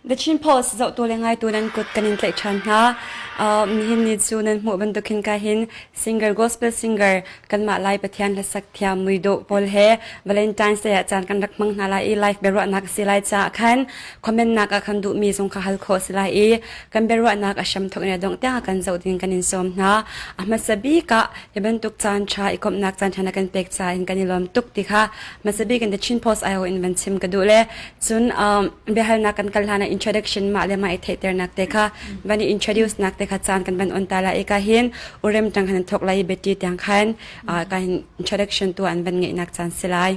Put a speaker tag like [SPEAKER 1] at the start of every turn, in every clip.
[SPEAKER 1] The Chin Post zohtu le ngaitu nan kut kan in tlaih ṭhan hna. Nihin ni cu nan hmuh bantuk hin ka hin singer gospel singer kanmah Lai Pathian hlasak thiam muidawh pawl he Valentine's Day ah caan kan rak hmang hna lai i live biaruahnak a si lai caah khan comment nak ah khan duhmi zong kha hal khawh a si lai i kan biaruahnak a hram thawk in a dongh tiang kan zoh ding kan in sawm hna. A hmasa bik ah hi bantuk caan ṭha i komhnak caan ṭha na kan pek caah in kan i lawm tuk ti kha hmasa bik in The Chin Post IO in van chim ka duh le cun biahalnak kan kal hlan ah introduction mah le mah i theihternak te kha van i introduce nak te kha caan kan van on ta lai i ka hin urem tang khan thok lai beti tiang khan ka hin introduction tu an van ngeihnak caan si lai.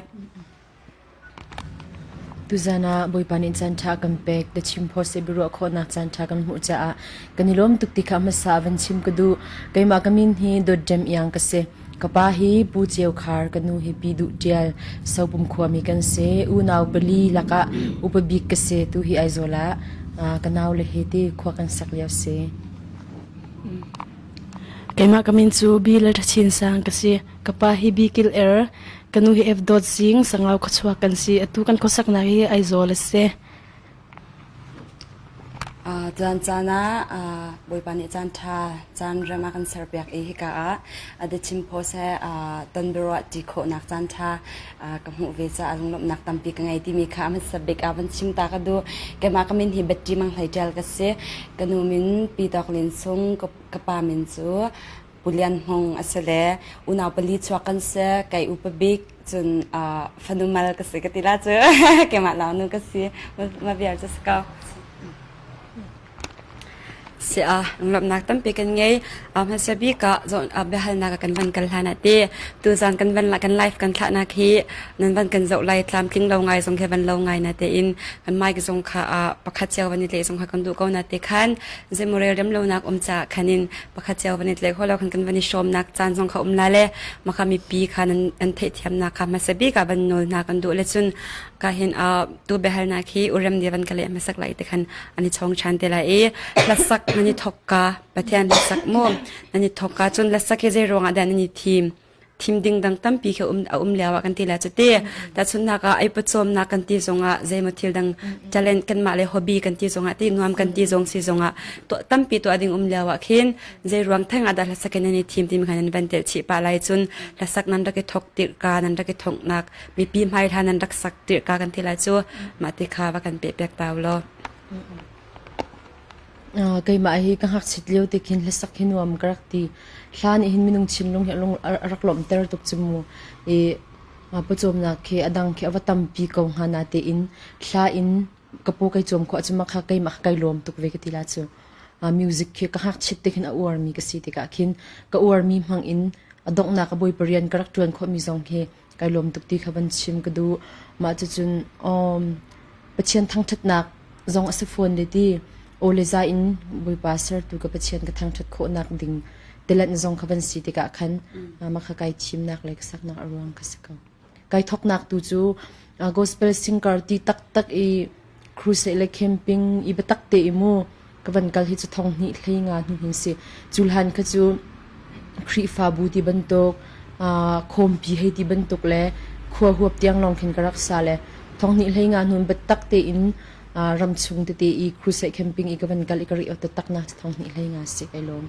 [SPEAKER 2] Tuzan ah Bawipa nih caanṭha a kan pek. The Chin Post i biaruah khawhnak caanṭha kan hmuh caah kan i lawm tuk ti kha hmasa ah van chim ka duh. Keimah ka min hi Dawt Ṭem Iang ka si. Ka pa hi Pu Ceu Khar, ka nu hi Pi Duh Ṭial, Sopum khuami kan si. Unau pali lakah upa bik ka si. Tu hi Aizawl ah ka naule he ti khua kan sak lio si.
[SPEAKER 3] Keimah ka min cu Bill Ṭha Sang ka si. Ka pa hi Bikil Er, ka nu hi F. Dawt Zing, Sangau khuachuak kan si. Atu kan khuasaknak hi Aizawl a si.
[SPEAKER 1] Tuan caan ah Bawipa nih caan ṭha caan rem a kan serpiak i hika ah The Chin Post he ton biaruah ṭi khawhnak caan ṭha ka hmuh ve caah lunglawmhnak tampi ka ngei timi kha a hmasa bik ah van chim ta ka duh. Keimah ka min hi Betty Mang Hlei Ṭial ka si. Ka nu min Pi Tawk Lin Sung, ka pa min cu Pu Lian Hmung a si le unau pali chuak kan si. Kei upa bik cun fanu mal ka si ka ti la cu keimah launu ka si. Ma vial cu si ko. Si a lunglawmhnak tampi kan ngei. Hmasa bik ah biahalnak kan van kal hlan ah ti tuzan kan van kan live kan thlahnak hi nan van kan zoh lai tlamtling lo ngai zong khi van lo ngai na tein kan mic zong kha pakhat cio van i tleh zong kha kan duh ko na te khan zemurel rem lonak um ca khanin pakhat cio van i tleh kho lo khan kan van i hrawmnak caan zong kha um la le maka mipi kha nan an theihthiamnak kha hmasa bik ah van nawl hna kan duh le cun ka hin tu biahalnak hi urem dia van ka leh hmasak lai te khan an i chong ṭhan te lai i hlasak nan i thok ka Pathian hlasak mu nan i thok ka cun hlasak hi zei ruangah dah nan i thim thim ding dang tampi khi um a um lio ah kan ti la cu ti tahchunhnak ah ei pawcawmnak kan ti zongah zeimaw thil dang talent kanmah le hobby kan ti zongah ti nuam kan ti zong si zongah tuah tampi tuah ding um lio ah khin zei ruang theng ah dah hlasak in nan i thim timi kha nan van tel chih pah lai cun hlasak nan rak i thok tirka nan rak i thoknak mipi hmai hla nan rak sak tirka kan ti lai cu mah ti kha va kan pe pek tau law.
[SPEAKER 2] Keimah hi ka ngakchit lio te khin hlasak hi nuam ka rak ti. Hla nih hin minung thinlung hi a rak lawmhter tuk cu mu. I pawcawmnak khi a dang khi a va tampi ko hnga natein hla in ka paw kai cawm khawh ahcun mah kha keimah kha kai lawm tuk ve ka ti la cu. Music khi ka ngakchit te khin a uarmi ka si tikah khin ka uarmi hmang in a donghnak a Bawipa rian ka rak ṭuan khawhmi zong hi kai lawm tuk ti kha van chim ka duh. Mah cucun um, Pathian thangṭhatnak zong a si fawn le ti aw le za in Bawipa sertu ka Pathian ka thangṭhat khawhnak ding talent zong kha van si tikah khan mah kha kai thimnak le ka saknak a ruang kha si ko. Kai thawknak tu cu gospel singer ti taktak i crusade le camping i biatak te i mu ka van kal hi cu thong hnih hlei nga hnu hin si. Cu hlan kha cu Khrihfabu ti bantuk, khawmpi hei ti bantuk le khua huap tiang lawng khin ka rak sa le thong hnih hlei nga hnu biatak tein ramchung tete i crusade camping i ka van kal i ka ri taktak na thong hnih hlei nga si kai lawm.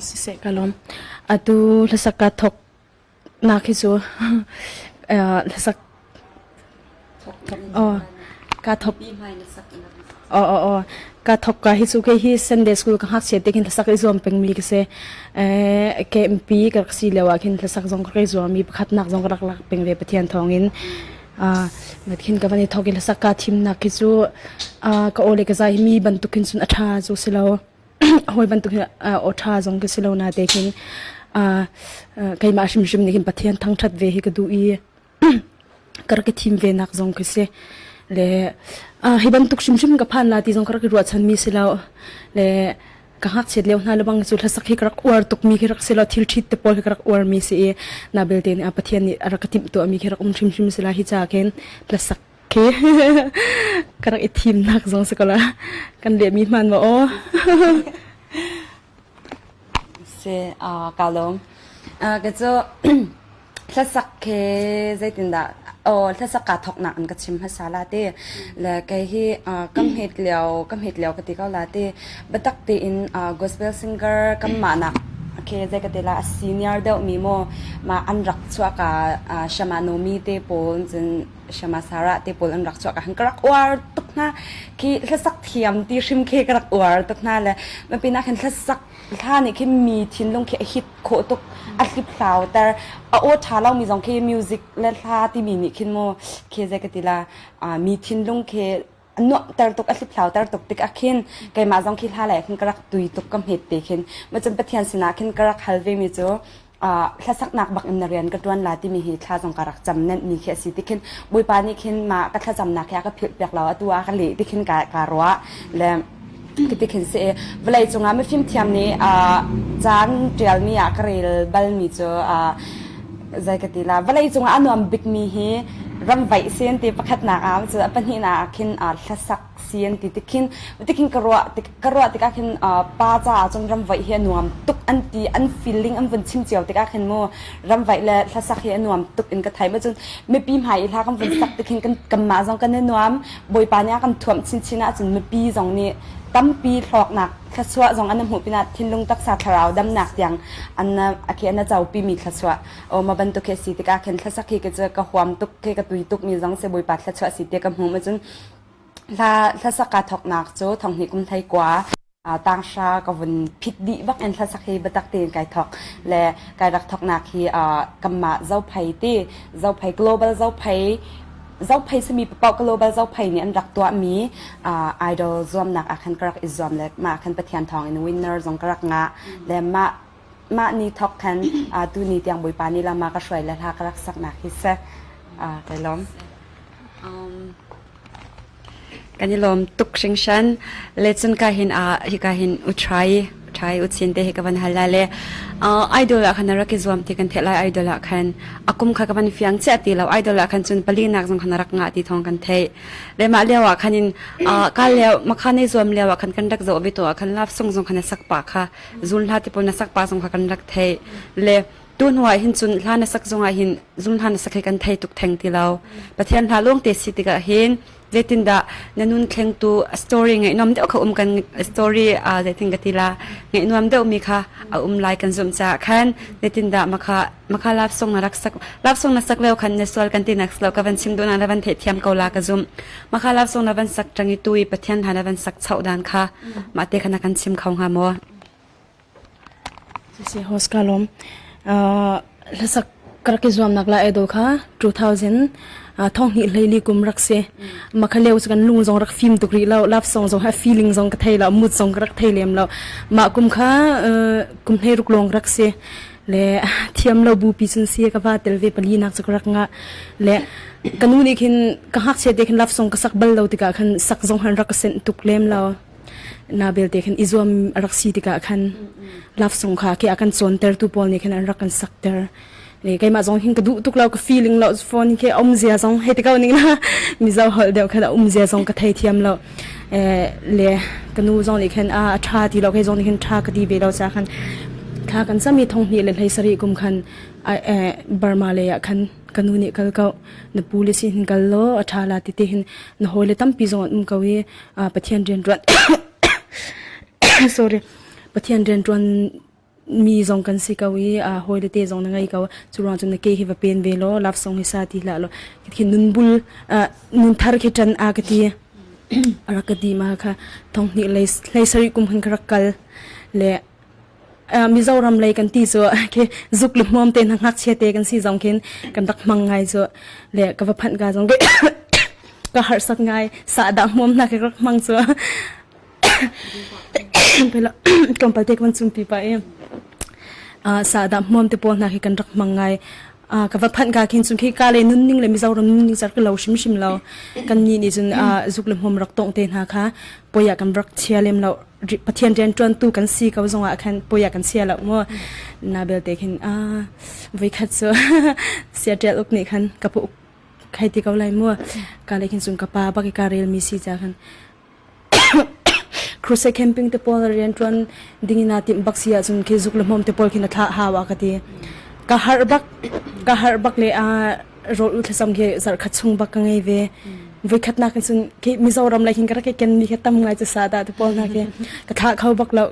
[SPEAKER 3] Siseh ka lawm. Atu hlasak ka thok nak hi cu hlasak ka thok ka thok ka hi cu kei hi Sunday school ka ngakchia te khin hlasak i zuam pengmi ka si. KMP ka rak si lio ah khin hlasak zong ka rak i zuam i pakhatnak zong ka rak lak peng ve Pathian thawngin. Khin ka van i thok i hlasak kaa thimnak khi cu ka aw le ka zai hi mi bantuk khin cun a ṭha cu si lo. Hawi bantuk hin aw ṭha zong ka si lo na te khin keimah hrimhrim nih khin Pathian thangṭhat ve hi ka duh i ka rak i thim ve nak zong khi si. Le hi bantuk hrimhrim ka phan la ti zong ka rak i ruahchanmi si lo. Le ka ngakchiat lio hna lebang cu hlasak hi ka rak uar tukmi khi rak si lo thil ṭhit te pawl khi ka rak uarmi si i na belte nih Pathian nih a rak ka timhtuahmi khi rak um hrimhrim si la hi ca khin hlasak khi ka rak i thimnak zong si ko la kan lehmi hman maw aw
[SPEAKER 1] Si ka lawm. Ka cu hlasak khi zeitindah? Aw hlasak kaa thawknak in ka chim hmasa la te. Le kei hi ka hmet lio ka hmet lio ka ti ko la te. Biatak tein gospel singer kanmah nak okay zei ka ti la a senior deuh mi maw ma an rak chuah ka Shama Nomi te pawl cun Shama Sarah te pawl an rak chuah ka han ka rak uar tuk hna. Khi hlasak thiam ti hrim khi ka rak uar tuk hna le mapinah khin hlasak hla nih khin mi thinlung khi a hit khawh tuk a hliphlau ter a aw ṭha lomi zong khi music le hla timi nih khin mu khi zei ka ti la mi thinlung khi a nuamhter tuk a hliphlau ter tuk tik ah khin keimah zong khi hla lei khin ka rak tui tuk ka hmet te khin macun Pathian sinah khin ka rak hal ve mi cu hlasaknak bak in na rian ka ṭuan la timi hi thla zong ka rak cam nenhmi khi a si ti khin Bawipa nih khin mah ka thlacamnak hi a ka philh piak lo atu ah ka leh ti khin ka ka ruah le ti khin si vawlei cungah mifim thiam nih caan ṭialmi ah ka rel balmi cu zei ka ti la vawlei cungah a nuam bikmi hi ramvaih sen ti pakhatnak ah cu a pahnihnak ah khin hlasak si an ti tikhin tikhin ka ruah tik ka ruah tikah khin pa caah cun ramvaih hi a nuam tuk an ti an feeling an vun chim cio tikah khin mu ramvaih le hlasak hi a nuam tuk in ka thai ma cun mipi hmai i hla kan vun sak tikhin kan kanmah zong kan i nuam Bawipa nih a kan thuamh chinchin ahcun mipi zong nih tampi hlawknak thluachuah zong an hmuh pinah thinlung taksa thlarau damnak tiang an a khi an copi mi thluachuah o ma bantuk khi si tikah khin thlasak hi ka ka huam tuk khi ka tui tuk mi zong se Bawipa thluachuah si te ka hmu ma cun hla hlasak ka thoknak cu thonghni kum hlei kua tanghra ka vun phit dih bak in hlasak hi biatak tein kai thok le kai rak thoknak hi kanmah Zophei ti Zophei Global Zophei Zophei simi paoh Global Zophei nih an rak tuahmi idol zuamnak ah khan ka rak i zuam le mah khan Pathian thawng in winner zong ka rak ngah le mah mah ni thok khan tu ni tiang Bawipa nih lama ka hruai le hla ka rak saknak hi si kai lawm. Kan i lawm tuk hringhran. Le cun ka hin ah hika hin u try try u chin te hi ka van hal lai le idol ah khan rak i zuam ti kan theih lai idol ah khan a kum kha ka van fiang chiah ti lo idol ah khan cun pali nak zong khan rak ngah ti thawng kan theih le mah lio ah khan in ka leo makha nei zuam lio ah khan kan rak zoh ve to ah khan love song zong khan sak pa kha zun hla ti pawl na sak pa zong kha kan rak theih le tu hnu ah hin cun hla na sak zong ah hin zum hla na sak hi kan thei tuk theng ti lo Pathian hla lawng te si tikah hin zeitindah na nun thlengtu story ngaihnuam deuh kha um kan story zeitin ka ti la ngaihnuam deuh mi kha a um lai kan zumh caah khan zeitindah makha makha love song na rak sak love song na sak leo khan na sual kan ti nak lo ka van chim duh na na van theih thiam ko la ka zum makha love song na van sak tangi tu i Pathian hla na van sak chau dan kha mah te kha na kan chim kho hnga maw
[SPEAKER 3] Siseh host ka lawm. Hlasak ka rak i zuamnak la idol kha 2000 thonghnih hleili kum rak si. Mah kha lio cu kan lung zong rak fim tuk rih lo. Love song zong ha feeling zong ka thei lo, mood zong ka rak thei lem lo. Mah kum kha kum hleiruk lawng rak si. Le thiam lo bupi cun si ka va tel ve pali nak cu ka rak ngah. Le ka nu nih khin ka ngakchia te khin love song ka sak bal lo tikah khan sak zong han rak ka senh tuk lem lo. Na belte khan i zuam a rak si tikah khan love song kha ke a kan cawntertu pawl nih khan an rak kan sakter. Le keimah zong hin ka duh tuk lo ka feeling lo phone khi um zia zong hei ti ko ning na mizo holh deuh khan a um zia zong ka thei thiam lo. Le ka nu zong nih khan a tha ti lo kei zong nih khan tha ka ti ve lo ca khan thla kan cami thong hnih le hlei sarih kum khan Burma lei ah khan ka nu nih kal ko na pu le sin hin kal law a tha la ti te hin na hawi le tampi zong an um ko i Pathian rianṭuan sorry Pathian rianṭuan mi zong kan si ko i hawi le te zong na ngei ko cu ruang cun na ke hi va pen ve law love song hi sa ti hlah law khi nun bul nun thar khi ṭan a ka ti a rak ka ti ma kha thong hnih hlei sarih kum khan ka rak kal le Mizoram lei kan ti cu khi zuk le hmuam te hna ngakchia te kan si zong khin kan rak hmang ngai cu le ka va phanh ka zong ka harsat ngai sahdah hmuam hna ka rak hmang cu tlawmpal te ka van cumpi pah i sahdah hmuam te pawl hna khi kan rak hmang ngai ka va phanh ka khin cun khi ka le nunning le Mizoram nunning car ka lo hrimhrim lo kan nih nih cun zuk le hmuam rak tongh te hna kha poi ah kan rak chia lem lo Pathian rianṭuantu kan si ko zongah khan poi ah kan sia lo mu na belte khin a voikhat cu Seattle uk nih khan ka pu khai ti ko lai mu ka le khin cun ka pa bak i ka rel mi si ca khan crusade camping te pawl rianṭuan ding ina tim bak si ahcun khi zuk le hmom te pawl khin a thlah hawa ka ti ka harh bak ka harh bak le a. Rawl ul thlacam khi zarhkhat chung bak ka ngei ve. Voikhatnak in cun khi Mizoram lei khin ka rak i ken mi khi tam ngai cu sa dah ti pawl hna khi ka thlah kho bak lo.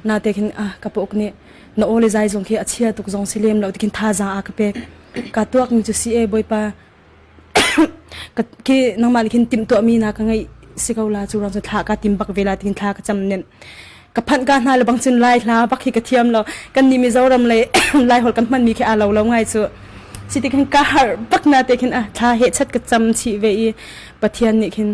[SPEAKER 3] Nate khin ah ka pauk nih na aw le zai zong khi a chia tuk zong si lem lo ti khin thazaang a ka pek. Ka tuak mi cu si e Bawipa ka khi nangmah nih khin timhtuahmi na ka ngeih si ko la cu ruang cu thla ka tim bak ve la tin thla ka cam nen ka phanh ka hna le bang cun lai hla bak hi ka thiam lo kan nih Mizoram le lai holh kan hman mi khi aa lo lo ngai cu si ti khin ka har bak na te khin a thla he chat ka cam chih ve i Pathian nih khin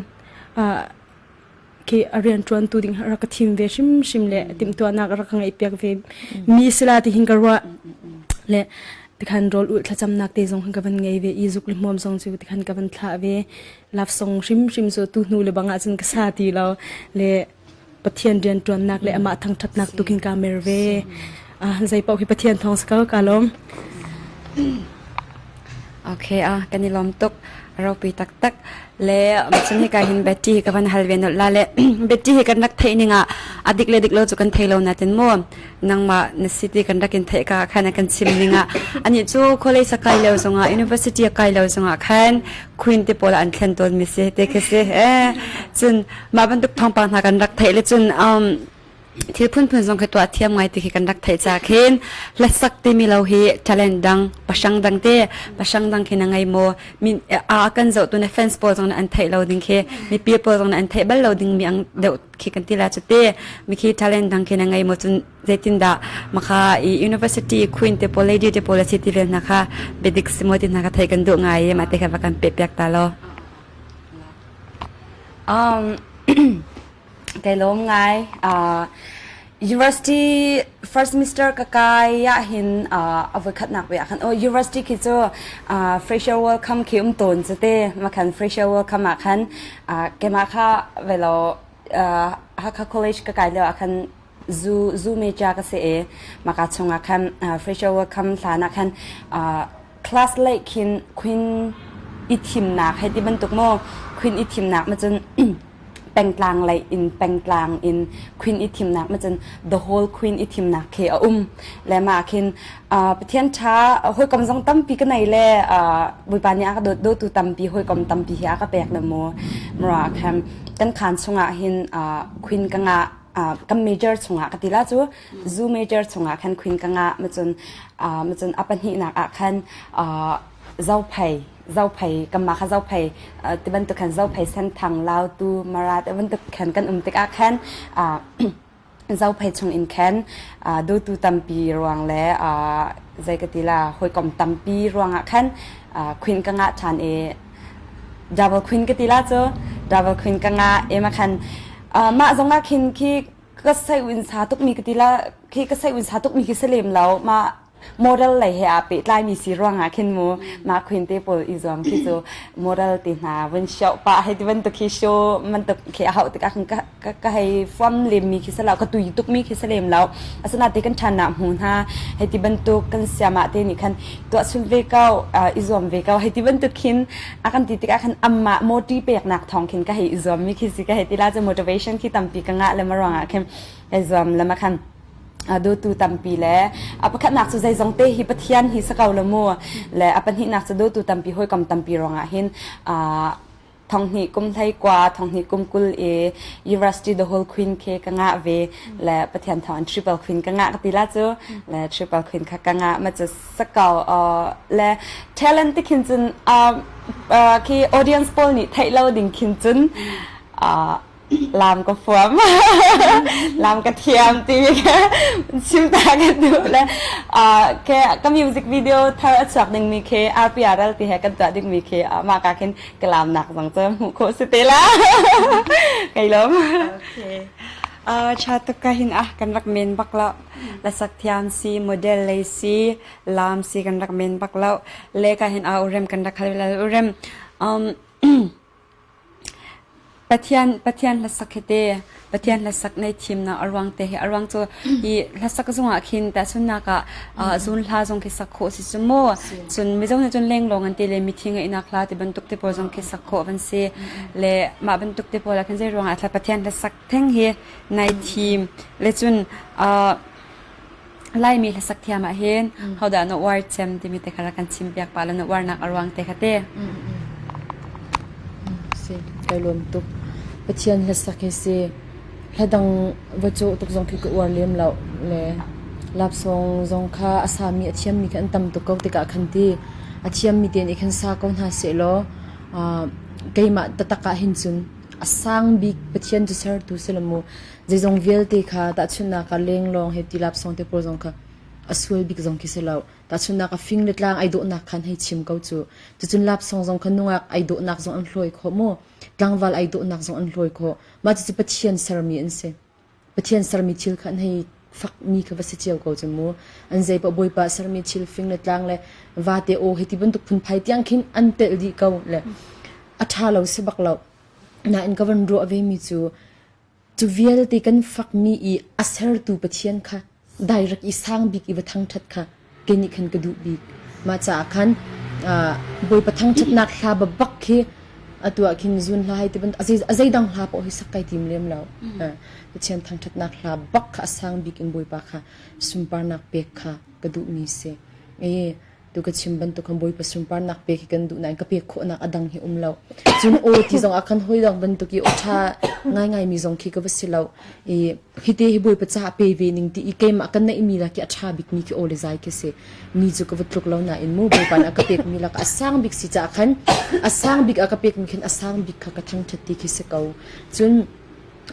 [SPEAKER 3] khi a rian ṭuantu ding rak ka thim ve hrimhrim le timhtuahnak rak ka ngeihpiak ve mi sila ti hin ka ruah le tikhan rawl ulh thlacamnak te zong ka van ngei ve i zuk le hmuam zong cu tikhan ka van thlah ve love song hrimhrim cu tu hnu le bang ah cun ka sa ti lo le Pathian rian ṭuannak le amah thangṭhatnak tu khin ka mer ve zei paoh hi Pathian thawng si ko ka lawm
[SPEAKER 1] Okay, ah kan i lawm tuk. Ropi taktak. Le cun hika hin Betty hi ka van hal ve nolh la le Betty hi kan rak theih ning ah a dik le dik lo cu kan thei lo natin mu nangmah na city kan rak in theih ka khan a kan chim ning ah ani cu college a kai lo zongah university a kai lo zongah khan queen te pawl an thlen tawn mi si te khi si eh cun mah bantuk thawngpang hna kan rak theih le cun um Thil phunphun zong khi tuah thiam ngai ti khi kan rak theih ca khin hlasak timi lo hi talent dang pasang dang te pasang dang khi na ngei maw min a kan zoh tu na fans pawl zong an theih lo ding khi mipi pawl zong an theih bal lo ding mi ang deuh khi kan ti la chu te mi khi talent dang khi na ngei maw cun zeitin dah makha i university queen te pawl lady te pawl a si ti vel na kha bedik simo ti na ka thei kan duh ngai ma te kha va kan pe piak ta lo um Kai lawm ngai. Uh, university first semester ka kai ah hin uh, a voikhatnak ve ah khan oh university khi cu uh, fresher welcome khi um tawn cu te ma khan fresher welcome ah khan uh, keimah kha velo uh, Hakha College ka kai lio ah khan zu zu major ka si i maka chungah khan uh, fresher welcome hlan ah khan uh, class late khin queen i thimnak hei ti bantuk maw queen i thimnak ma cun pengtlang lei in pengtlang in queen i thimnak ma cun the whole queen i thimnak khi a um le ma khin Pathian ṭha hawikom zong tampi ka nei le Bawipa nih a ka dawt dawtu tampi hawikom tampi hi a ka pek le mu mura khan kan khan chungah hin queen ka ngah kan major chungah ka ti la cu zu major chungah khan queen ka ngah ma cun ma cun a pahnihnak ah khan zophei zophei kanmah kha zophei ti bantuk khan zophei senthang lautu mara ti bantuk khan kan um tikah khan zophei chung in khan dawtu tampi ruang le zei ka ti la hawikom tampi ruangah khan queen ka ngah ṭhan i double queen ka ti la cu double queen ka ngah i ma khan mah zongah khin khi ka sei un sa tukmi ka ti la khi ka sei un sa tukmi khi si lem lo mah model lei he aa pehtlaimi si ruangah khin mu mah queen te pawl i zuam khi cu model te hna vun show pah hei ti bantuk khi show bantuk khi a hauh tikah khin ka ka hei fuam lemmi khi si lo ka tui tukmi khi si lem lo asinain te kan ṭhan ah hmu hna hei ti bantuk kan siamah te nih khan tuah chun ve ko i zuam ve ko hei ti bantuk khin a kan ti tikah khan amah moti peknak thawng khin ka hei i zuammi khi si ka hei ti la cu motivation khi tampi ka ngah le ma ruangah khin kai zuam le ma khan dawtu tampi le a pakhatnak cu zeizong te hi Pathian hi si ko lo mu le a pahnihnak cu dawtu tampi hawikom tampi ruangah hin thonghnih kum hlei kua thonghnih kum 20 i University the whole queen khi ka ngah ve le Pathian thawng in triple queen ka ngah ka ti la cu le triple queen kha ka ngah ma cu sakau le talent ti khin cun khi audience pawl nih theih lo ding khin cun Lam ka fuam. Lam ka thiam timi kha chim ta ka duh le ke ka music video thar a chuak dingmi khi RPRL ti he kan tuah dingmi khi mah ka khin ka lam nak zong cu hmuh khawh si te la. Kai lawm.
[SPEAKER 4] Okay. Cha tuk ka hin ah kan rak men bak lo. Lasak thiam si, model lei si, lam si kan rak men bak lo. Le ka hin a urem kan rak hal urem. Um Pathian Pathian hlasak hi te Pathian hlasak nei thimnak a ruang te hi a ruang cu hi hlasak zungah khin tahchunhnak ah zun hla zong khi sak khawh si cu mu cun mizo nih cun lenglawng an ti le mithi ngaihnak hla ti bantuk te pawl zong khi sak khawh van si le mah bantuk te pawl ah khin zei ruangah thla Pathian hlasak theng hi nai thim le cun.
[SPEAKER 1] Laimi hlasak thiam ah hin hodah na uar cem timi te kha rak kan chim piak pah la na uarnak a ruang te kha te.
[SPEAKER 2] Si, kai lawm tuk. Pathian hlasak hi si hla dang va cawh tuk zong khi ka uar lem lo le lapsawng zong kha a sami a thiammi kha an tam tuk ko tikah khan ti a thiammi te nih khan sa ko hna sehlaw keimah taktak ah hin cun a sang bik Pathian cu sertu si lo mu Zeizong vialte kha tahchunhnak ah lenglawng he tilap song te pawl zong kha a sual bik zong khi si lo. Tahchunhnak ah fing le tlang ai dawhnak khan hei chim ko cu. Cucun lapsong zong kha nungak ai dawhnak zong an hlawi khawh mu. Tlangval ai dawhnak zong an hlawi khawh. Mah cucu Pathian sermi an si. Pathian sermi thil kha an hei fakmi kha va si cio ko cu mu. An zei paoh Bawipa sermi thil fing le tlang le vate aw hei ti bantuk phunphai tiang khin an telh dih ko le a ṭha lo si bak lo. Nain ka van ruah ve mi cu Cu vialte kan fakmi i a sertu Pathian kha dairek i sang bik i va thangṭhat kha kei nih khan ka duh bik. Mah caah khan Bawipa thangṭhatnak hla babak khi atu ah khin zun hla hei ti bantuk a zeidang hla paoh hi sak kai tim lem lo. Pathian thangṭhatnak hla bak kha a sang bik in Bawipa kha sunparnak pek kha ka duhmi si. Tu ka chim bantuk khan Bawipa sunparnak pek hi kan duh nain ka pek khawhnak a dang hi um lo. Cun aw ti zong ah khan hawi dang bantuk i aw ṭha ngaingai mi zong khi ka va si lo. I hite hi Bawipa caah pe ve ning ti i keimah ka neihmi lak i a ṭha bikmi khi aw le zai khi si. Mi cu ka va tluk lo nain mu Bawipa nih a ka pekmi lak a sang bik si caah khan a sang bik a ka pekmi khin a sang bik kha ka thangṭhat ti khi si ko. Cun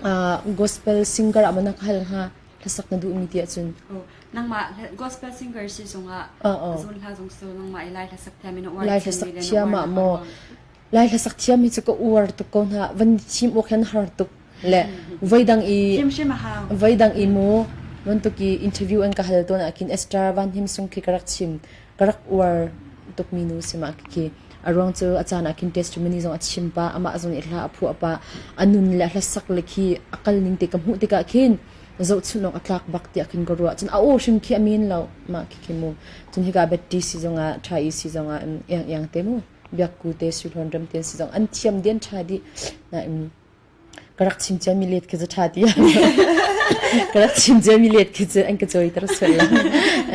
[SPEAKER 2] uh, gospel singer ah maw na ka hal hnga? Hlasak na duhmi ti ahcun?
[SPEAKER 1] Nangmah gospel singer si zongah zun hla zong so nangmah i lai hlasak thiam in uar
[SPEAKER 2] Lai hlasak thiam ah maw Lai hlasak thiam hi cu ka uar tuk ko hna van thim awk hin har tuk le voidang i voidang i mu bantuk i interview an ka hal tawn ah khin Esther Van Him Sung khi ka rak chim ka rak uar tuk mi nu si ma khi a ruang cu a caan ah khin testimony zong a chim pa amah zong nih hla a phuah pa a nun le hlasak le khi a kal ning te ka hmuh tikah khin zohchunh awk a tlak bak tiah khin ka ruah. Cun a aw hrim khi a min lo mah khi khi mu. Cun hika Betty si zongah Tha i si zongah iang iang te mu. Biakku te Suhlawn ram te si zong an thiam dian tha dih. Nain ka rak chim cia mi let khi cu tha ti. Ka rak chim cia mi let khi cu an ka cawi ter sual la.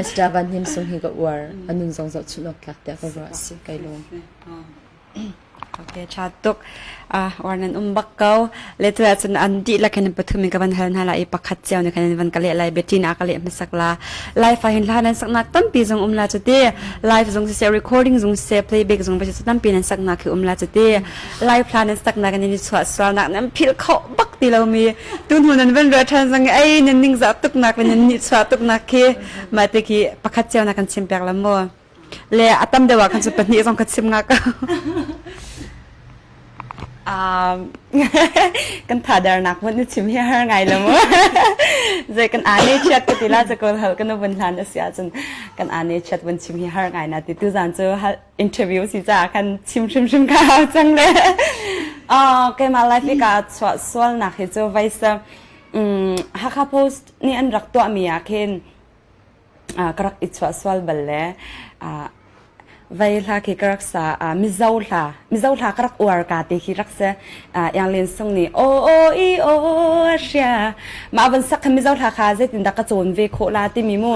[SPEAKER 2] Esther Van Him Sung hi ka uar. Anun zong zohchunh awk tlak tiah ka ruah si kai lawm.
[SPEAKER 1] Okay, ṭha tuk. Ah, war nan um bak ko. Le tu ahcun an dihlak hin pathum in ka van hal hna la i pakhat cio nih khan in van ka leh lai. Biaṭin ah ka leh hmasak la. Live ah hin hla nan saknak tampi zong um la cu ti. Live zong siseh, recording zong siseh, playback zong va siseh tampi nan saknak khi um la cu ti. Live hla nan saknak in i chuah sualnak nan philh khawh bak ti lomi tu hnu nan van ruah ṭhan zong ei nan ningzah tuknak le nan nihchuah tuknak khi mah te khi pakhat cio na kan chim piak la mu. Le a tam deuh ah khan cu pahnih zong ka chim nga ko. Um, kan thadarnak hmun na chim hi har ngai lo mu. Zei kan ane chiat ka ti la ca kawl hal kan vun hlan a si ahcun kan ane chiat vun chim hi har ngai na ti tu zan cu interview si caah khan chim hrimhrim ka hau cang le. Uh, keimah life i ka chuah sualnak hi cu vaisa um, Hakha Post nih an rak tuahmi ah khin ka rak i chuah sual bal le vei hla khi ka rak sa Mizo hla Mizo hla ka rak uar ka ti khi rak si Iang Len Sung nih o o i o sia mah van sak kha Mizo hla kha zeitin dah ka cawn ve khawh la timi mu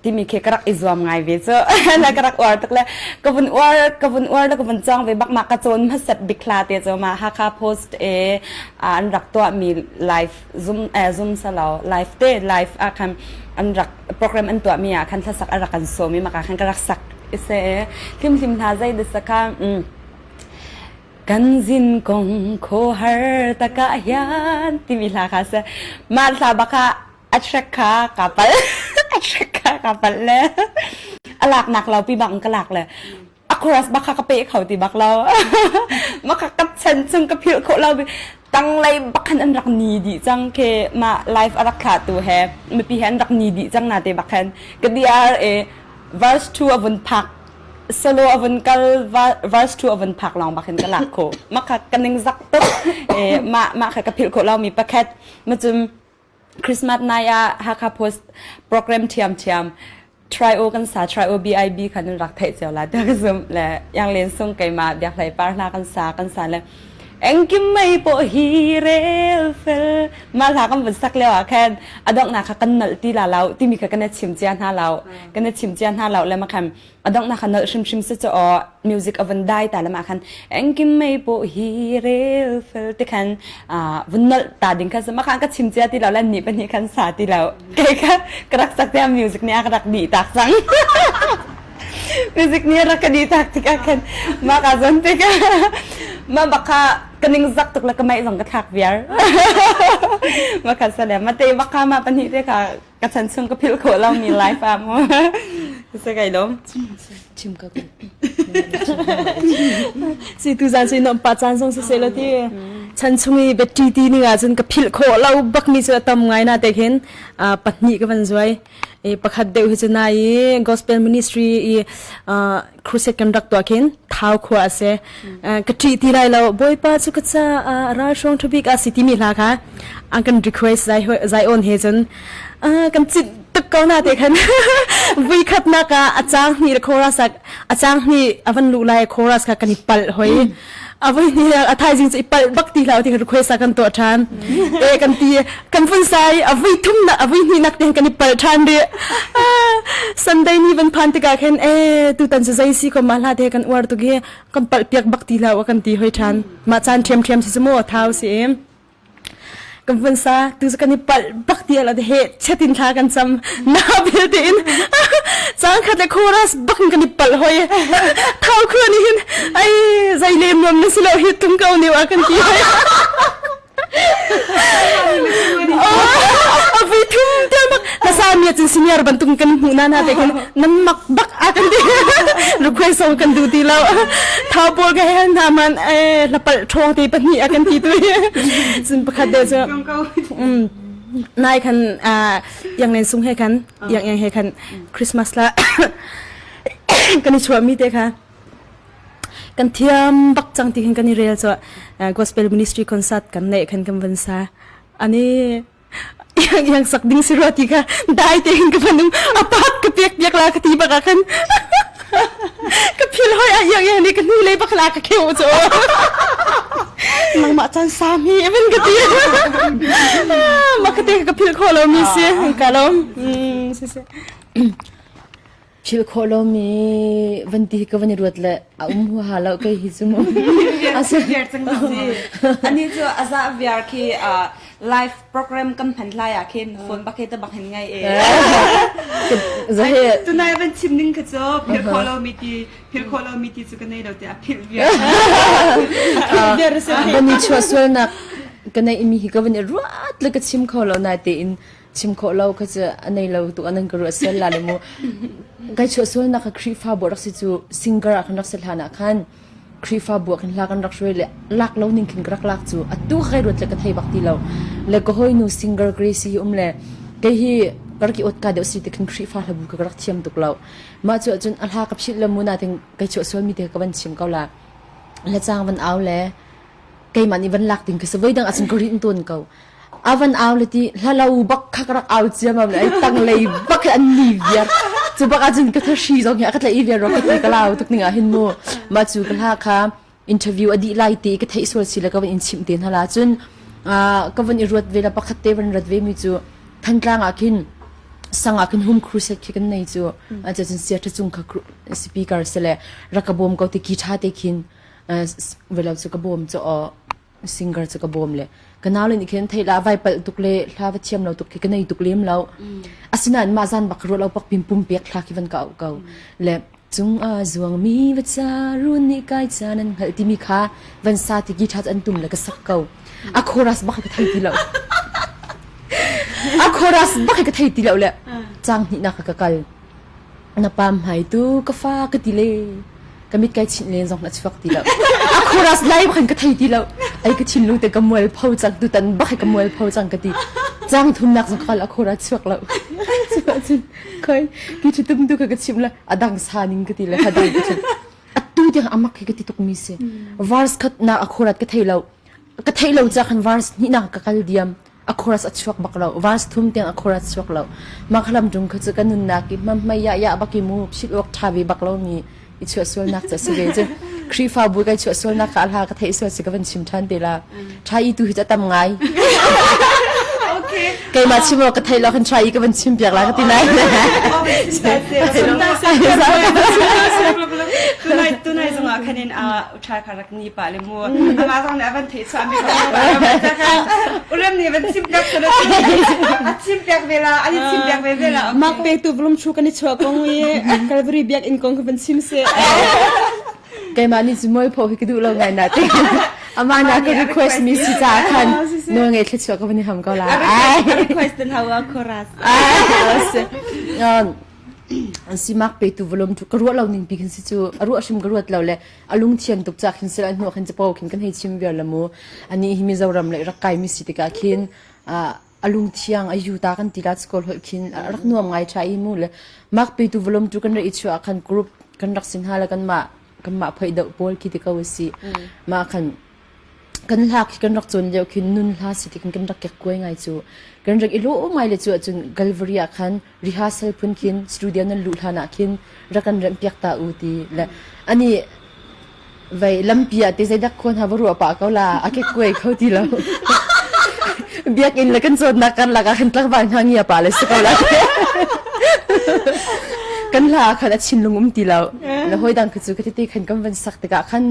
[SPEAKER 1] timi khi ka rak i zuam ngai ve cu la ka rak uar tuk le ka vun uar ka vun uar le ka vun cawng ve bak ma ka cawn hmasat bik hla te cu ma Hakha Post e an rak tuah mi live zoom eh zoom salo live te live ah khan an rak program an tuahmi ah khan hlasak a rak kan sawm i maka khan ka rak sak ise hlim hlim hna zei de saka kan zin kong kho har taka hian timi hla kha se ma hla baka a track kha ka pal a track kha ka pal le alak nak lo pi bang ka lak le a chorus bak kha ka pe kho ti bak lo ma ka kap chan chung ka philh khawh lo tanglei bak khan an rak ni dih cang ke ma live a rak thla tu he mipi he an rak ni dih cang na te bak khan ka DR e verse 2 a vun phak solo a vun kal verse 2 a vun phak long bak hin ka lak kho ma kha ka ning zak tuk e ma ma kha ka philh khawh lo mi pakhat ma cum Christmas nai ah Hakha Post program ṭhiamṭhiam try o kan sa try o BIB khan nan rak theih cio la tiah ka zumh le Yang Len Sung keimah Biak Hlei Par hla kan sa kan sa le.
[SPEAKER 4] Engkim mei pawh hi rel fel mah hla kan vun sak lio ah khan a donghnak kha kan nolh ti la lo timi kha kan i chim cia hna lo kan i chim cia hna lo le ma khan a donghnak kha nolh hrimhrim si cu aw music a vun dai ta le mah khan engkim mei pawh hi rel fel ti khan vun nolh ta ding kha si ma khan ka chim cia ti lo le ni pahnih khan sa ti lo kei kha ka rak sak tia music nih a ka rak dih tak cang music nih a rak ka dih tak tikah khan mah ka zon tikah mah bak kha ka ning zak tuk le ka meih zong ka thlak viar ma kha sa le ma te bak kha ma pahnih te kha ka chan chung ka philh khawh lo mi life ah mu se kai lom
[SPEAKER 2] chim ka ko
[SPEAKER 3] si tu zan si nom pa chan song se se lo ti chan chung i betty ti ning ah cun ka philh khawh lo bak mi cu tam ngai na te khin pahnih ka van zuai e pakhat deuh hi chu na i gospel ministry i crusade kan rak tuah khin thau khua a si ka ṭih ti lai lo bawipa cu ka caah ralhruang ṭhabik a si timi hla kha an kan request zai on he cun kan cit tuk ko na te khan vui khatnak ah a cang hnih le chorus a cang hnih a van luh lai chorus kha kan i palh hoi a voi ni a thaizing cu i palh bak ti hlah ti request a kan tuah ṭhan e kan ti kan vun sai a vui thum na a vui hnih nak te kan i palh ṭhan rih Sunday ni van phan tikah khin e tutan cu zei si ko ma hla te kan uar tuk hi kan palh piak bak ti hlah kan ti hoi ṭhan mah caan ṭhiamṭhiam si cu mu thau si em kan vun sa tu cu kan i palh bak ti ala he chetin thla kan cam na bel te in cang khat le chorus bak in kan i palh hoi thau khua ni hin ai zai lem nom na si lo hi tung ko niu a kan ti hoi a vui thum te mak na sa mi cun senior bantuk kan hmuh na na te kan nan mak bak a kan ti request song kan du ti lo thau pawl ka he hna man eh lapal ṭhawng te pahnih a kan ti tu cun pakhat de cu nai khan yang len sung he khan yang yang he khan Christmas la kan i chuah mi te kha kan thiam bak cang ti khan kan i rel cu gospel ministry concert kan neih khan kan van sa ani yang yang sak ding si rua ti kha dai te hin ka fanung apat ka pek piak la ka ti bak ah khan ka phil hoi a yang yang ni ka hnu lei bak la ka kheu chu nangmah chan sam hi even ka ti ma ka te ka phil kho lo mi si ka lo si si
[SPEAKER 2] Philh khawh lomi van ti ka van i ruat le a um huaha lo kei hi cu mu.
[SPEAKER 4] Viar cang si. Ani cu aza viar khi live program kan hman lai ah khin phone bak he ta bak hin ngai e.
[SPEAKER 2] Zahe
[SPEAKER 1] Tunai van chim ning kha cu philh khawh lomi ti philh khawh lomi ti cu ka nei lo ti a philh viar.
[SPEAKER 3] Philh viar si.
[SPEAKER 2] Van i chuah sualnak ka nei mi hi ka van i ruat le ka chim kho lo na tein chim khawh lo kha cu a nei lo tuk anan ka ruah sel la le mu kai chuah sual nak kha Khrihfabu rak si cu singer ah khan rak si hlan ah khan Khrihfabu ah khan hla kan rak hruai le lak lo ning khin ka rak lak cu atu kai ruat le ka thei bak ti lo le ka hoi nu singer Gracie hi um le kei hi ka rak i ot ka deuh si te khin Khrihfa hlabu ka rak thiam tuk lo mah cu ahcun a hla ka philh le mu na ting kai chuah sual mi te ka van chim ko la le chang van au le keimah nih van lak ding ka si voi dang ahcun ka rin tawn ko a van au le ti hlalo bak kha ka rak au ciamam le ai tang lei bak an ni viar cu bak ahcun ka thahri zong hi a ka tlaih viar ro ka ti ka lau tuk ning ah hin mu mah cu ka hla kha interview a dih lai ti ka theih sual si le ka van in chimh te hna la cun ka van i ruat ve la pakhat te van rat ve mi cu Thantlang ah khin sang ah khin home crusade khi kan nei cu cun sia cung kha speaker se le rak ka bawm ko ti ki tha te khin velo cu ka bawm cu aw singer cu ka bawm le ka nau le nih khin thei la vai palh tuk le hla va thiam lo tuk khi ka nei tuk lem lo asinain mah zan bak ruah lo pak pin pum pek thla khi van ka au ko le cung a zuang mi va ca run nih kai ca nan hngalh timi kha van sa ti guitar an tum le ka sak ko a chorus bak ka thei ti lo a chorus bak ka thei ti lo le chang hnih nak ka kal Na pam hmai tu ka fa ka ti le ka mit kai chinh len zong a chuak ti lo. A chorus lai khan ka thei ti lo. Ai ka thinlung te ka mual pho cang tu tan bak ka mual pho cang ka ti. Cang thumnak zong khal a chorus chuak lo. Cun khoi ki thu tum tu ka ka chim la adang sa ning ka ti le hadang ka chim. Atu tiang amak hi ka ti tuk mi si. Verse khat na a chorus ka thei lo. Ka thei lo ca khan verse hnih nak ka kal diam. A chorus a chuak bak lo verse thum tiang a chorus chuak lo mah khalam tung kha cu ka nunnak i hmamhmai ya ya bak i mu philh awk ṭha ve bak lo mi i chuah sualnak cu a si ve cu. Khrihfabu kai chuah sualnak ka hla ka theih sual si ka van chim ṭhan te la. Ṭha i tu hi cu a tam ngai.
[SPEAKER 1] Okay.
[SPEAKER 2] Keimah chim awk ka theih lo khan ṭha i ka van chim piak la ka ti nai.
[SPEAKER 1] Tunai tunai zongah khan in a ṭha kha rak ni pa le mu. Amah zong nih a van theih chuah mi Urem nih van chim piak a chim piak ve la, an i chim piak ve ve la.
[SPEAKER 3] Mak pe tu vlum chu kan i chuah kong i Calvary biakinn kong ka van chim se.
[SPEAKER 2] Keimah nih cu mualpho hi ka duh lo ngai na te. Amah na ka request mi si ca khan nawl ngei thluachuah ka van i ham ko la.
[SPEAKER 1] Request den hawa khoras.
[SPEAKER 2] Simak pe tu volum tu ka ruah lo ning pi khin si cu a ruah hrim ka ruat lo le a lung thian tuk ca khin sel hnu khin chapo khin kan hei chim viar la mu ani hi Mizoram le rak kai mi si tikah khin a lungthiang a yuta kan ti la school holh khin a rak nuam ngai tha i mu le mak pe tu volum tu kan ra i chuah khan group kan rak sin hala kan mah kan mah phoi deuh pawl khi ti ko si ma khan kan hla khi kan rak cawn lio khin nun hla si ti kan rak kek kuai ngai cu kan rak i lo ngai le cu ahcun Calvary ah khan rehearsal phun khin studio nan luh hlan ah khin rak kan remh piak ta u ti le ani Vei lampi ah te zeidak khuan ha va ruah pah ko la a ke kuai kho ti lo. Biakinn le kan cawnnak karlak ah khan tlangval hna ngia pa le si ko la. Kan hla ah khan a thinlung um ti lo. Le hoi dang khi cu ka tete khan kan van sak tikah khan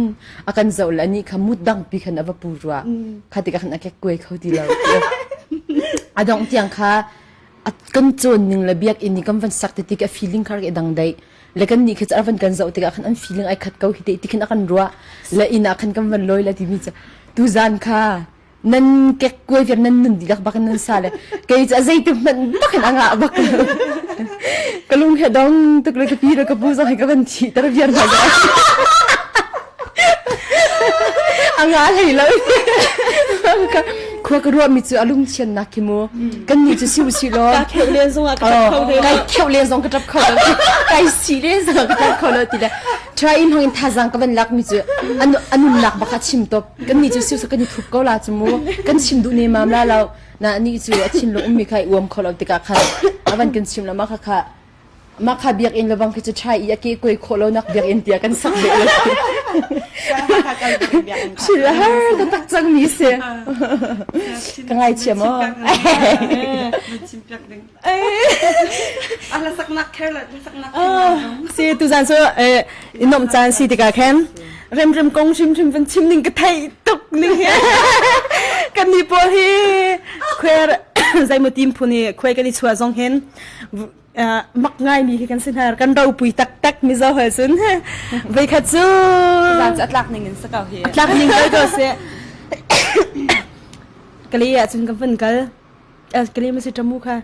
[SPEAKER 2] a kan zoh le ani kha mut dang pi khan a va pu rua. Kha tikah khan a kek kuai kho ti lo. A dong tiang kha kan cawn ning le biakinn i kan van sak ti tik a feeling kha rak i dang dei. Le kan nih khi cu a van kan zoh tikah khan an feeling ai khat ko hi te ti khin a kan ruah le inn ah khan kan van lawi la timi cu tuzan kha nan kek kuai viar nan nun dihlak bak in nan sa le kei cu a zeitik hmanh bak in a ngah bak ka lung he dong tuk le ka pi le ka pu zong he ka van thi tar viar hna a nga hlei lo khua ka ruah mi cu a lungchian nak khi mu kan nih cu si usih law
[SPEAKER 3] ka kheuh len zong ah ka tap kho
[SPEAKER 2] kai kheuh len zong ka tap kho lo kai si len zong ka tap kho lo ti le try in hong in thazang ka van lak mi cu an anun nak baka chim top kan nih cu siu kan i thup ko la cu mu kan chim duh ne mam la lo na ni cu a thinlung ummi kha i uam kho lo tikah khan avan kan chim la ma kha kha Mah kha biakinn lebang khi cu chai i a ke kuai khawh lonak biakinn tiah kan sak beh lo. Thil a har taktak cangmi si. Ka ngaithiam aw.
[SPEAKER 3] Si tuzan cu i nuamh caan si tikah khan remrem kong hrimhrim van chim ning ka theih tuk ning hi. Kan ni pawl hi khuer zeimaw tim phun i khuai kan i chuah zong hin mak ngaimi khi kan si hna kan ropui taktak mizo he cun veikhat cu
[SPEAKER 4] zan cu a tlak ning in sa ko hi
[SPEAKER 3] a tlak ning ko ko si kali ah cun kan van kal kali ma si tamu kha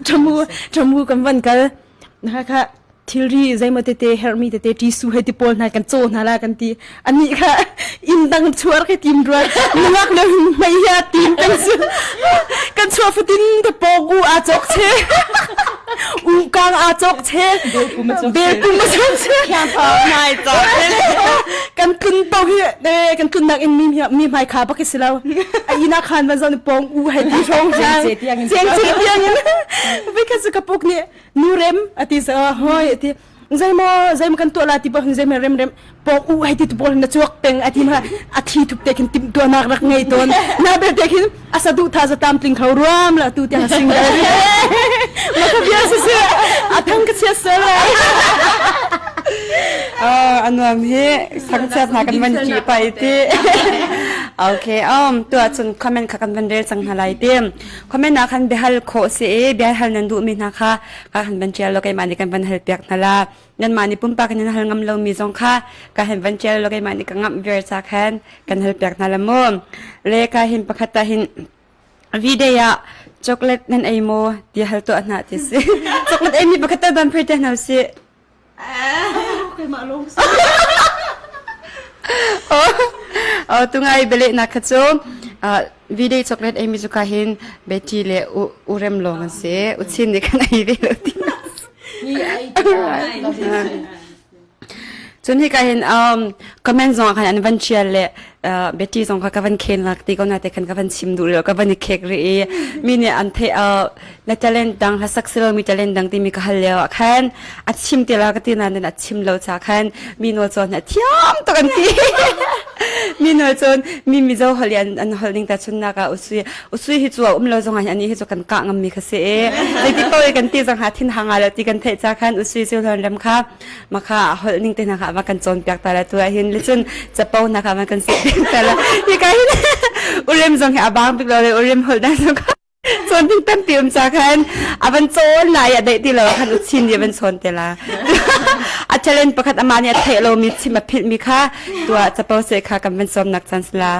[SPEAKER 3] tamu tamu kan van kal na kha thilri zeimaw tete herhmi tete ṭisu hei ti pawl hna kan caw hna la kan ti anih kha inn dang chuar khi tim rual nungak le mei hi a tim kan su kan chuah fatin te pawk u a chok che u kang a chok che bel pum a chok che
[SPEAKER 1] nai cha
[SPEAKER 3] kan tlun to hi kan tlun nak in mi mi hmai kha bak si lo a ina khan van zon pong u hei ti hrawng
[SPEAKER 2] tiang
[SPEAKER 3] cheng che tiang in vi kha su ka puk ni nu rem ati sa hoi ati zeimaw zeimaw kan tuah la ti pa zeimaw rem rem pok u hei ti tu pawl na chuak peng ati ma a thi thup te khin tim tuanak rak ngei ton na bel te khin asa du tha za tam tling kho ruam la tu tiang sing da ma ka bia si si a thang ka chia sel
[SPEAKER 1] anuam hi thangchiat hna kan van ki pai ti okay um tu ahcun comment kha kan van rel cang hna lai ti Comment ah khan biahal khawh si i biahal nan duhmi hna kha ka han van ṭial law keimah nih kan van hal piak hna la. Nanmah nih pumpak in nan hal ngam lomi zong kha ka han van ṭial law keimah nih ka ngamh viar ca khan kan hal piak hna la mu. Le ka hin pakhat ah hin V-Day ah chocolate nan ei maw ti hal tuah hna ti si. Chocolate ei mi pakhat tal ban phei te hna usih.
[SPEAKER 3] Keimah lawng si.
[SPEAKER 1] Oh, tungai belehnak kha cu V-Day chocolate ei mi cu ka hin Betty le Urem lawng an si. Uchin nih kan ei ve lo ti. Cun hika hin um, comment zong ah khan an van chial le. Betty zong kha ka van khen lak ti ko na te khan ka van chim duh lo ka van i khek ri i mi nih an the na talent dang hlasak silo mi talent dang timi ka hal lio ah khan a chim te la ka ti nain a chim lo cha khan mi nawl cawn a thiam tuk an ti mi nawl cun mi mizo hol an an hol ning ta chun nak ah usui usui hi chu a um lo zong ah ani hi chu kan ka ngam mi kha si e zeiti ko kan ti zong ha thin hanga lo ti kan theih cha khan usui cu hlon ram kha makha holh ning te hna kha va kan cawn piak ta la tu ah hin le cun capo hna kha va kan si ta la hi ka hin urem zong hi a bang bik lo le urem holh na zong kha cawn ding tampi um ca khan a van cawn lai a daih ti lo khan uchin nih a van chawn te la a talent pakhat ama nih a theih lo mi chim a philh mi kha tua capo se kha kan van sawm nak chan sila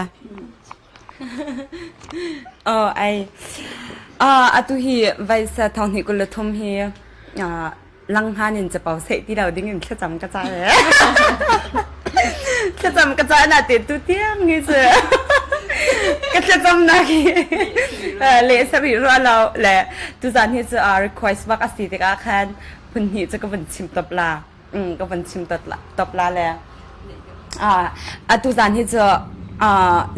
[SPEAKER 4] Oh ai ah atu hi vaisa thong hnih kul le thum hi langhan in capo seh ti lo ding in thlacam ka ca e thlacam ka ca na te tu tiang ni cu ka thlacam nak hi le sari ro lo le tu zan hi cu request bak a si tikah khan phun hnih cu ka vun chim top la ka vun chim top la top la le atu zan hi cu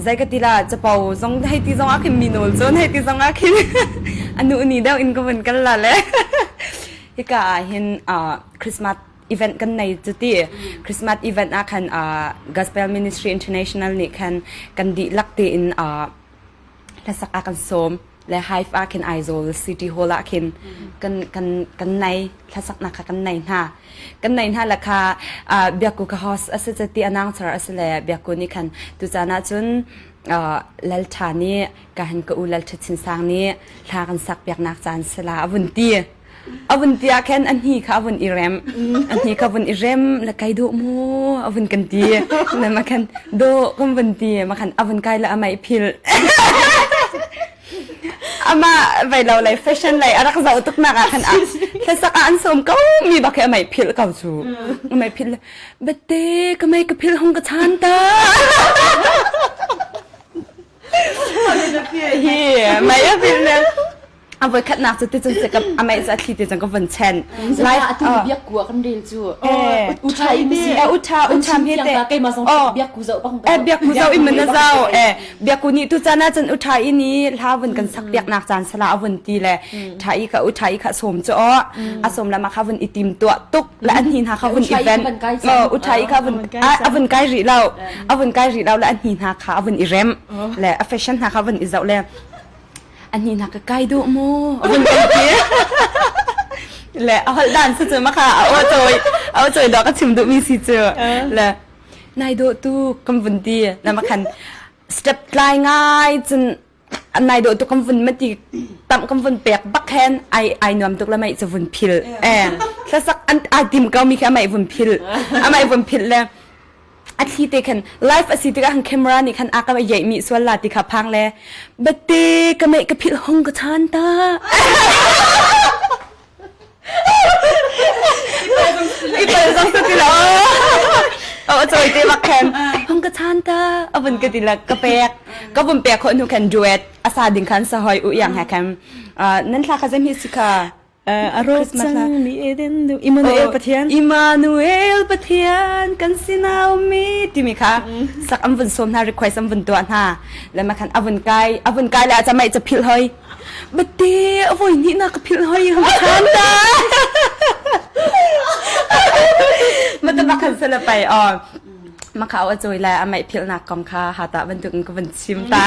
[SPEAKER 4] zei ka ti la capo zong hei ti zong ah khin mi nawl cun hei ti zong ah khin anu ni deuh in ka vun kal la le hika ah hin Christmas event kan nei cu ti Christmas event ah khan Gospel Ministry International nih khan kan dihlak tein hlasak ah kan sawm le Hive ah khin Aizawl City Hall ah khin kan kan kan nei hlasaknak kha kan nei hna kan nei hna la kha biakku ka host a si ti announcer a si le biakku nih khan tu caan ah cun Lal Tha nih ka han ka u Lal Tha Chin Sang nih hla kan sak piaknak caan sila a vun ti A vun ti ah khan a hni kha a vun i rem. A hni kha vun i rem le kai dawh mu a vun kan ti. Le ma khan dawh kan vun ti ma khan a vun kai le a mei phil. Ama vai lo lei fashion lei a rak zoh tuk nak ah khan a hlasak ah an sawm ko mi bak hi a mei phil ko cu. A mei phil le bate ka mei ka phil hong ka chan ta. Hi mei a phil le a voi khatnak cu ticun se ka amei cu a thli ti cang ka vun chen
[SPEAKER 2] live atu biak ku kan rel cu u tha in si
[SPEAKER 4] e u tha u tha mi te
[SPEAKER 2] keimah zong biak ku zau bang
[SPEAKER 4] e biak ku zau in man na zau e biak ku ni tu cana cun u tha i ni hla vun kan sak piak nak caan sala a vun ti le tha i ka u tha i kha som chu o a som la ma kha vun i tim tua tuk la an hin ha kha vun event u tha i kha vun a vun kai ri lo a vun kai ri lo la an hin ha kha a vun i rem le a fashion ha kha vun i zau le a hnih ka kai duh mu a vun kan ti le a holh dan cu ma kha a aw cawi a aw cawi dawh ka chim duh mi si cu le nai dawh tu kan vun ti na ma khan step tlai ngai cun nai dawh tu kan vun ma ti tam kan vun pek bak hen ai ai nuam tuk la mai chu vun phil eh hlasak an ai tim ko mi kha mai vun phil amai vun phil le a thli te khan live a si tikah khan camera nih khan a ka yeih mi sual la ti kha phang le bate ka mei ka philh hong ka chan ta i pal zong sa ti lo o choi te bak khan hong ka chan ta a vun ka ti la ka pek ka vun pek kho nu khan duet asa ding khan sa hoi u yang ha khan nan thla kha zem hi si kha
[SPEAKER 3] A rawk cangmi Eden du Immanuel Pathian
[SPEAKER 4] Immanuel Pathian kan sinau mi timi kha sak an vun sawm hna request an vun tuah hna le ma khan a vun kai a vun kai le a camai ca philh hoi bate a voi hnih na ka philh hoi hong khan ta ma ta bakhan sala pai o ma kha a choi le amai philh nak kong kha hata bantuk in ka vun chim ta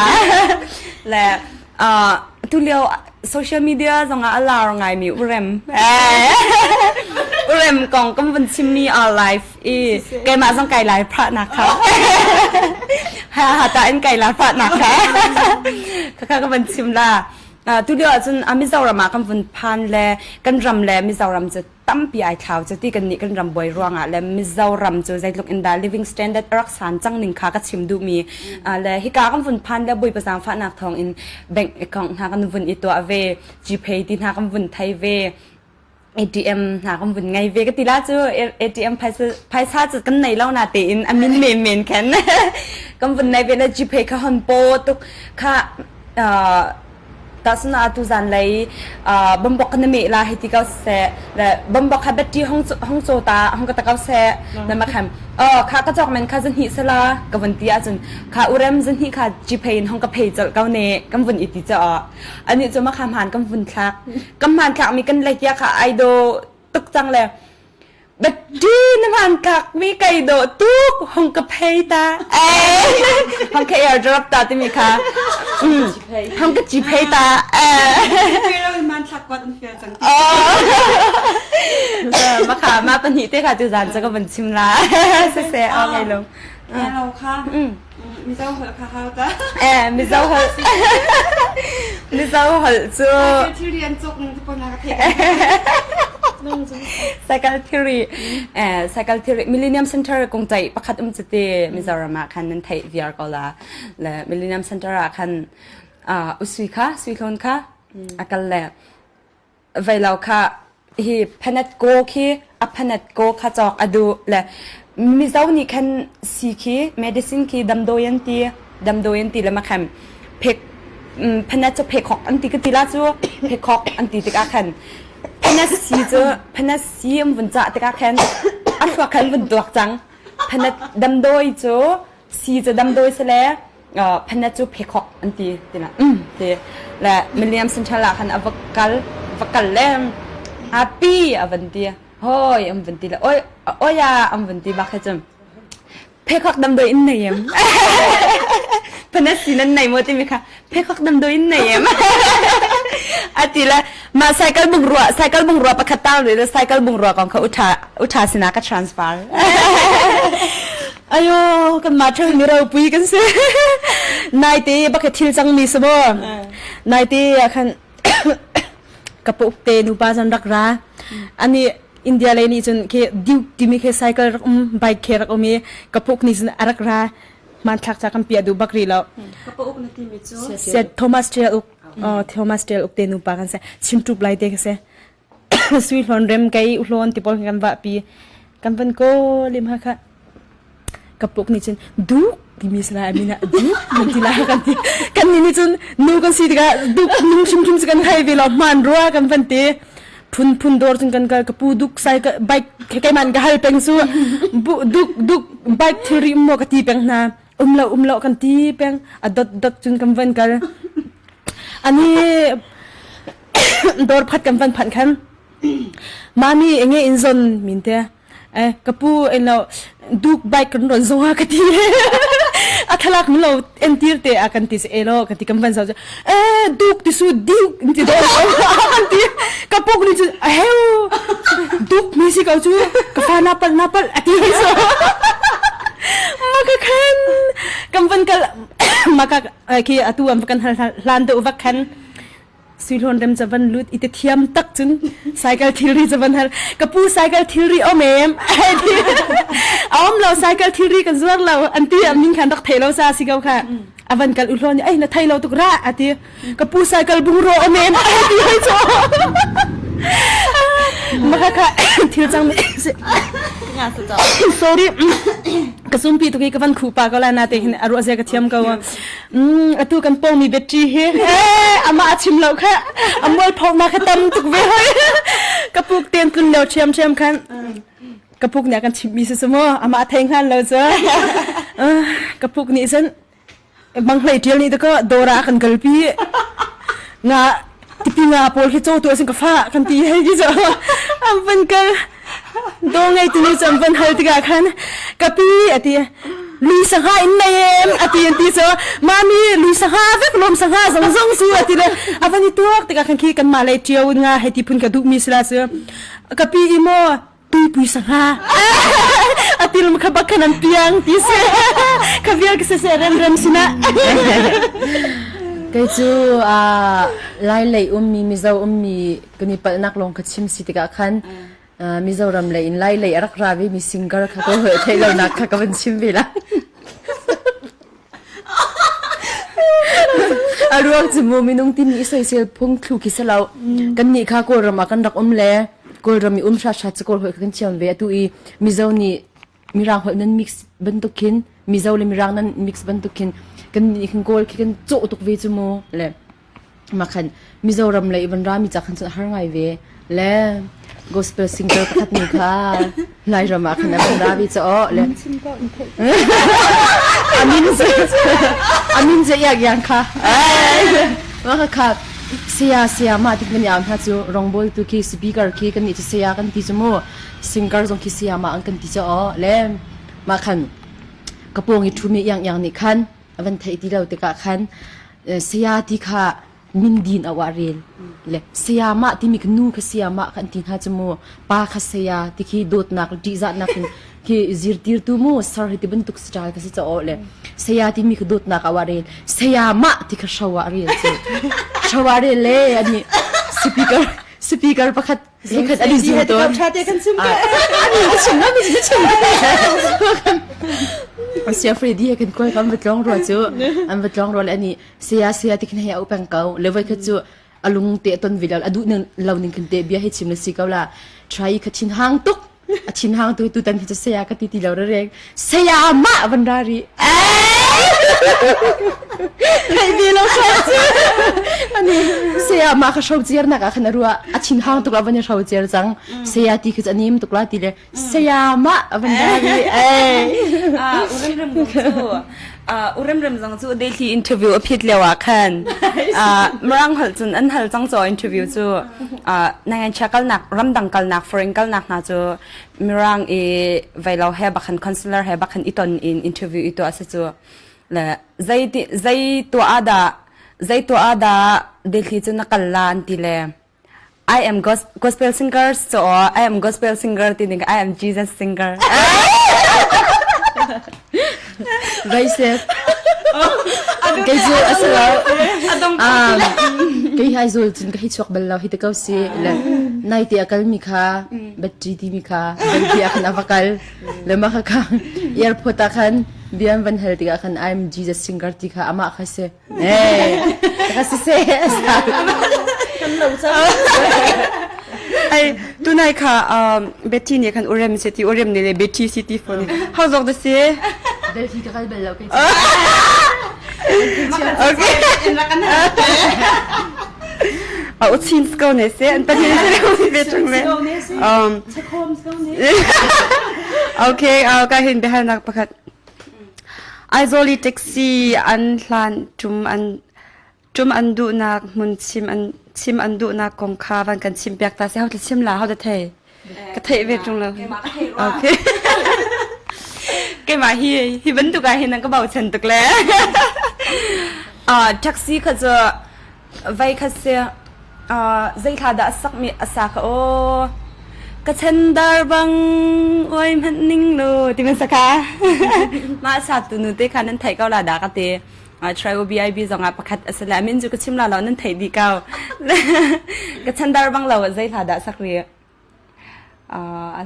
[SPEAKER 4] le Uh, tu lio social media zongah a lar ngaimi urem. Urem kong kan vun chimmi our life i keimah zong kai lai phah nak kha. Ha ha ta in kai lai phah nak kha. Kha kha ka vun chim la. Uh, tu lio ahcun a Mizoram ah kan vun phan le kan ram le Mizoram cu tampi ai thlau cu ti kan nih kan ram buai ruangah le Mizoram cu zeitluk in dah living standard a rak san cang ning kha ka chim duhmi le hika kan vun phan le Bawipa zaangfahnak thawng in bank account hna kan vun i tuah ve GPay ti hna kan vun thei ve ATM hna kan vun ngei ve ka ti la cu ATM phaisa phaisa cu kan nei lo na tein a min men men khan kan vun nei ve le GPay kha hon po tuk kha.
[SPEAKER 5] Tahchun ah tuzan lei bambok kan meh la hei ti ko seh le bambok kha battery hong hong caw ta hong ka ta ko seh na ma khan oh kha ka cawk men kha zan sala ka vun ti ahcun kha urem zan kha GPay in hong ka pay colh ko ne kan vun i ti cha ani cu ma kha hman kan vun thlak kan hman thlak mi kan lei tia kha ai do tuk cang le Battery na hmanthlak mi kai dawh tuk hong ka phei ta. Eh, hong ka airdrop ta timi kha. Mm. Hong ka ci phei ta. Eh.
[SPEAKER 1] Hmanthlak kuat an fial cang.
[SPEAKER 5] Ma kha ma pahnih te kha tu zan ca ka van chim la. Se se a ngai lo.
[SPEAKER 1] Hello kha. Mizo holh kha hau ta.
[SPEAKER 5] Eh, Mizo holh. Mizo holh cu.
[SPEAKER 1] Thilri an cuk ning te na ka theih.
[SPEAKER 5] Cycle theory. Eh, cycle theory Millennium Center kong cai pakhat um chate Mizoram ah khan nan theih viar ko la. Le Millennium Center ah khan usui kha, sui thlon kha akal le Veilo kha hi phanet kaw khi a phanet kaw kha cawk a duh le Mizo nih khan si khi medicine khi damdawi an ti damdawi an ti le makhan phek phanet cu phekhok an ti ka ti la cu phekhok an ti tikah khan phanet si cu phanet si an vun cah tikah khan a thluak khan vun tuak cang phanet damdawi cu si cu damdawi si le phanet cu phekhok an ti tina um ti le William Central ah khan a va kal va kal le happy a van ti hoi an van ti le oi oi a an van ti bak he cun phekhok damdawi in nei em phanet si nan nei mo timi kha phekhok damdawi in nei em ati le ma cycle bungrua cycle bungrua pakhat tang le cycle bungrua kong kha utha utha sina ka transfer
[SPEAKER 3] Ayo kan mah theu mi ropui kan si. Naite bak thil cang mi si maw? Naite ah khan ka pu te nupa zan rak ra. Ani India lei nih cun khi Duke timi khi cycle rak um bike khi rak um i ka puk nih cun a rak ra. Hmanthlak ca kan piah duh bak rih lo.
[SPEAKER 1] Ka pa uk na timi cu?
[SPEAKER 3] Sia Thomas Tial uk. Oh Thomas Tial uk te nupa kan si. Chimtup lai te ka si. Sui hlawn rem kei u hlawn ti pawl kan vahpi. Kan van kawl im hakha. Ka puk nih cun duk timi si lai amin ah duk kan ti lai kan ti. Kan nih nih cun nu kan si tikah duk nung hrimhrim cu kan hei ve lo hmaan rua kan van ti. Phun phun dawr cun kan kal ka pu duk sai ka bike keiman ka hal peng su bu duk duk bike thilri um maw ka ti peng hna. Um lo um lo kan ti peng a dot dot cun kan van kal. Ani dawr phat kan van phanh khan mami enge in zon min te eh ka pu en lo duk bike kan ron zonga ka ti a thalak min lo entir te a kan ti se elo kan ti kan van zo eh duk ti su duk ti do kan ti ka puk ni chu a heu duk mi si ko chu ka fa na pal na pal ati so maka khan kan van kal maka khi atu am kan hal hlan deuh vak khan Suihlawn rem ca van lut i te thiam tak cun cycle thilri ca van hal ka pu cycle thilri om em a om lo cycle thilri kan zuar lo an ti min khan rak thei lo sa si ko kha a van kal uhlawn ai na thei lo tuk ra ati ka pu cycle bungro om em ti hoi cho maka kha thil cang mi sorry ka sumpi tu ki ka van khu pa ko la na te hin aru zia ka thiam ko atu kan pawmi battery hi amah a chim lo kha a mualphonak kha tam tuk ve hoi ka puk ten tlun lio ṭhiam ṭhiam khan ka puk nih a kan chimhmi si mu amah thei hngal lo cu ka puk nih cun manghlei ṭial nih dakaw dawr ah a kan kalpi nga tipi nga pawl khi caw tu asin ka fa kan ti hei ki cu an van kal Do ngei tu nih cun van hal tikah khan ka pi a ti lui sangha in nei em a ti an ti cu mami lui sangha vek lom sangha zong zong su a ti le a van i tuak tikah khan khi kan mah lei ṭio nga hei ti phun ka duh mi sila cu ka pi i maw tuipui sangha a tilm kha bak khan an piang ti si kha vial ka se se rem rem sina
[SPEAKER 2] Kei cu Lai lei ummi Mizo ummi kan i palhnak lawng kha chim si tikah khan Mizoram lei in Lai lei a rak ra ve mi singer kha ka holh theih lonak kha ka van chim ve la. A ruang cu mu minung timi i soisel phung thlu khi si lo. Kan nih kha Kawlram ah kan rak um le Kawlram i um hrat hrat cu Kawl holh kha kan thiam ve. Atu i Mizo nih Mirang holh nan mix bantuk khin Mizo le Mirang nan mix bantuk khin kan nih khin Kawl khi kan cawh tuk ve cu mu le. Mah khan Mizoram lei van rami ca khan cun a har ngai ve. Le gospel singer pakhat nu kha Lairam ah khan a van ra ve ca aw le amin ze amin ze iak yang kha mah kha kha saya saya mah tik man iau hna cu rongbawl tu khi speaker khi kan nih cu saya kan ti cu mu singer zong khi saya mah an kan ti ca aw le mah khan ka pawng i ṭhumi iang iang nih khan a van theih ti lo tikah khan saya ti kha mindin a uah rel le sayamah timi kha nu kha sayamah kan ti hna cu mu pa kha saya ti khi dawtnak le ṭihzahnak in khi zirtirtu mu sar hi ti bantuk style kha si ca aw le saya timi kha dawtnak a uah rel sayamah ti kha hro ah rel cu hro ah rel le ani speaker speaker pakhat Zikhat ani zu tawn.
[SPEAKER 3] Tha te kan chim
[SPEAKER 2] ka. Ani ka chim na mi chim ka. Sia Freddy he kan koi kan va tlong rua cu an va tlong rua le ani saya saya ti khin hei au peng ko le voi khat cu alung te ton vi lo adu ning lo ning khin te bia hei chim na si ko la try kha thin hang tuk a thin hang tu tu tan hi cu saya ka ti ti lo re reng saya ma van ra ri Theih ve lo hro cu. Ani saya ma kha hro ciar nak ah khan a rua a thin hang tuk la van i hro ciar cang. Saya ti khi cu a nim tuk la ti le saya ma van ra ri. Ei.
[SPEAKER 5] Ah, urem rem zong cu ah urem rem zong cu Delhi interview a phit lio ah khan ah mirang holh cun an hal cang caw interview cu ah nangan chia kalnak ramdang kalnak foreign kalnak hna cu Mirang i veilo he bakhan consular he bakhan i ton in interview i tuah si cu le zei ti zei tuah ah dah zei tuah ah dah Delhi cu na kal la an ti le I am gospel singer so I am gospel singer ti ning I am Jesus singer
[SPEAKER 2] Vai sef. Kei cu a si lo. Um, kei hai zul cun ka hi chuak bal lo hi te ko si. Le nai te a kal mi kha battery ti mi kha banki ah khan a va kal. Le mah kha kha airport ah khan bia an van hal tikah khan I'm Jesus singer ti kha amah kha si. Eh, ka si se.
[SPEAKER 3] Kan lo cang.
[SPEAKER 1] Ai tunai kha um, Betty nih khan urem city urem nih le Betty city phone how zok da si
[SPEAKER 2] Delhi ka kal bal lo kei.
[SPEAKER 1] Okay. A u chin sko ne se an pahnih se ve chung le. Um Okay, uh, ka hin biahalnak pakhat. Aizawl i taxi an hlan ṭum an ṭum an duhnak hmun chim an chim an duhnak kong kha van kan chimpiak ta seh. Ho chim la ho da thei? Ka theih ve ṭung lo. Okay.
[SPEAKER 5] Keimah hi hi bantuk ah hin an ka bochan tuk le. Uh, taxi kha cu Vai khat si zei thla dah a sakmi a sa kha aw ka chandar bang uai hmanh ning lo ti man saka mah sa tu nu te kha nan theih ko la da ka ti try OBIB zong ah pakhat a si le min cu ka chim la lo nan theih dih ko ka chandar bang lo zei hla dah sak ri a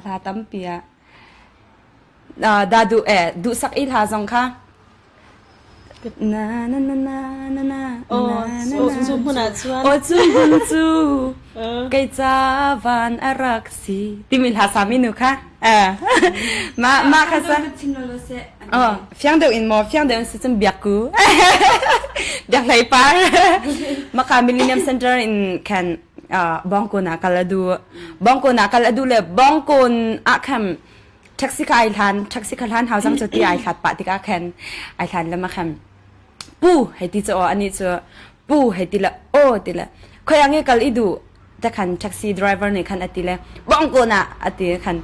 [SPEAKER 5] hla tampi ah da du eh duhsak i hla zong kha Na na na na na na
[SPEAKER 3] na na cu hmun ah cun
[SPEAKER 5] aw cu hmun cu kei ca van a rak si timi hla sami nu kha ma ma kha sa oh fiang deuh in maw fiang deuh in si cun biak ku biak hlei par maka Millennium Center in khan bongkon ah kal adu bongkon ah kal adu le bongkon ah khan Taxi kha ai hlan taxi kha hlan hau cang cu ti ai hlat pah tikah khan ai hlan lama khan pu hei ti cu aw ani cu pu hei ti le aw ti le khoi ah nge kal i duh te khan taxi driver nih khan ati le bong ko na ati khan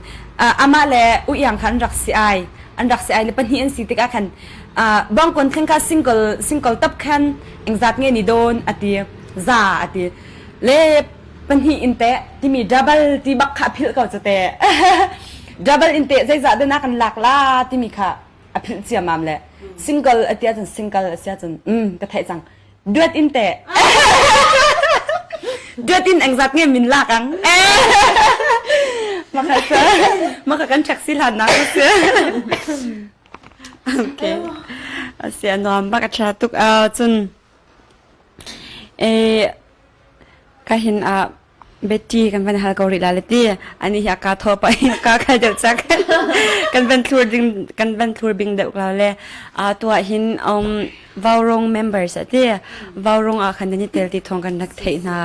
[SPEAKER 5] amah le u iang khan rak si ai an rak si ai le pahnih an si tikah khan bong kon thleng kha single single tap khan engzat nge ni don ati za ati le pahnih in teh timi double ti bak kha a philh ko cu teh double in teh zeizah dah na kan lak la timi kha a philh ciammam le single a ti ahcun single a si ahcun um ka theih cang duet in teh duet in engzat nge min lak ang maka maka kan taxi hlan nak si
[SPEAKER 1] okay asi anuam bak a tha tuk a cun eh Ka hin ah. Betty kan van hal ko rih la le ti. Ani hi a ka thaw pa i ka khal deuh cak. Kan van thlur ding kan van thlur bing deuh ko le. A tuah hin um Vaurong members a ti. Vaurong ah khan nan i tel ti thawng kan rak theih hna.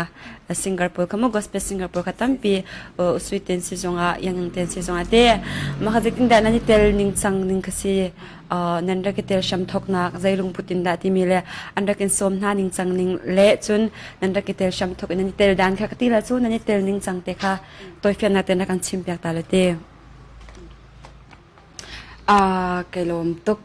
[SPEAKER 1] Singer pawl kha mu gospel singer pawl kha tampi sui ten si zongah yang ten si zongah te. Mah kha zeitin dah nan i tel ning cang ning kha si. Nan rak i tel hram thoknak zei lungput in dah timi le an rak in sawm hna ning cang ning le cun nan rak i tel hram thok in nan i tel dan kha ka ti la cu nan i tel ning cang te kha tawifiannak te na kan chim piak ta le te.
[SPEAKER 5] Kai lawm tuk.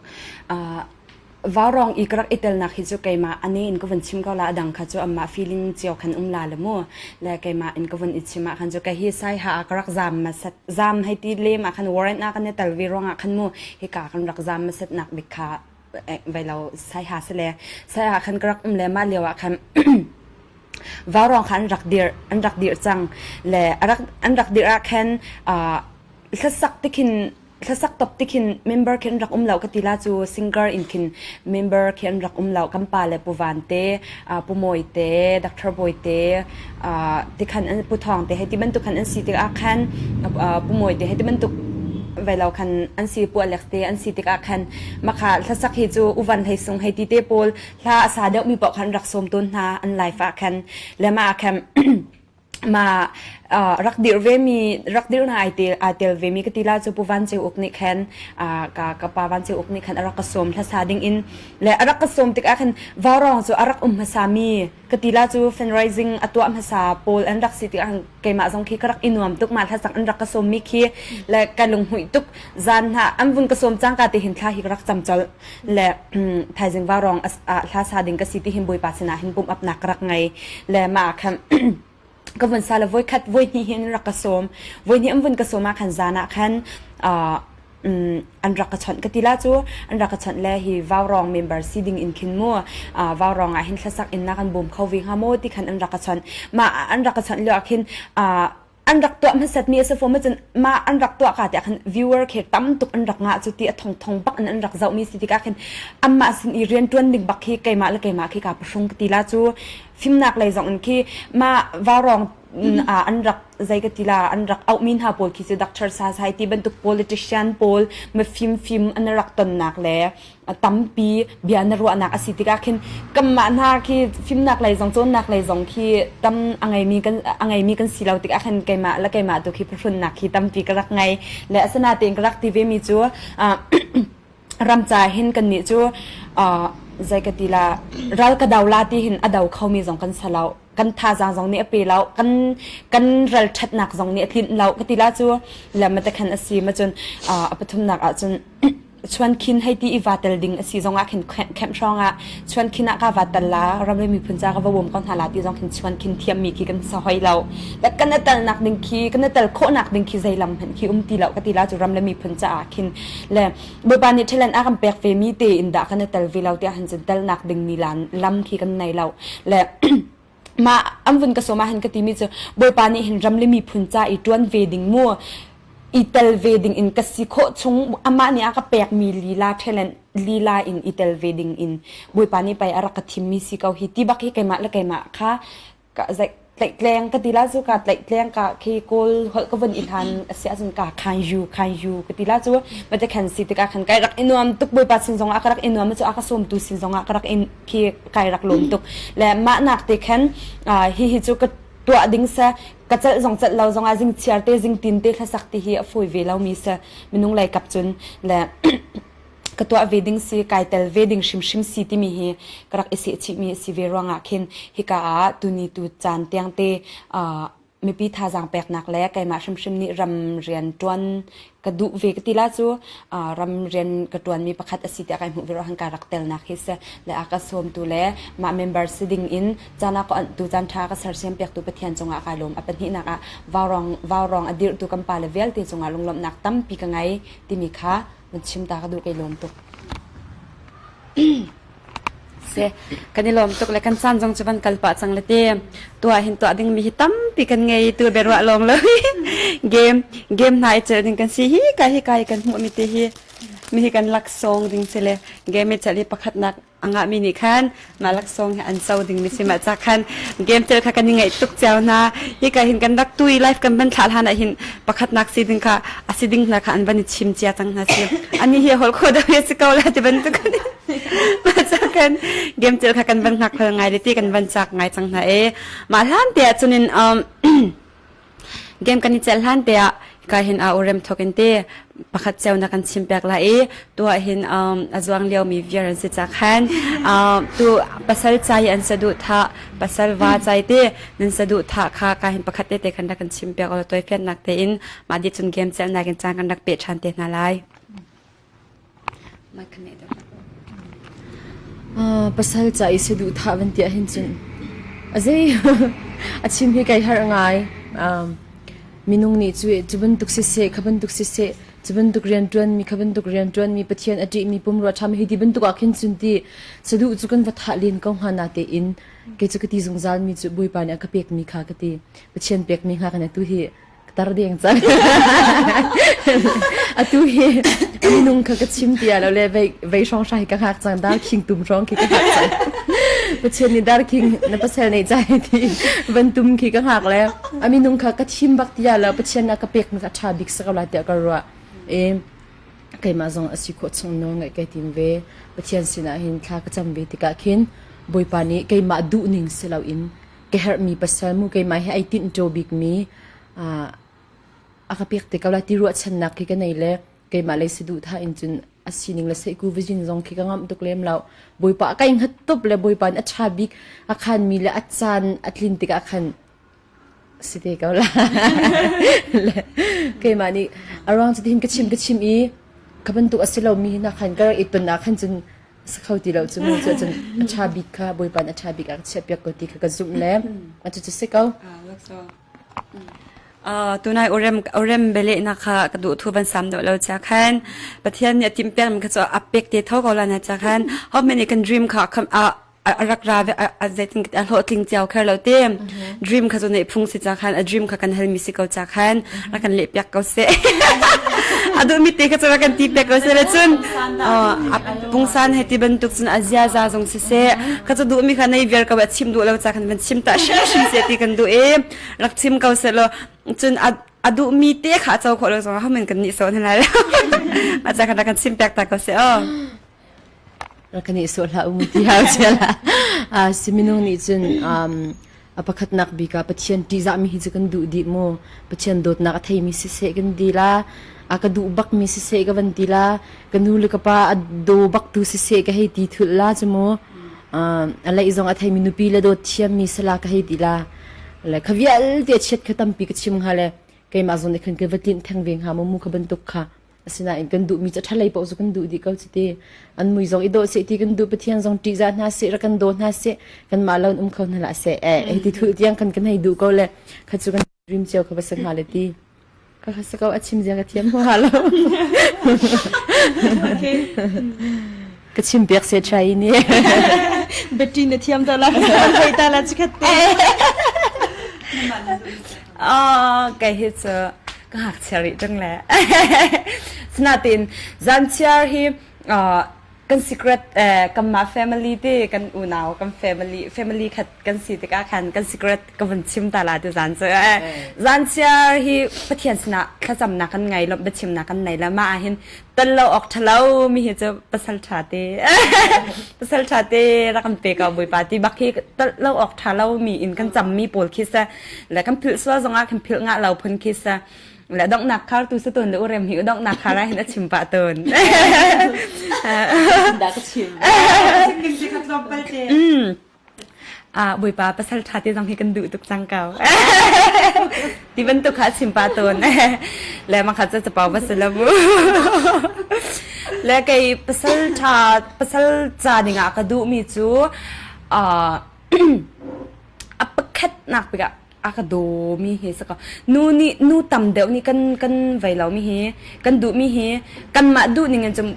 [SPEAKER 5] Vaurong i ka rak i telnak hi cu keimah ane in ka vun chim ko la adang kha cu amah feeling cio khan um la le mu le keimah in ka vun i chim ah khan cu ka hi sai ha ah ka rak zam masat zam hei ti lem ah khan warrant ah kan i tel ve ruang ah khan mu hika kan rak zam masat nak bik kha vai lo sai ha se le sai ha khan ka rak um le ma lio ah khan vaurong kha an rak dir an rak dir cang le arak an rak dir ah khan hlasak tikhin hlasak top ti khin member khi an rak um lo ka ti la cu singer in khin member khi an rak um lo kan pa le pu Van te pu Mawi te Dr. Bawi te ti khan an pu Thawng te hei ti bantuk khan an si tikah khan pu Mawi te hei ti bantuk ve lo khan an si pu Alex te an si tikah khan makha hlasak hi cu uvan hlei sung hei ti te pawl hla a sa deuh mi paoh khan rak sawm tawn hna an life ah khan le ma khan Ma rak dirh vemi rak dirh hna ai tel aa tel vemi ka ti la cu Pu Van Ceu Uk nih khan ka ka pa Van Ceu Uk nih khan a rak ka sawm hlasa ding in le a rak ka sawm tikah khan vaurong cu a rak um hmasa mi ka ti la cu fundraising a tuah hmasa pawl an rak si tikah khan keimah zong khi ka rak i nuam tuk ma hlasak an rak ka sawm mi khi le ka lunghmuih tuk zan hna an vun ka sawm cangka te hin thla hi ka rak cam colh le thaizing vaurong hla sa ding ka si ti hin Bawipa sinah hin pumh apnak ka rak ngei le mah ah khan ka vun sa le voikhat voihnih hin rak ka sawm voihnih an vun ka sawm ah khan zan ah khan an rak ka chawnh ka ti la cu an rak ka chawnh le hi vaurong member si ding in khin mu vaurong ah hin hlasak in na kan bawm kho ve hnga maw ti khan an rak ka chawnh mah an rak ka chawnh lio ah khin an rak tuah hmasatmi a si fom ahcun mah an rak tuah ka tiah khan viewer khi tam tuk an rak ngah cu ti a thong thong bak in an rak zohmi si tikah khin anmah sin i rianṭuan ding bak khi keimah le keimah khi kaa pahrung ka ti la cu fimnak lei zong in khi mah vaurong an rak zei ka ti la an rak auhmi hna pawl khi cu Dr. Sasai ti bantuk politician pawl mifim fim an rak tonnak le tampi bia na ruahnak a si tikah khin kanmah hna khi fimnak lei zong cawnnak lei zong khi tam a ngeimi kan a ngeimi kan si lo tikah khin keimah le keimah tu khi phuhrunnak khi tampi ka rak ngei le asinain ka rak ti ve mi cu ram ca hin kannih cu zei ka ti la ral ka do la ti hin a do khomi zong kan si lo kan thazaang zong nih a pe lo kan kan ral ṭhatnak zong nih a tlinh lo ka ti la cu le ma te khan a si ma cun a pathumnak ah cun chuankhin hei ti i va tel ding a si zongah khin kemh hrawng ah chuankhin ah ka va tel la ram le miphun ca ka va bawm ko hna la ti zong khin chuankhin thiammi khi kan sa hoi lo le kan a telnak ding khi kan a tel khawhnak ding khi zei lam hmanh khi um ti lo ka ti la cu ram le miphun caah khin le Bawipa nih talent a kan pek ve mi te in dah kan i tel ve lo tiah han cun telnak ding mi lan lam khi kan nei lo le mah an vun ka sawm ah hin ka timi cu Bawipa nih hin ram le miphun ca i ṭuan ve ding mu i tel ve ding in ka si khawh chung amah nih a ka pekmi lila talent lila in i tel ve ding in Bawipa nih pei a rak ka thimmi si ko hi ti bak hi keimah le keimah kha ka tlaihtleng ka ti la cu ka tlaihtleng ka khi kawl holh ka vun i hlan a si ahcun ka khan yu khan yu ka ti la cu mate khan si tikah khan kai rak i nuam tuk bawipa sin zongah ka rak i nuam cu a ka sawmtu sin zongah ka rak in khi kai rak lawm tuk le mah nak te khan hi hi cu ka tuah ding sa ka celh zong celh lo zongah zing chiar te zing tin te hlasak ti hi a fawi ve lo mi sa minung lei kap cun le ka tuah ve ding si kai tel ve ding hrimhrim si timi hi ka rak i sehchihmi a si ve ruangah khin hika ah tuni tu caan tiang te mipi thazaang peknak le keimah hrimhrim nih ram rian ṭuan ka duh ve ka ti la cu ram rian ka ṭuanmi pakhat a si tiah kai hmuh ve ruangah ka rak telnak hi si le a ka sawmtu le mah member si ding in caan ah ka onhtu caan ṭha ka sersiam piaktu Pathian cungah kai lawm a pahnihnak ah vaurong vaurong a dirhtu kan pale vialte cungah lunglawmhnak tampi ka ngei timi kha nan chim ta ka duh kai lawm tuk. Se kan i lawm tuk le kan caan zong cu van kal pah cang le te tuah hin tuah ding mi hi tampi kan ngei tu be ruah lawng lo game game hna i cel ding kan si hi ka hi kai kan hmuh mi te hi.
[SPEAKER 1] Mi hi kan laksawng ding si le game cel hi pakhatnak a ngahmi nih khan mah laksawng hi an co ding mi si mah ca khan game cel kha kan i ngaih tuk cio hna. Hika hin kan rak tui live kan van thlah hlan ah hin pakhatnak si ding kha a si ding hna kha an van i chim cia cang hna si. Ani hi hol kho deuh si ko la ti bantuk mah ca khan game cel kha kan van hngak khol ngai le ti kan van chak ngai cang hna e. Mah hlan te ah cunin um Game kan i celh hlan te ah hika hin a urem thawk in te pakhat cio na kan chim piak lai i tu ah hin um, a zuang liomi viar an si ca khan um, tu pasal cai an saduhthah pasal va cai te nan saduhthah kha ka hin pakhat te te khan rak kan chim piak law tawifiannak tein mah di cun game celhnak in caan kan rak pe ṭhan te hna lai.
[SPEAKER 2] Pasal ca i saduhthah van ti ahhin cun a zei a chim hi kai harh ngai. Minung nih cu cu bantuk siseh, kha bantuk siseh, cu bantuk rianṭuanmi, kha bantuk rianṭuanmi, Pathian a ṭihmi, pumrua ṭhami hi ti bantuk ah khin cun ti saduh cu kan va thah len ko hnga natein kei cu ka ti zungzalmi cu Bawipa nih a ka pekmi kha ka ti. Pathian pekmi hnga kan atu hi tar deng cang. Atu hi minung kha ka chim tia lo le vei vei hrawng hrai ka hngak cang dar king tum hrawng khi ka hngak cang. Pathian nih dar king na pasal nei chai ti van tum khi ka hngak le a minung kha ka thim bak tia lo Pathian a ka pek mi ka tha bik sa ko la tiah ka ruah. E keimah zong a si khawh chung nawl ngaih kai tim ve. Pathian sinah hin thla ka cam ve tikah khin Bawipa nih keimah duh ning si loin ka herhmi pasal mu keimah hi ai tinhṭo bikmi a ka pek te ko lai ti ruahchannak khi ka nei le keimah lei saduhthah in cun a sining le seihku vajin zong khi ka ngamh tuk lem lo bawipa a kai hngat tuk le bawipa nih a ṭha bik a khanmi le a caan a tlin tikah khan si te ko la keimah nih a ruang cu tihin ka chim ka chim i ka bantuk a si lomi hna khan ka rak i ton ah khan cun sa kho ti lo cu mu cu cun a ṭha bik kha Bawipa nih a ṭha bik a ka chiahpiak ko ti kha ka zumh le a cucu si ko.
[SPEAKER 1] Uh, tunai urem urem belehnak kha ka duh thu van sam deuh lo cha khan Pathian nih a timh piak mi kha cu a pek te tho ko la na cha khan how many kan dream kha kham a a rak ra ve a zeitin a hlawhtling cio kher lo te dream kha cu neih phung si ca khan a dream kha kan halmi si ko ca khan rak kan leh piak ko seh a duhmi te kha cu rak kan ti piak ko seh le cun a pungsan he ti bantuk cun a ziaza zong si seh kha cu duhmi kha nei viar ko a chim duh lo ca khan van chim ta hrimhrim seh ti kan duh i rak chim ko seh law cun a a duhmi te kha a co khawh lo zong ah men kan nih sawn lai ma ca khan rak kan chim piak ta ko seh aw
[SPEAKER 2] Rak kan i sawh hlah u ti hau chiala. Si minung nih cun um, a pakhatnak bik ah Pathian ṭihzahmi hi cu kan duh dih mu. Pathian dawtnak a theimi siseh kan ti la, a ka duh bakmi siseh ka van ti la, ka nu le ka pa a daw baktu siseh ka hei ti thulh la cu mu. A leih zong a theimi nupi le dawt thiammi sala ka hei ti la. Le kha vialte a chiat kha tampi ka chim hnga le keimah zong nih khan ka va tlinh theng ve hnga mu mu kha bantuk kha. Asinain kan duhmi cu a ṭhalei paoh cu kan duh dih ko cuti. An mui zong i dawh seh ti kan duh, Pathian zong ṭihzah hna seh, rak kan daw hna seh, kanmah lo in um kho hna hlah seh. Eh, hei ti thulh tiang kan kan hei duh ko le kha cu kan rim cio kha va si hnga le ti. Ka kha si ko a chim zia ka thiam hua lo. Ka chim piak se try ni.
[SPEAKER 3] Betty na thiam ta la, hei ta la chikhat te.
[SPEAKER 5] Ah, kei hi cu ka ngakchia rih ṭung le. Sinain zanchiar hi uh, kan secret eh, kanmah family te kan unau kan family family khat kan si tikah khan kan secret ka vun chim ta la ti zan cu eh. Zanchiar hi Pathian sinah thlacamnak kan ngei lo biachimnak kan nei lo mah ah hin tel lo awk ṭhalo mi hi cu pasal ṭha te pasal ṭha te rak kan pe ko Bawipa ti bak hi tel lo awk ṭha lo mi in kan cam mi pawl khi sa le kan philh sual zongah kan philh ngah lo phun khi sa le donghnak khar tu sa ton le urem hi donghnak khar ah hin a chim pah ton
[SPEAKER 2] Da ka chim.
[SPEAKER 5] Ah, Bawipa pasal ṭha te zong hi kan duh tuk cang ko. Ti bantuk kha a chim pa tawn. Le makhat cu capau va si lo mu. Le kei pasal ṭha pasal ca dingah ka duhmi cu ah a pakhatnak bik ah a ka dawmi hi si ko. Nu nih nu tam deuh nih kan kan vei lomi hi kan duhmi hi kanmah duh ning in cun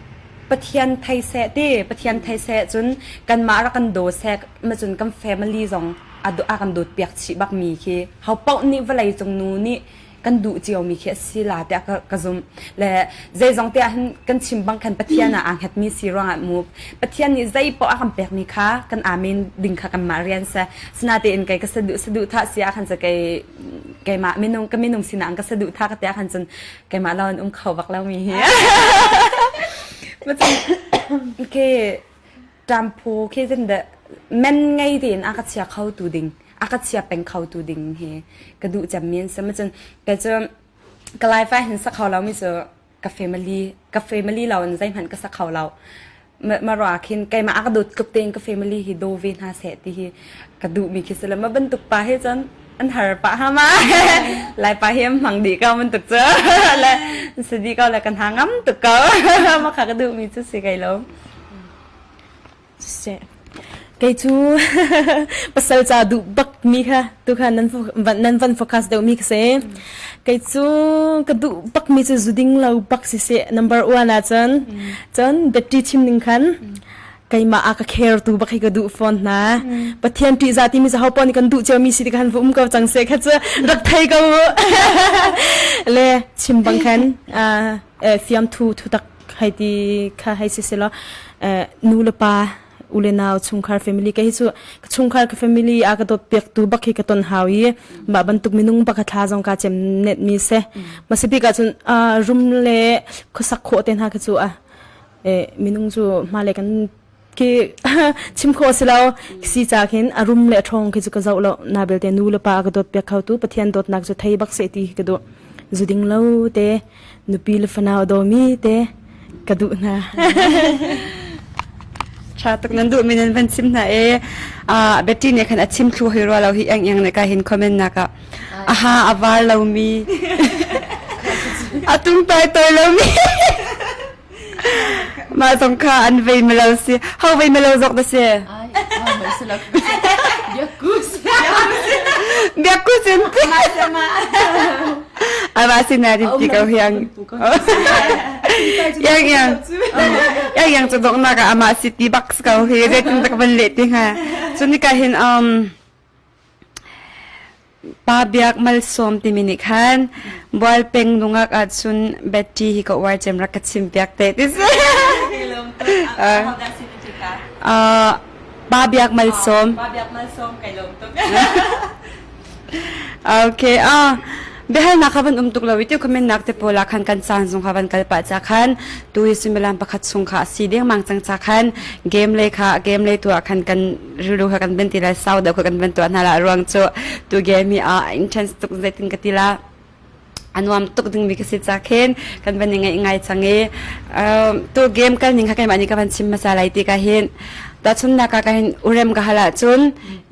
[SPEAKER 5] Pathian thei seh ti Pathian thei seh cun kanmah rak kan daw seh ma cun kan family zong a a kan dawt piak chih bakmi khi ho paoh nih vawlei cung nu nih kan duh cio mi khi a si la tiah ka ka zumh. Le zeizong te ah hin kan chim bang khan Pathian ah aa hngatmi si ruangah mu Pathian nih zei poah a kan pekmi kha kan amen ding kha kanmah rian si. Sinatein kei ka saduh saduhthah si ah khan cu kei keimah minung ka minung sinak in ka saduhthah ka ti ah khan cun keimah lo in um kho bak lomi hi. Macun ke ṭamphu khi zindah men ngei tein a ka chia kho tu ding a ka chia peng kho tu ding hi ka duh cemmi an si. Macun kei cu ka life ah hin sa kho lomi cu ka family ka family lo in zeihmanh ka sa kho lo. Ma ruah khin keimah a ka dawt tluk tein ka family hi daw ve hna seh ti hi ka duhmi khi si le ma bantuk pa he cun an har pah ha ma lai pa hi an hmang dih ko bantuk cu le si dih ko le kan ha ngam tuk ko ma kha ka duhmi cu si kai lo
[SPEAKER 3] Siseh. Kei cu pasal ca duh bak mi kha tu kha nan nan van focus deuh mi ka si. Kei cu ka duh bak mi cu zu ding lo bak siseh number one ah cun cun battery chim ning khan keimah a ka care tu bak hi ka duh fawn hna. Pathian ṭihzah timi cu ho paoh nih kan duh cio mi si ti khan va um ko cang seh kha cu rak thei ko mu. Le chim bang khan fiamthu thutak hei ti kha hei si selaw nu le pa u le nau chungkhar family ka hi cu ka chungkhar ka family a ka dawt piak tu bak hi ka ton hau i mah bantuk minung bak thla zong ka cem net mi se masibik ah cun rum le khuasak khawh te hna kha cu a minung cu hma le kan khi chim khawh si lo si ca khin a rum le a ṭhawng khi cu ka zoh lo na belte nu le pa ka dawt piak kho tu Pathian dawtnak cu thei bak seh ti ka duh zu ding lo te nupi le fanau dawmi te ka duh hna
[SPEAKER 1] Tha tuk nan duh mi nan van chim hna e Betty nih khan a chim thlu hoi rua lo hi eng eng ne ka hin comment nak ah aha a var lo mi a tung tai toi lo mi Mah zong kha an vei melo si. Ho vei melo zok da si?
[SPEAKER 2] Ai, ai, si lo. Biakus.
[SPEAKER 1] Biakus in ti. Ama sin na din ti ko hiang. Yang yang. Yang yang cu dok nak ama si ti bak ko hi. Zeitin tak van le ti nga. Cun ka hin um Pa Biak Malsawm timi nih khan Bualpeng nungak ahcun Betty hi ka uar cem rak ka chimpiak te ti si. Pa Biak Malsawm.
[SPEAKER 4] Pa Biak Malsawm kai lawm tuk.
[SPEAKER 1] Okay. Ah, biahalnak kha van um tuk lo i tu comment nak te pawl ah khan kan caan zung kha van kal pah ca khan tu hi suimilam pakhat chung kha a si dengmang cang ca khan game le kha game le tu ah khan kan rilru kha kan ben ti lai sau deuh kha kan ben tuah hna la ruang cu tu game hi a intense tuk zeitin ka ti la a nuam tuk ding mi ka si ca khin kan van i ngaih ngai cang i tu game kal ning kha keimah nih ka van chim hmasa lai ti ka hin tahchunnak ah ka hin urem ka hal ahcun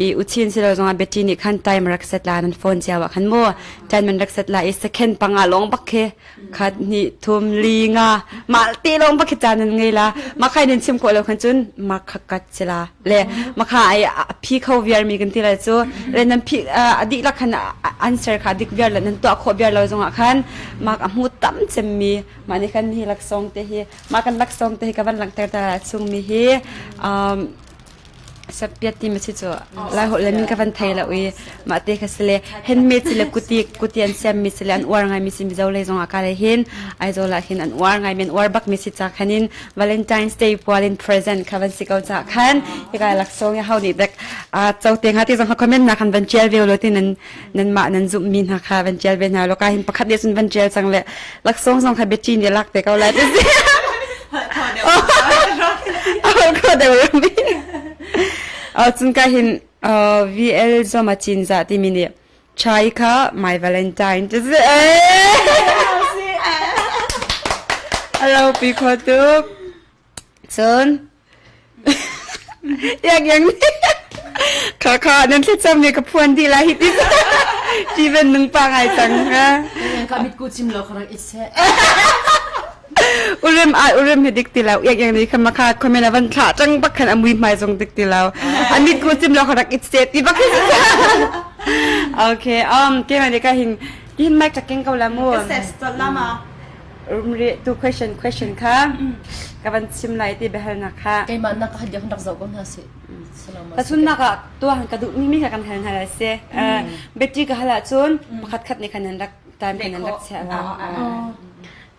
[SPEAKER 1] i uchin silo zongah Betty nih khan time rak set la nan phone cio ah khan mu time man rak set la i second panga lawng bak khi khat hnih thum li nga mah te lawng bak khi caan nan ngei la mah khai nan chim khawh lo khan cun ma kha kat si la le ma kha ai a phi kho viar mi kan ti lai cu le nan phi a dihlak khan answer kha dik viar le nan tuah khawh viar lo zongah khan mak a hmu tam cem mi mah nih khan hi laksawng te hi mah kan laksawng te hi ka van langhter ta chung mi hi um Sapiat ti ma si cu lai holh le min ka van thei lo i mah te kha si le handmade si le kuti kuti an siam mi si le an uar ngai mi si Mizo lei zong ah ka le hin Aizawl ah hin an uar ngai mi an uar bak mi si ca khan in Valentine's Day pual in present kha van si ko ca khan hika laksawng i ho nih dek cho te nga ti zong kha comment na khan van tial ve lo ti nan nan mah nan zumh mi hna kha van tial ve hna lo ka hin pakhat nih cun van tial cang le laksawng zong kha biaṭi nih lak te ko lai ti si kho deuh rami cun ka hin VL zoma cinza timi nih chai kha my valentine ti si a lo pi kho tuk cun Yang yang kha kha nan thlacam mi ka phuan dih lai hi ti ti van nung pa ngai cang ha.
[SPEAKER 2] Yang ka mit ku chim lo kha rak it seh.
[SPEAKER 1] Urem ai urem hi dik ti lo yang yang ni kha makha comment avan thla cang bak khan amui hmai zong dik ti lo amit ku chim lo kha rak it seh ti bak Okay um ke ma ka hin hin mic checking ko la mu.
[SPEAKER 4] Ka ses to lama.
[SPEAKER 1] Rumri tu question question kha ka van chim lai ti biahalnak kha.
[SPEAKER 2] Keimah nak ka hal rak zoh ko hna sih.
[SPEAKER 1] Tachunnak ah tuah ka duh mi kha kan hal hna lai si. Betty ka hal ahcun pakhat khat nih khan nan rak Time kan rak chiah la.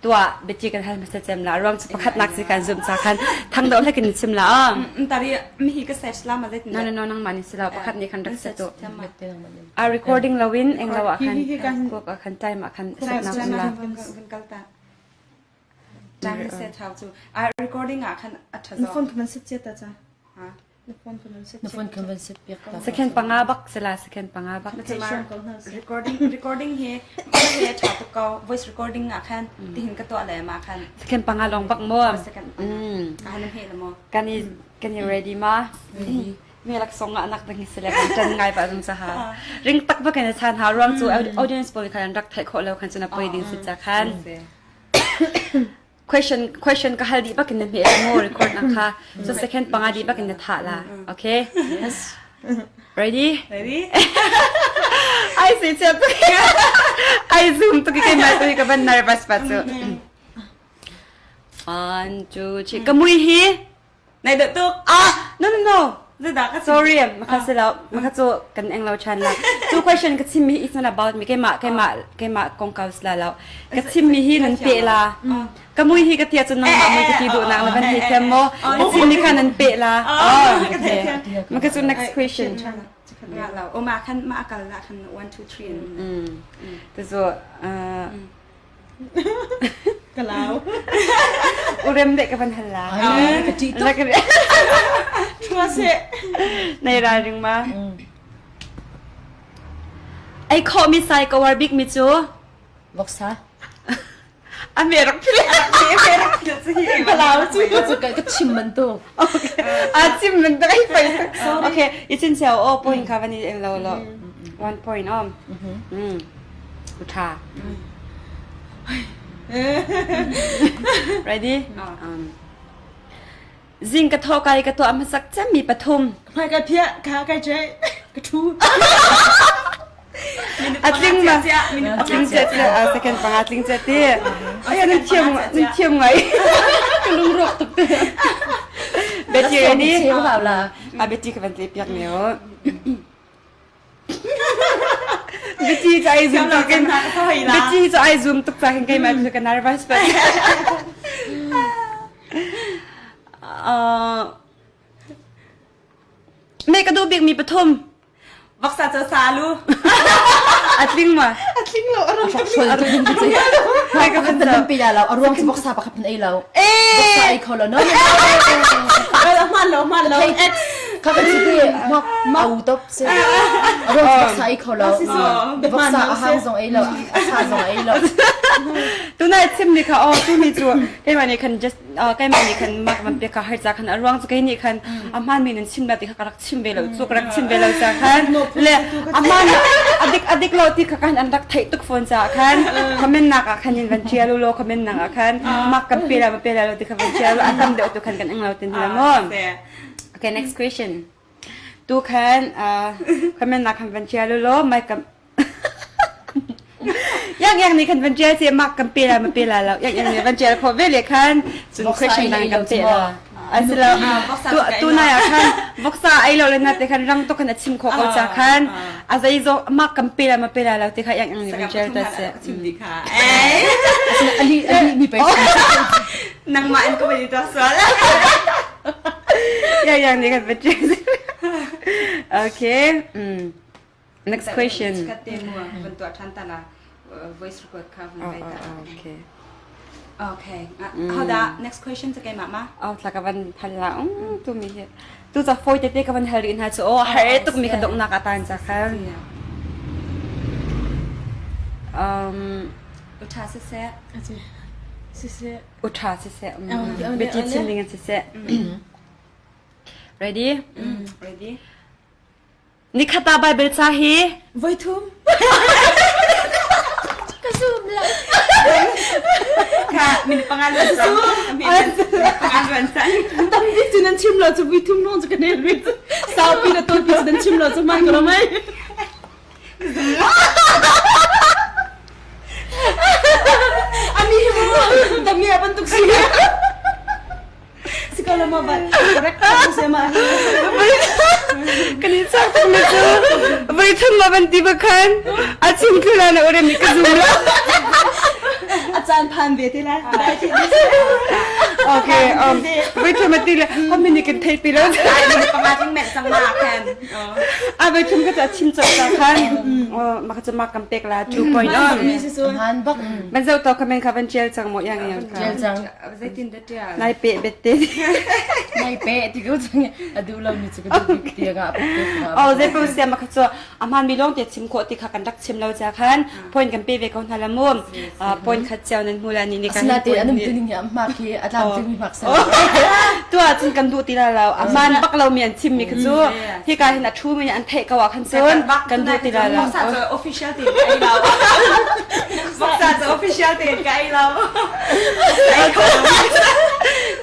[SPEAKER 1] Tuah biati kan hal hmasa cem la. Ruang cu pakhatnak si kan zum ca khan thang do hlek in chim la.
[SPEAKER 5] Tari mi hi ka search la ma zait.
[SPEAKER 1] No no no nang mani sila pakhat ni khan rak se tu. A recording loin eng lo ah khan kok ah khan time ah khan set na kum la.
[SPEAKER 5] Time set how cu. A recording ah khan a tha
[SPEAKER 3] Na phone kan set chia ta cha. Na phone kan set.
[SPEAKER 2] Na phone kan set piak ta.
[SPEAKER 1] Second panga bak sila second panga bak.
[SPEAKER 5] Recording recording hi he tha tuk ko voice recording ah khan tihin ka tuah le ma khan.
[SPEAKER 1] Second panga long bak mo.
[SPEAKER 5] Second panga. Ka han he le mo.
[SPEAKER 1] Kan i kan i ready ma? Me lak song anak dang hi sile kan tan ngai pa zung sa ha. Ring tak ba kan chan ha ruang cu audience pawl khan rak thai kho lo khan chuna poi ding si cha khan. Question question ka hal dih bak in na hme mo record na kha. So second panga dih bak in na tha la. Okay?
[SPEAKER 5] Yes.
[SPEAKER 1] Ready?
[SPEAKER 5] Ready?
[SPEAKER 1] Ai si chia tu. Ai zoom tu ki mai tu ka ban nervous pa chu. One, two, three. Ka mui hi.
[SPEAKER 5] Nai deuh tuk.
[SPEAKER 1] Ah, no no no.
[SPEAKER 5] Zeidah ka
[SPEAKER 1] Sorry, maka sila maka cu kan eng lo chan la. Cu question ka chim mi it's not about me keimah keimah keimah kongkau sila lo. Ka chim mi hi nan pe la. Ka mui hi ka tia cun nangmah mui ka ti duh nak la van hei thiam mo. Ka chim mi kha nan pe la. Oh, okay. Maka cu next question.
[SPEAKER 5] Nga lo. O ma khan ma akal la khan 1 2 3
[SPEAKER 1] Mm. Tuzu uh
[SPEAKER 3] Ka lau.
[SPEAKER 1] Urem deh ka van hal la.
[SPEAKER 2] Ka ṭih tuk.
[SPEAKER 3] Ṭhua seh.
[SPEAKER 1] Nei ralring ma. Ei khawh mi sai ka war bik mi cu.
[SPEAKER 2] Voksa.
[SPEAKER 1] A me rak phil.
[SPEAKER 3] Ka lau cu.
[SPEAKER 2] Ka chim bantuk.
[SPEAKER 1] Okay. A chim man tak ai pai. Okay, i chin cheu o point kha van i lo lo. One point om. Mm. Tha. Ready? Um. Zing ka tho kai ka tuah hmasak cemmi pathum.
[SPEAKER 3] Hmai ka phiah, ka kai che, ka thu.
[SPEAKER 1] A tling ma. A tling che che a second panga tling che ti. Ai nan thiam nan thiam ngai. Ka lungrawk tuk te. Betty ready? A Betty ka van tle piak ne o. Bici cu ai zum tuk in bici cu ai zum tuk ca hin keimah cu ka nervous pa. Uh, me ka duh bik mi pathum.
[SPEAKER 5] Voksa cu salu.
[SPEAKER 1] A tling ma?
[SPEAKER 3] A tling lo, a rang
[SPEAKER 2] tuk. Mai ka kan tampi la lo, a ruang cu voksa pakhat pun ei lo. Voksa ei kho lo. No, no,
[SPEAKER 3] no. Man lo, man lo.
[SPEAKER 2] X. Ka kan si ti ma au top si. A ruang cu voksa ei kho lo. Voksa a hang zong ei lo, a sa zong ei lo.
[SPEAKER 1] Tunai chim ni kha oh tu ni cu keimah nih khan just keimah nih khan mak van pek ka har ca khan a ruang cu kei nih khan a hmaan mi nan chim la ti kha ka rak chim ve lo cu ka rak chim ve lo ca khan le a hmaan a dik a dik lo ti kha khan an rak theih tuk fawn ca khan comment nak ah khan in van ṭial u law comment nak ah khan mak kan pe la ma pe la lo ti kha van ṭial u a tam deuh tu khan kan ing lo tin hla mo okay next question tu khan comment nak khan van ṭial u law mai kam Yang yang nih kan van ṭial si mak kan pe la ma pe la lo yang yang nih van ṭial khawh ve le khan cun question dang kan pe la asilo tu tu nai ah khan voksa ai lo le na te khan rang to khan a chim khawh ko cha khan a zei zo mak kan pe la ma pe la lo te kha yang yang nih van ṭial ta se
[SPEAKER 5] chim di kha
[SPEAKER 2] ali ali mi pe
[SPEAKER 5] nangmah in ko bai ta sual
[SPEAKER 1] yang yang nih kan van ṭial okay mm Next question.
[SPEAKER 5] Chikat te mu van tuah ṭhan ta la voice record kha van kai ta.
[SPEAKER 1] Okay.
[SPEAKER 5] Okay. How da next question cu keimah ma?
[SPEAKER 1] Oh, tla ka van hal la. Um, tu mi hi. Tu ca foi te te ka van hal rih hna cu oh har tuk mi ka donghnak a tan ca khan. Um,
[SPEAKER 5] Utha siseh.
[SPEAKER 3] Siseh.
[SPEAKER 1] Utha siseh. Biati chim ding siseh. Ready?
[SPEAKER 5] Ready.
[SPEAKER 1] Nikhat ah Baibal ca hi
[SPEAKER 3] Voithum.
[SPEAKER 2] Ka zum lo.
[SPEAKER 5] Kha min panga luan cang. Panga luan cang.
[SPEAKER 3] Tam bik cu nan chim lo cu voithum lawng cu ka nel rih. Saupi na tawipi cu nan chim lo cu man ko lo mei. Ani hi mu dami a bantuk si. Si ko lo ma ba correct ko se ma.
[SPEAKER 1] Kan i chak tuk na cu. Voi thum ma van ti bakhan. A chim thula na urem ni ka zum lo.
[SPEAKER 3] A caan phan ve te lai.
[SPEAKER 1] Okay, um, voi thum ma ti le, hami ni kan thei pi lo.
[SPEAKER 5] Panga tling men sang ma khan.
[SPEAKER 1] A voi thum ka cha chim chok ta khan. Ma ka ma kam pek la 2 point on.
[SPEAKER 2] Han bak.
[SPEAKER 1] Ban zo to comment kha van chial chang mo yang yang.
[SPEAKER 2] Chial chang.
[SPEAKER 5] Zeitin da ṭial?
[SPEAKER 1] Nai pe bette.
[SPEAKER 2] Nai pe ti ko cang a duh lo mi cu ka duh bik ti nga
[SPEAKER 1] Oh zei po siam ma kha chu aman mi long te chim kho ti kha kan rak chim lo cha khan point kan pe ve ko hna la mu point khat chiao nan hmu la ni ni kan
[SPEAKER 2] Asina te anum tuning hi am hmak hi a tlam tu mi hmak sa.
[SPEAKER 1] Tu ah cun kan duh ti la lo aman bak lo mi an chim mi kha chu hi ka hin a thu mi an theih ko ah khan cun kan duh ti la lo.
[SPEAKER 5] Official te ka ei lo. Boksa cu official te ka ei lo.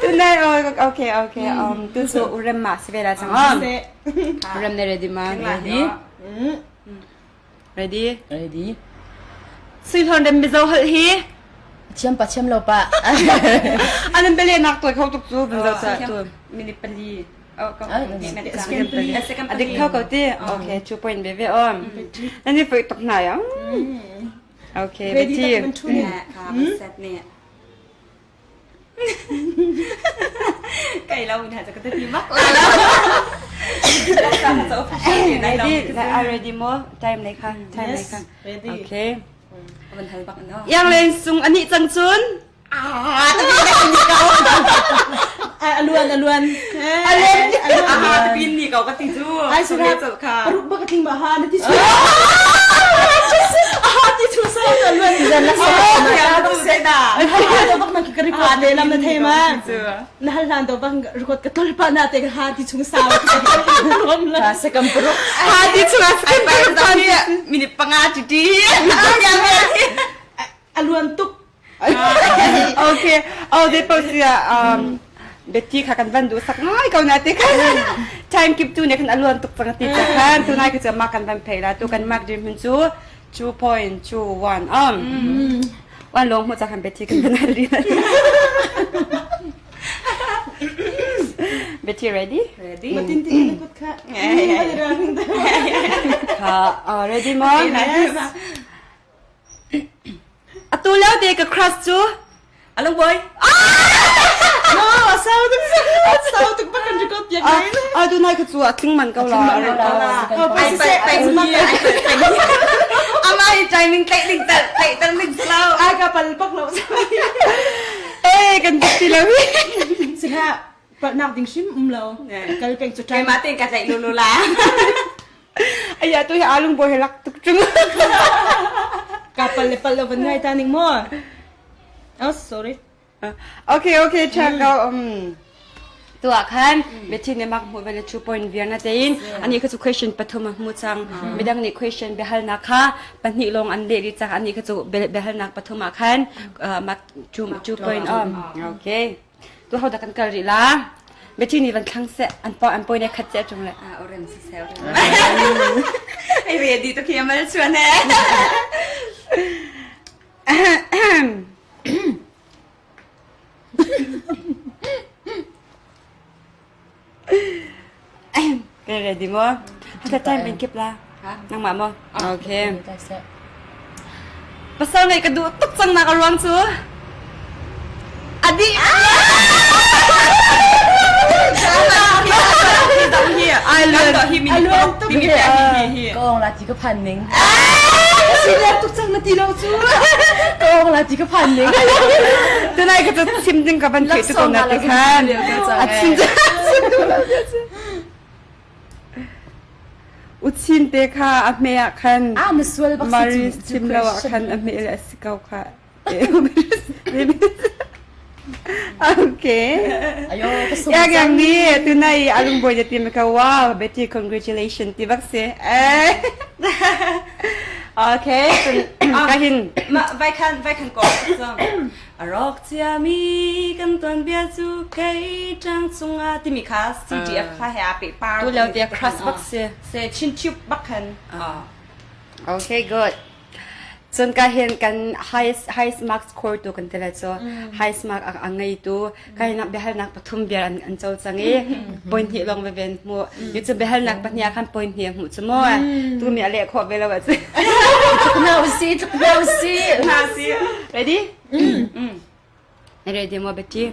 [SPEAKER 1] Tunai oh okay okay um tu cu urem ma si ve la chang om. Urem ne ready ma?
[SPEAKER 2] Ready.
[SPEAKER 1] Ready?
[SPEAKER 2] Ready.
[SPEAKER 1] Sui hlon rem mizo hal hi.
[SPEAKER 2] Thiam pa thiam lo pa.
[SPEAKER 1] Anan bele nak toi kho tuk cu mizo cha tu.
[SPEAKER 5] Minute pali.
[SPEAKER 1] A dik kho ko ti. Okay, 2 point ve ve om. Nan ni foi tuk hna ya. Okay,
[SPEAKER 3] Ready
[SPEAKER 1] Betty.
[SPEAKER 3] tak man thu ni.
[SPEAKER 5] Set ne. Kai lo na ka ti mak la.
[SPEAKER 1] Ready? Are ready mo? Time lai kha. Time lai kha.
[SPEAKER 3] Ready.
[SPEAKER 1] Okay.
[SPEAKER 5] Van hal bak no.
[SPEAKER 1] Yang len sung ani cang cun.
[SPEAKER 3] Aluan aluan.
[SPEAKER 1] Aluan.
[SPEAKER 5] Aha, tapi ni kau ka ti cu.
[SPEAKER 3] Ai sura
[SPEAKER 5] kha.
[SPEAKER 3] Paruk ba ka tling ba ha na ti chu. Ha ti chu sa aluan.
[SPEAKER 2] Zan la sa.
[SPEAKER 5] Ya tu se da.
[SPEAKER 3] Ha to bak man ka record le lam na thei ma. Na hal hlan to bak record ka tol pa na te ka ha ti chung sa rom la.
[SPEAKER 2] Ka sekam paruk.
[SPEAKER 1] Ha ti chung a
[SPEAKER 5] Ai pa ta minute panga ti ti.
[SPEAKER 3] Aluan tuk.
[SPEAKER 1] Okay. Oh, de po siya um Betty kha kan van du sak ngai ko na te khan. Time keep tu ne kan aluan tuk pang ti cha khan tu nai ka ma kan van phei la tu kan mark din hun chu 2.21 um. Wan long mu cha khan Betty kan van ali. Betty ready?
[SPEAKER 5] Ready.
[SPEAKER 3] Matin ti na kut kha.
[SPEAKER 1] Kha ready mo? Atu lio te ka crush cu
[SPEAKER 5] Along boy.
[SPEAKER 3] No, sau tuk sau tuk bak kan record piak nai.
[SPEAKER 1] Ah tu nai ka cu a tling man ko la.
[SPEAKER 3] Oh,
[SPEAKER 5] Ai pai pai hi ai pai hi. Ama hi timing tlaih ding tal tlaih tal ding slow.
[SPEAKER 3] Ai ka pal pak lo.
[SPEAKER 1] Eh kan dik ti lo hi.
[SPEAKER 3] Sila palnak ding hrim um lo. Kal peng cu
[SPEAKER 5] Keimah tein ka tlaih lulu la.
[SPEAKER 1] Aya tu hi alung boy he lak tuk chung.
[SPEAKER 3] Ka pal le pal lo van ngai ta ning mo. Oh, sorry.
[SPEAKER 1] Okay, okay, check out. Um, tu ah khan Betty ne mak hmu vele 2 point viar na tein ani kha chu question pathum a hmu chang midang nih question behal na kha pahnih long an le ri chang ani kha chu behal nak pathum ah khan mak 2 2 point om okay Tu ho dah kan kal rih la. Betty nih van thlang seh an po an poi ne khat che chung le.
[SPEAKER 5] Ah, orem si sel. Ai ready to khi amal chuan he.
[SPEAKER 1] Kan ready mo? Hata time in kip la. Nangmah mo? Okay. Pasal ngai ka duh tuk cang nak a ruang cu. Adi.
[SPEAKER 5] Ai luan
[SPEAKER 3] A luan tuk.
[SPEAKER 2] Ka ong la ti ka phan ning.
[SPEAKER 3] Si luan tuk cang na ti lo cu.
[SPEAKER 2] Ka ong la ti ka phan ning.
[SPEAKER 1] Tunai ka cu chim ding ka van theih tu ko na ti khan. A chim chim duh lo Uchin te kha a hme ah khan
[SPEAKER 2] Ah na sual bak si
[SPEAKER 1] Maris chim lo ah khan a hme le a si ko kha. Okay.
[SPEAKER 2] Ayo ka sung
[SPEAKER 1] Yang yang ni tunai alung boy na ti ka wow Betty congratulations ti bak si. Eh. Okay. Ka hin.
[SPEAKER 5] Ma vai khan vai khan ko. A rawk ciami kan tuanbia cu kei ṭang cungah timi kha CDF kha he aa pehpar.
[SPEAKER 1] Tu lio te crush bak si.
[SPEAKER 5] Se chin tube bak khan.
[SPEAKER 1] Okay, good. Cun ka hin kan highest highest mark score tu kan ti lai cu highest mark a ngei tu ka hin biahalnak pathum biar an an co cang i point hnih lawng veve an hmuh. Yu cu biahalnak pahnih ah khan point hnih a hmuh cu mu. Tu mi a leh khawh ve lo ah cu.
[SPEAKER 2] Tluk na usi, tluk na usi.
[SPEAKER 5] Na si.
[SPEAKER 1] Ready? Na ready maw Betty?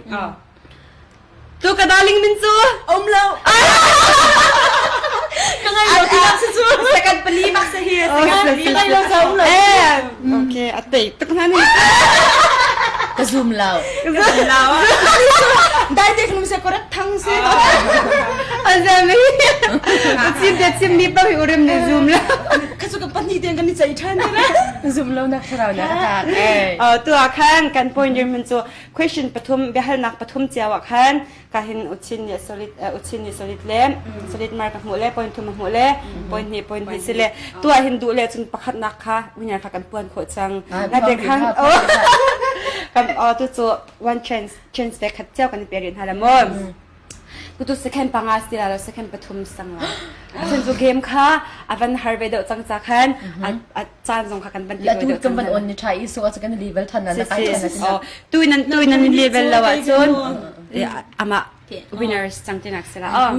[SPEAKER 1] Tu ka darling min cu
[SPEAKER 3] Um lo. Ka ngai lo ti nak si cu.
[SPEAKER 5] Second pali bak se hi. Second pali.
[SPEAKER 3] Ka ngai lo ca um lo.
[SPEAKER 1] Eh, okay, a tei tuk na ni.
[SPEAKER 2] Ka zoom lo.
[SPEAKER 3] Dai te khnum se correct thang se.
[SPEAKER 1] Azami. Chim te chim mi pa hi urem ne zoom la.
[SPEAKER 3] Kha cu ka pahnih ten kan i ceih ṭhan te la.
[SPEAKER 2] Zoom lo nak thlarau na ka tak. Eh.
[SPEAKER 1] Tu ah khan kan point dir min cu question pathum biahalnak pathum cio ah khan ka hin uchin nih solid uchin nih solid le solid mark a hmuh le point thum a hmuh le point hnih point hnih si le tu ah hin duh le cun pakhatnak kha winner kha kan puan khawh cang na te khan kan tu cu one chance chance te khat cio kan i pe rih hna la mu Kutu second panga si la lo second pathum sang la. Cun cu game kha a van har ve deuh cang ca khan a caan zong kha kan van ti
[SPEAKER 2] La tu kan van on ni tha i so a kan level than na kai than na.
[SPEAKER 1] Tu nan tu nan level lo ah cun ama winners cang tinak sila. Oh.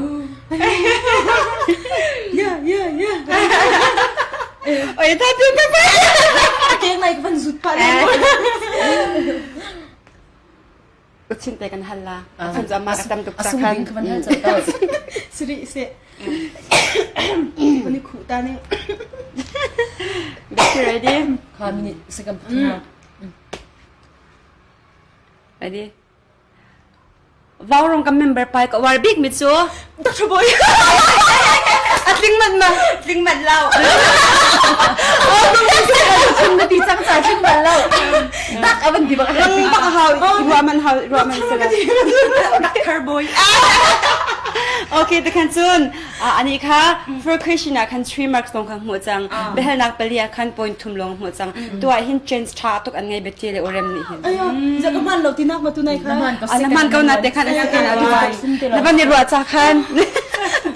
[SPEAKER 3] Yeah yeah yeah.
[SPEAKER 1] Oi ta tu ka pa.
[SPEAKER 3] Ke nai ka van zut pa le.
[SPEAKER 1] Uchin te kan hal la. Cun cu amah ka tam tuk
[SPEAKER 2] A
[SPEAKER 1] ca
[SPEAKER 2] sung
[SPEAKER 1] khan.
[SPEAKER 2] ding ka van hal cang ko.
[SPEAKER 3] Siri se. Kuni khu ta ni.
[SPEAKER 1] Becky ready?
[SPEAKER 2] Kha minute second pathum.
[SPEAKER 1] Ready? Vaurong kan member pai ka war bik mi cu
[SPEAKER 3] Dr. Boy.
[SPEAKER 1] A tling man ma.
[SPEAKER 5] Tling man lo.
[SPEAKER 2] Chim na ti cang ca tling man lo. Tak avan ti bak.
[SPEAKER 1] Rang bak hau ruah man hau ruah man sila.
[SPEAKER 5] Dr. Boy.
[SPEAKER 1] Okay, te khan cun ani kha for question ah khan 3 marks long kha hmuh cang. Biahalnak pali ah khan point thum long hmuh cang. Tu ah hin chance tha tuk an ngei beti le urem nih hin.
[SPEAKER 3] Ayo, za ka man lo ti nak ma tu nai kha.
[SPEAKER 1] Na man ko na te khan a second ah na van i ruah cha khan.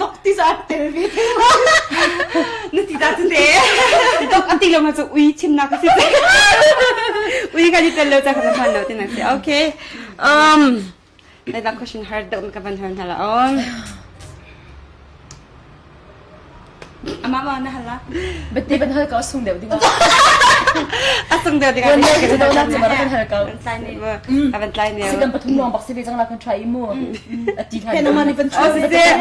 [SPEAKER 3] Dok ti za tel vi.
[SPEAKER 1] Na ti ta cun te. Dok an ti lo ma cu ui chim nak si. Ui ka ni tel lo cha khan na man lo ti nak si. Okay. Um Lai dang question har deuh ka van har hna la on.
[SPEAKER 5] Amah ma na hal la.
[SPEAKER 2] Bati ban hal ko sung deuh ding.
[SPEAKER 1] A sung deuh ding.
[SPEAKER 2] Wan ne ka do nak cuma kan hal ko.
[SPEAKER 1] Tlai ne. Avan tlai ne.
[SPEAKER 2] Sikam pathum long bak si ve jang la kan try mu. Ati than.
[SPEAKER 3] Nang man van
[SPEAKER 1] try.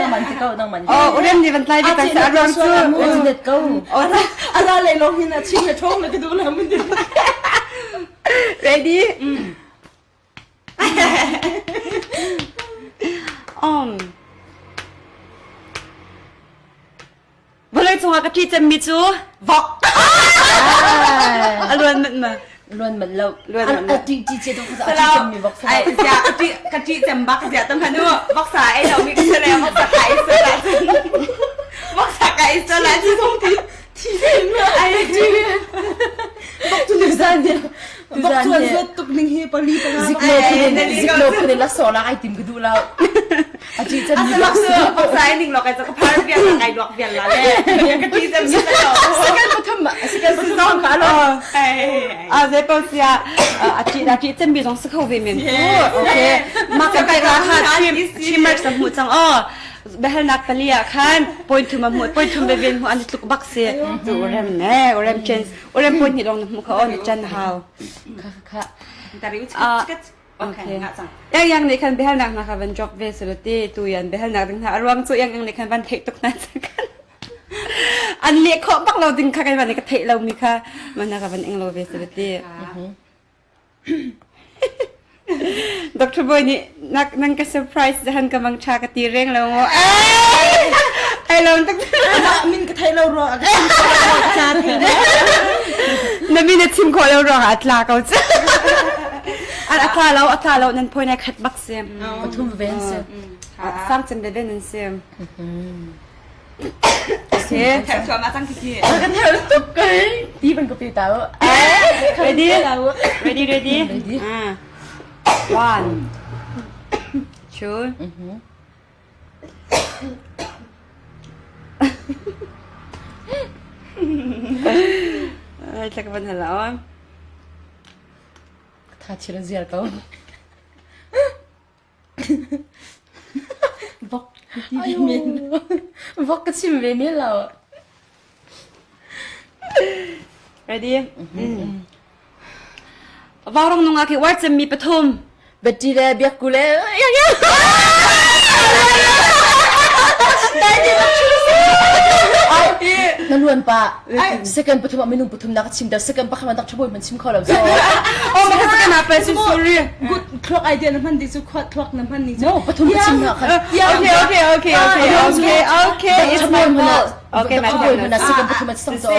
[SPEAKER 2] Nang man ti ko nang man.
[SPEAKER 1] Oh, urem ni van tlai bi ta sa arang cu.
[SPEAKER 2] Net ko.
[SPEAKER 3] Ara le long hin a ching le thong le ka du la mun.
[SPEAKER 1] Ready? Um. Vawlei cungah ka ṭi cemmi cu vok. A luan manh ma?
[SPEAKER 2] Luan manh lo.
[SPEAKER 1] Luan manh lo.
[SPEAKER 2] A ṭi ṭi ce dong a ṭi cemmi vok sa.
[SPEAKER 5] Ai zia ka ṭi ka ṭi cem bak zia tam hanu vok sa ei lo mi ka sele vok sa ka ei sela. Vok sa ka ei sela.
[SPEAKER 3] Thi
[SPEAKER 5] Ai ṭi.
[SPEAKER 3] Bok tu
[SPEAKER 2] Tuzan ni
[SPEAKER 3] bok tu an zuat tuk ning hi pali panga
[SPEAKER 2] Ziklo phun ziklo phun la so la ai tim ka du la. A ṭi cem mi
[SPEAKER 5] Vok sa vok sa ei ning lo kai ka phar vial la kai duak vial la le. Ka ṭi cem mi sa lo.
[SPEAKER 2] Second pathum second pathum ka lo.
[SPEAKER 1] A zei paoh sia a ṭi a ṭi cemmi zong si kho ve men cu. Okay. Mah ka kai ka kha three marks na hmuh cang aw. Biahalnak pali ah khan point thum a hmuh point thum veve hmuh an i tluk bak si. Cu urem ne urem chance urem point hnih lawng na hmuh kha aw na chan hau.
[SPEAKER 2] Kha kha.
[SPEAKER 5] Tari u
[SPEAKER 1] Ah.
[SPEAKER 5] chikat. Okay,
[SPEAKER 1] Okay.
[SPEAKER 5] nga cang.
[SPEAKER 1] Yang yang nih kan biahalnak na kha van drop ve sulati tu yan biahalnak ding hna a ruang cu yang yang nih khan van theih tuk na kan. An leh khawh bak lo ding kha kai van ka theih lo mi kha man na ka van ing lo ve sulati. Dr. Boy nih nak nang ka surprise jahan ka mang tha ka ti reng lo ngo. Ai lom tak.
[SPEAKER 3] Min ka thei lo ro a ka cha thei
[SPEAKER 1] Na min a chim khawh lo ruang ah a tla ko cu. An a tla lo a tla lo nan phoi nai khat bak sim.
[SPEAKER 2] Pathum ven se.
[SPEAKER 1] Sang cem ve nan sim. Okay.
[SPEAKER 5] Thar chuam a cang khi.
[SPEAKER 2] Kan her tuk kai. Ti ban ko pe tao.
[SPEAKER 1] Ready? Ready, ready?
[SPEAKER 2] Ready.
[SPEAKER 1] Ah. One, two. Har thlak van hal la.
[SPEAKER 2] Tha thil ziar ko.
[SPEAKER 3] Vok ti men.
[SPEAKER 2] Vok ka chim ve men lo.
[SPEAKER 1] Ready? Vaurong nungak hi uar cemmi pathum.
[SPEAKER 2] Betty le Biakku le Na luan pa. Second pathum ah minung pathum na ka chim der second pakhat man tak thaboi man chim kho lo so.
[SPEAKER 1] Oh, maka second apa sorry.
[SPEAKER 3] Good thluak idea na hman di cu khuat thluak na hman ni cu.
[SPEAKER 2] No, pathum ka chim na khan.
[SPEAKER 1] Okay, okay, okay, okay, okay, okay. It's my fault. Okay, my
[SPEAKER 2] fault. Na second pathum at sang to.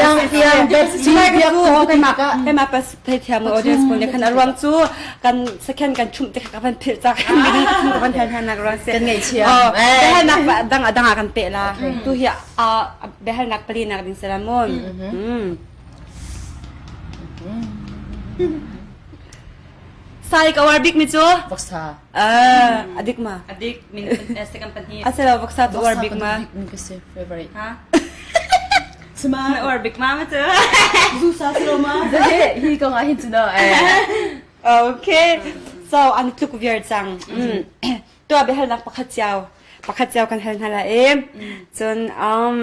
[SPEAKER 2] Yang yang Betty Biakku
[SPEAKER 1] okay ma kai ma pas thei thiam audience pawl nih khan a ruang cu kan second kan chumh te kha ka van philh ca kan midang ka thum ka van hal hna nak ruang se
[SPEAKER 2] kan ngaihchia
[SPEAKER 1] biahalnak dang dang ah kan pe la tu hi biahalnak pali nak ding sela mun Sai ka war bik mi cu
[SPEAKER 2] Voksa.
[SPEAKER 1] Ah, adik ma.
[SPEAKER 5] Adik min second pahnih.
[SPEAKER 1] Asilo voksa tu war bik ma.
[SPEAKER 2] Voksa ka si favorite.
[SPEAKER 5] Ha?
[SPEAKER 3] Sima.
[SPEAKER 5] Na war bik ma ma cu.
[SPEAKER 3] Zu sa silo ma.
[SPEAKER 2] Hi ko nga hin chu no.
[SPEAKER 1] Okay. So an tluk viar cang. Tua biahalnak pakhat ciao. Pakhat ciao kan hal hna la e. Cun um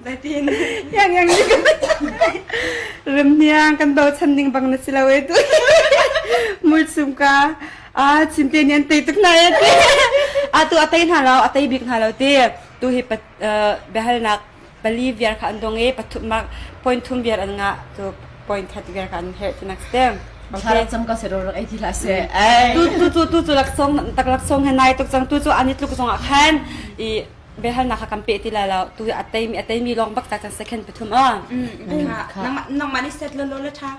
[SPEAKER 5] Zeitin?
[SPEAKER 1] Yang yang ni kan Remniang kan bochan ding bang na si lo e tu. Mulsum ka a chimte ni an tei tuk na e ti. A tu a tei hna lo, a tei bik hna lo ti. Tu hi pat biahalnak pali viar kha an dong i pathum mak point thum viar an ngah tu point khat viar kha an herh ti nak stem.
[SPEAKER 2] Okay. Cam ka se ro rak ei ti hlah se.
[SPEAKER 1] Tu tu tu tu tu laksong tak laksong he nai tuk cang tu cu ani tluk zong ah khan i behalnak kha kan pe ti lai lo tu a tei mi a tei mi lawng bak ta cang second pathum a.
[SPEAKER 5] Nangmah nangmah nih set lo lo le tha.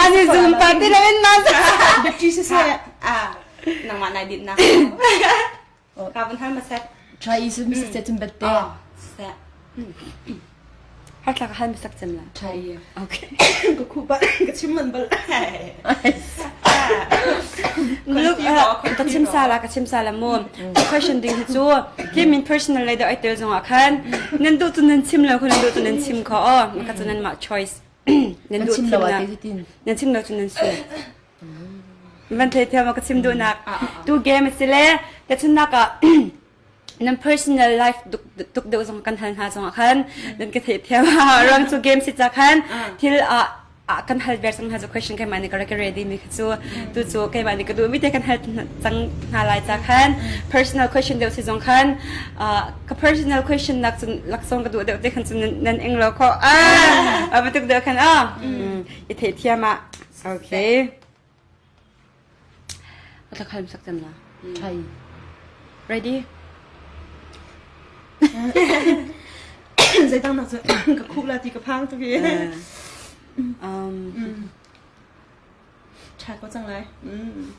[SPEAKER 1] Ani zoom pa ti lo in ma.
[SPEAKER 3] Betty si se.
[SPEAKER 5] Ah nangmah nai dit na. Ka van hal ma set.
[SPEAKER 2] Try isu mi se cun bet te.
[SPEAKER 5] Se.
[SPEAKER 1] Har thlak hal mi sak cem la.
[SPEAKER 2] Try.
[SPEAKER 1] Okay.
[SPEAKER 3] Ka khu ba ka chim man bal.
[SPEAKER 1] Look, ka chim sala ka chim sala mu. Question ding hi cu khi min personal lei deuh ai tel zong ah khan nan duh cu nan chim lo kho nan duh cu nan chim kho o maka cu nan mah choice. Nan duh
[SPEAKER 2] chim lo ah te
[SPEAKER 1] Nan chim lo cu nan su. Van thei thiam ka chim duhnak tu game a si le ka chunnak ah nan personal life tuk deuh zong kan hal hna zong ah khan nan ka theih thiam ruang cu game si ca khan thil ah kan hal ver cang hna cu question keimah nih ka rak ready mi kha cu tu cu keimah nih ka duh mi te kan hal cang hna lai ca khan personal question deuh si zong khan ka personal question nak cun laksong ka duh deuh te khan cun nan ing lo kho ah bantuk deuh khan ah i theih thiam ah Okay. Ata khalm sak cem la.
[SPEAKER 2] Thai.
[SPEAKER 1] Ready?
[SPEAKER 3] Zeitang nak cu ka khup la ti ka phang tu hi.
[SPEAKER 1] Um.
[SPEAKER 3] Tha ko cang lai. Mm.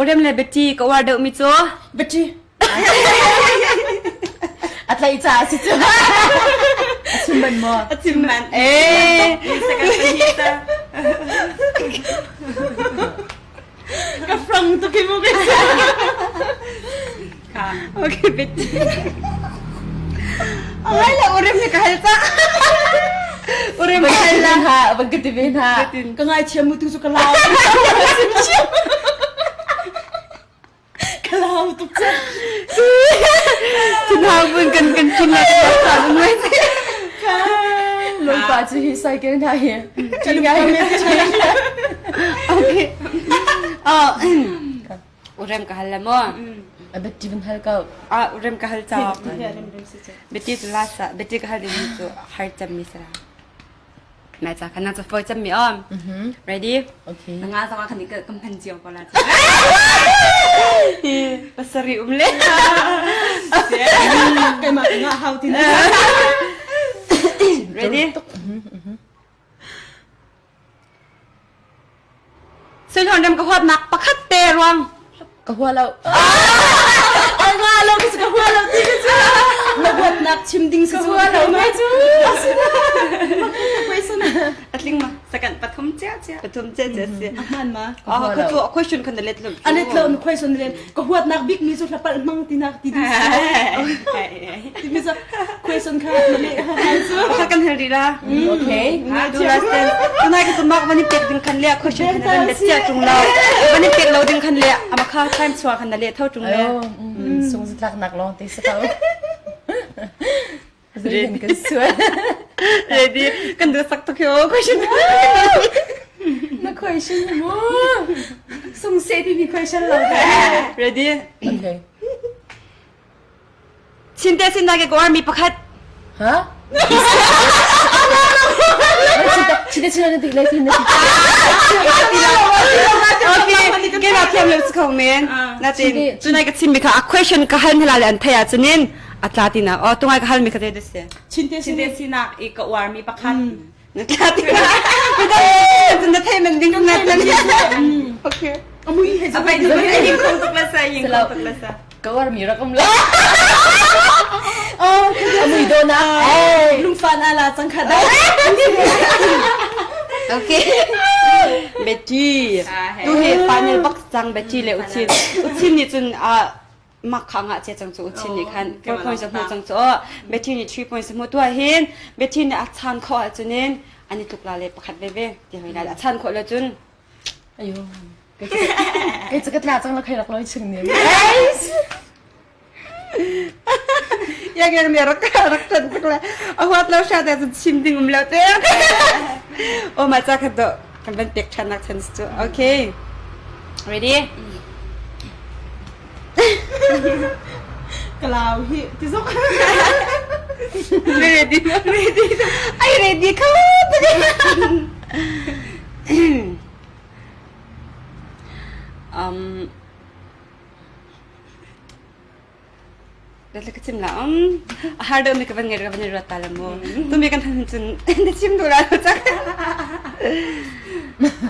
[SPEAKER 1] Urem le Betty ka uar deuh mi cu?
[SPEAKER 3] Betty.
[SPEAKER 2] A tlaih caah si cu. A chim man maw?
[SPEAKER 5] A chim man.
[SPEAKER 1] Eh.
[SPEAKER 3] Ka frang tu ki mu ke.
[SPEAKER 1] Okay, Betty. Ai la urem ni ka hal ca. Urem ka hal la.
[SPEAKER 2] Ha, bang ka ti ve hna.
[SPEAKER 3] Ka ngai thiam mu tu cu ka lau. Ka lau tuk cang.
[SPEAKER 1] Thinhang bun kan kan chin la ta ngai.
[SPEAKER 2] Loi pa cu hi cycle hna hi.
[SPEAKER 3] Kan ngai.
[SPEAKER 1] Okay. Oh. Urem ka hal la mo.
[SPEAKER 2] A bet ti van hal ko.
[SPEAKER 1] Ah, urem ka hal cha. Beti cu la sa, beti ka hal ding cu har cem mi sala. Nai ca khan na ca foi cem mi om. Ready?
[SPEAKER 2] Okay.
[SPEAKER 5] Nga zong ah khan ka kan phan cio ko la.
[SPEAKER 1] Pasari um le.
[SPEAKER 3] Keimah nga hau tin.
[SPEAKER 1] Ready? Sulhon ram ka huatnak pakhat te ruang.
[SPEAKER 2] Ka hua lo.
[SPEAKER 3] Ai nga lo ka ka hua lo ti ka chu. Na huatnak chim ding si
[SPEAKER 1] Ka hua lo ma
[SPEAKER 3] chu. Question.
[SPEAKER 1] Atling ma.
[SPEAKER 5] Second pathum cia cia.
[SPEAKER 1] Pathum cia cia si.
[SPEAKER 3] A hman ma?
[SPEAKER 1] Ah, ka cu question kan let lo.
[SPEAKER 3] A let lo na question let. Ka huatnak bik mi cu hlapal hmang tinak ti ding si. Timi cu question kha na leh hal cu.
[SPEAKER 1] Pakhat kan hal rih la.
[SPEAKER 2] Okay.
[SPEAKER 1] Du last ten. Tunai ka tumak van i pek ding khan le question khan na let cia tung lo. Van i pek lo ding khan le ama kha time chua khan na le tho tung le.
[SPEAKER 2] Ayo, sung tlak nak long te sa ko. Zeitin kan sual.
[SPEAKER 1] Ready. Kan du sak tuk yo question.
[SPEAKER 2] Na question mu. Sung se ti mi question lo.
[SPEAKER 1] Ready.
[SPEAKER 2] Okay.
[SPEAKER 1] Chinte sin ke ko mi pakhat.
[SPEAKER 2] Ha? Chinte sin na ti lai tin na ti.
[SPEAKER 1] Okay. Ke na thiam lo ko men. Na tin. Tunai ka chim mi kha a question ka hal hla le an thaya chunin. A tla ti na. Oh tungai ka hal mi kha te de se.
[SPEAKER 3] Chinte sin
[SPEAKER 5] Chinte sinak i ka uar mi pakhat.
[SPEAKER 1] Na tla ti na. Na thei men ding na tla. Okay.
[SPEAKER 3] Amui he
[SPEAKER 5] A pai du hing khong tuk la sa hing khong tuk la sa.
[SPEAKER 2] Ka uar mi rak um la.
[SPEAKER 3] Oh,
[SPEAKER 2] Amui do na.
[SPEAKER 3] lungfan ala cang kha da.
[SPEAKER 1] Okay. Betty. Tu hi final box cang Betty le Uchin. Uchin nih cun a mak kha ngah che cang cu Uchin nih khan 4 points a hmu cang cu. Betty nih 3 points a hmu tu ah hin Betty nih a chan khawh ahcun in an i tluk la le pakhat veve ti hoi la a chan khawh lo cun
[SPEAKER 2] Ayo. Kai cu ka tla cang la khai rak loi chung ne.
[SPEAKER 1] Yang yang ne rak rak tan tuk le a huat lo sha te cun chim ding um lo te. O ma cha khat do kan van pek than nak chan cu. Okay. Ready?
[SPEAKER 3] Kalau hi ti zok.
[SPEAKER 1] Ready ready. Ai ready kho. Um ka chim la um a har deuh mi ka van ngai ka van ruat ta la mu tu mi kan han cun na chim duh la lo cak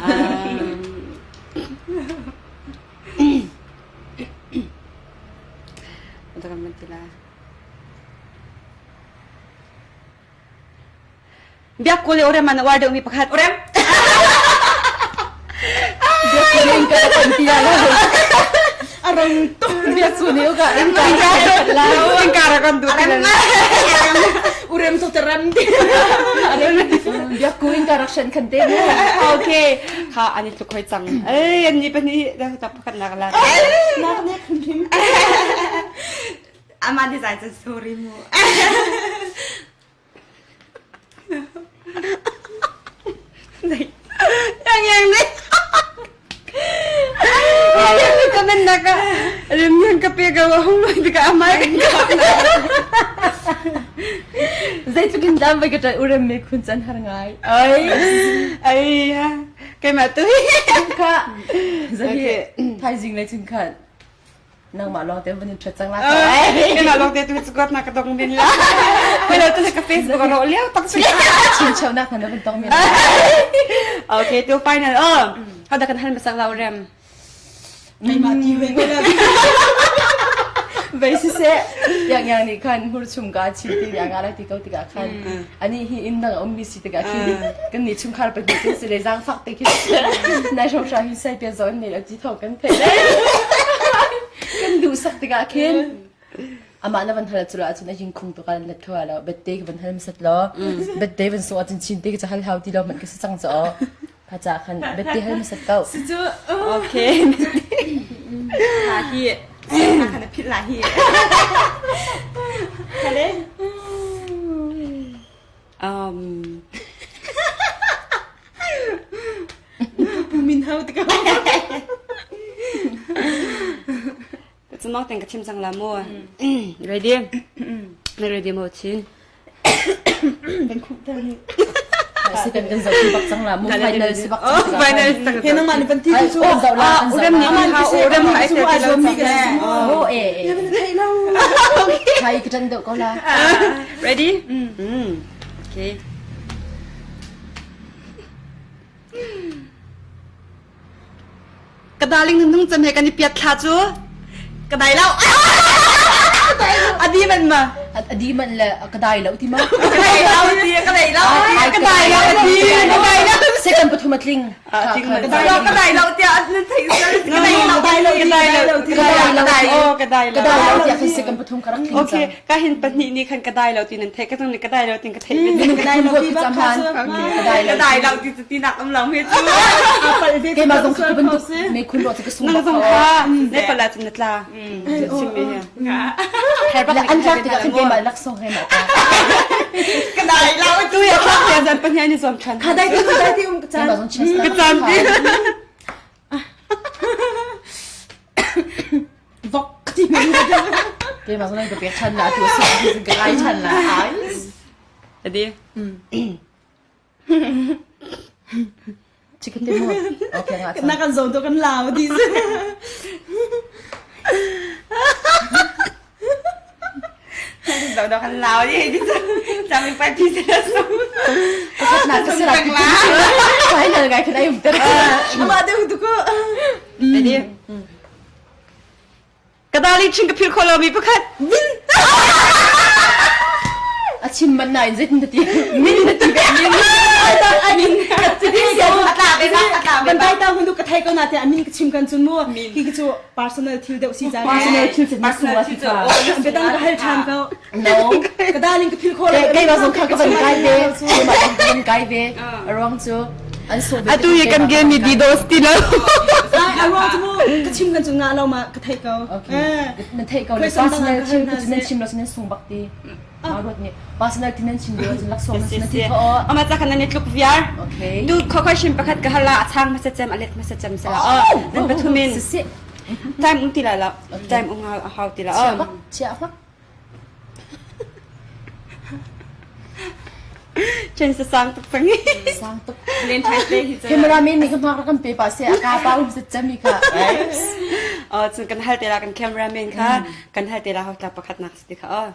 [SPEAKER 1] um kan van ti la Biak ko le orem an uar deuhmi pakhat. Orem.
[SPEAKER 2] Biak ko le ka kan ti la.
[SPEAKER 3] Arang tuk.
[SPEAKER 2] Biak ko le ka in ka
[SPEAKER 1] la. In ka ra kan du ti la.
[SPEAKER 3] Urem to teram ti.
[SPEAKER 2] Biak ko in ka rak shan khan te.
[SPEAKER 1] Okay. Kha ani tluk hoi cang. Ei an ni pani da ta pakhat nak la.
[SPEAKER 3] Nak ne khim khim.
[SPEAKER 5] Ama design cun sorry mu.
[SPEAKER 1] Yang yang ni. Yang ni comment na ka. Rim yang ka pe ka wa hung loi ka amai kan ka.
[SPEAKER 2] Zeitluk in dam vai ka ṭai urem me khun can har ngai. Ai.
[SPEAKER 1] Ai ha. Kai ma tu.
[SPEAKER 2] Kha. Zahi thaizing le cun khan. Nangmah lawng te van in ṭhat cang la.
[SPEAKER 1] Keimah lawng te tu cukat na ka dong min la. Wala tu ka Facebook ro liao tak si.
[SPEAKER 2] Chinchaunak na van tong min.
[SPEAKER 1] Okay, tu final. Oh, hada kan hal masak lau rem.
[SPEAKER 3] Keimah ti ve ko la.
[SPEAKER 2] Vei si seh yang yang nih khan hur chung ka chin ti yang ala ti ko tikah khan ani hi inn dang a ummi si tikah khin kan nih chungkhar pahnih cun si le zaangfak te khi nai hrohra hi sai pia zawn nei lo ti thawng kan theih kan duh sak tikah khin amah na van hal cu ahcun a hing khung tuk ah let kho lo bette ka van hal masat lo bette van sung ahcun chin te ka hal hau ti lo man ka si cang cho kha cha khan bette hal masat ko
[SPEAKER 5] cu
[SPEAKER 1] okay
[SPEAKER 5] la hi khan phit la hi Hale
[SPEAKER 1] Um,
[SPEAKER 3] Min hau te ka.
[SPEAKER 1] Cumang teng ka chim cang la mu. Ready? Na ready mo chin?
[SPEAKER 3] Kan khup ter ni.
[SPEAKER 2] Si kan kan zoh bak cang la mu final si bak cang.
[SPEAKER 1] Final.
[SPEAKER 3] He nang man pan ti cu.
[SPEAKER 2] Oh, zoh la.
[SPEAKER 1] Urem ni ha urem ha ai te lo
[SPEAKER 3] mi ka si.
[SPEAKER 2] Oh, eh eh.
[SPEAKER 3] Thei lo.
[SPEAKER 2] Thai ka tan deuh ko la.
[SPEAKER 1] Ready? Mm. Okay. Ka darling nung cam he kan i piat thla cu ka dai lo. Adi man ma.
[SPEAKER 2] Adi man le ka dai lo ti ma.
[SPEAKER 1] Ka dai lo ti ka dai lo. Ka dai lo ti ka dai lo.
[SPEAKER 2] Second pathum a tling.
[SPEAKER 5] Ka dai lo tiah nan theih ka dai lo
[SPEAKER 3] dai lo
[SPEAKER 5] ka dai lo
[SPEAKER 2] ka dai lo
[SPEAKER 5] dai oh ka dai lo
[SPEAKER 2] ka dai lo tiah khan second pathum ka rak tling
[SPEAKER 1] Okay, ka hin pahnih ni khan ka dai lo ti nan theih ka tung ni ka dai lo tin ka theih ve.
[SPEAKER 3] Ka dai lo ti bak kha cu.
[SPEAKER 2] Ka dai
[SPEAKER 5] lo. Ka dai lo ti ti nak um lo he cu.
[SPEAKER 2] Keimah zong kha bantuk me khun lo ka sung
[SPEAKER 1] Nang zong kha ne pala cun na tla. Chim mi he.
[SPEAKER 2] An tlak tikah khan keimah laksawng he ma ta.
[SPEAKER 5] Ka dai lo
[SPEAKER 1] tu ya tlak ya zan pahnih ni zuam than.
[SPEAKER 3] Ka dai ti ka dai ti um ka chan.
[SPEAKER 1] Ka chan ti.
[SPEAKER 3] Vok ti
[SPEAKER 2] Keimah zong ka pek than la tu sa ka kai than la.
[SPEAKER 1] Adi.
[SPEAKER 2] Chicken te mo. Okay nga.
[SPEAKER 3] Na kan zong to kan lau di.
[SPEAKER 5] Dau dau kan lau di di Jami pai pi se su.
[SPEAKER 2] Pakhat na ka sira. Final ngai khan ai um ter.
[SPEAKER 3] Ama deu tu ko.
[SPEAKER 1] Adi. Ka dali chin ka phil kho lomi pakhat.
[SPEAKER 2] Min. A chim man na in zeitin na ti. Min na ti ve min.
[SPEAKER 3] I mean, Bantai ta hundu ka thai ko na te amin ka chim kan chun mu ki ki chu personal thil deuh si cha
[SPEAKER 2] Personal thil si na suwa si ka.
[SPEAKER 3] Betang ka hal than ko.
[SPEAKER 2] No.
[SPEAKER 3] Ka darling ka phil kho lo.
[SPEAKER 2] Kei ma zong kha ka van kai ve. Kei ma zong ka van kai ve. A ruang cu an so ve.
[SPEAKER 1] Atu hi kan game mi didos ti lo.
[SPEAKER 3] Ai a ruang cu mu ka chim kan chu nga lo ma ka thei ko.
[SPEAKER 2] Okay. Na thei ko le personal thil ka nan chim lo nan sung bak ti. Ma ruat ni personal thil nan chim lo cun laksawng nan nan ti kho.
[SPEAKER 1] Ama cha khan nan i tluk viar.
[SPEAKER 2] Okay.
[SPEAKER 1] Tu kho question pakhat ka hala a chang hmasa cem a let hmasa cem sala. Nan pathumin.
[SPEAKER 2] Sisi.
[SPEAKER 1] Time um ti la la. Time um hau ti la.
[SPEAKER 2] Chia bak chia bak.
[SPEAKER 1] Chen sa sang tuk pang.
[SPEAKER 2] Sang tuk.
[SPEAKER 5] Valentine's Day hi cu.
[SPEAKER 2] Cameraman nih ka hmak kan pe pa se a ka pa um set chami kha.
[SPEAKER 1] Oh, cun kan hal te la kan cameraman kha kan hal te la ho tla pakhat nak si kha oh.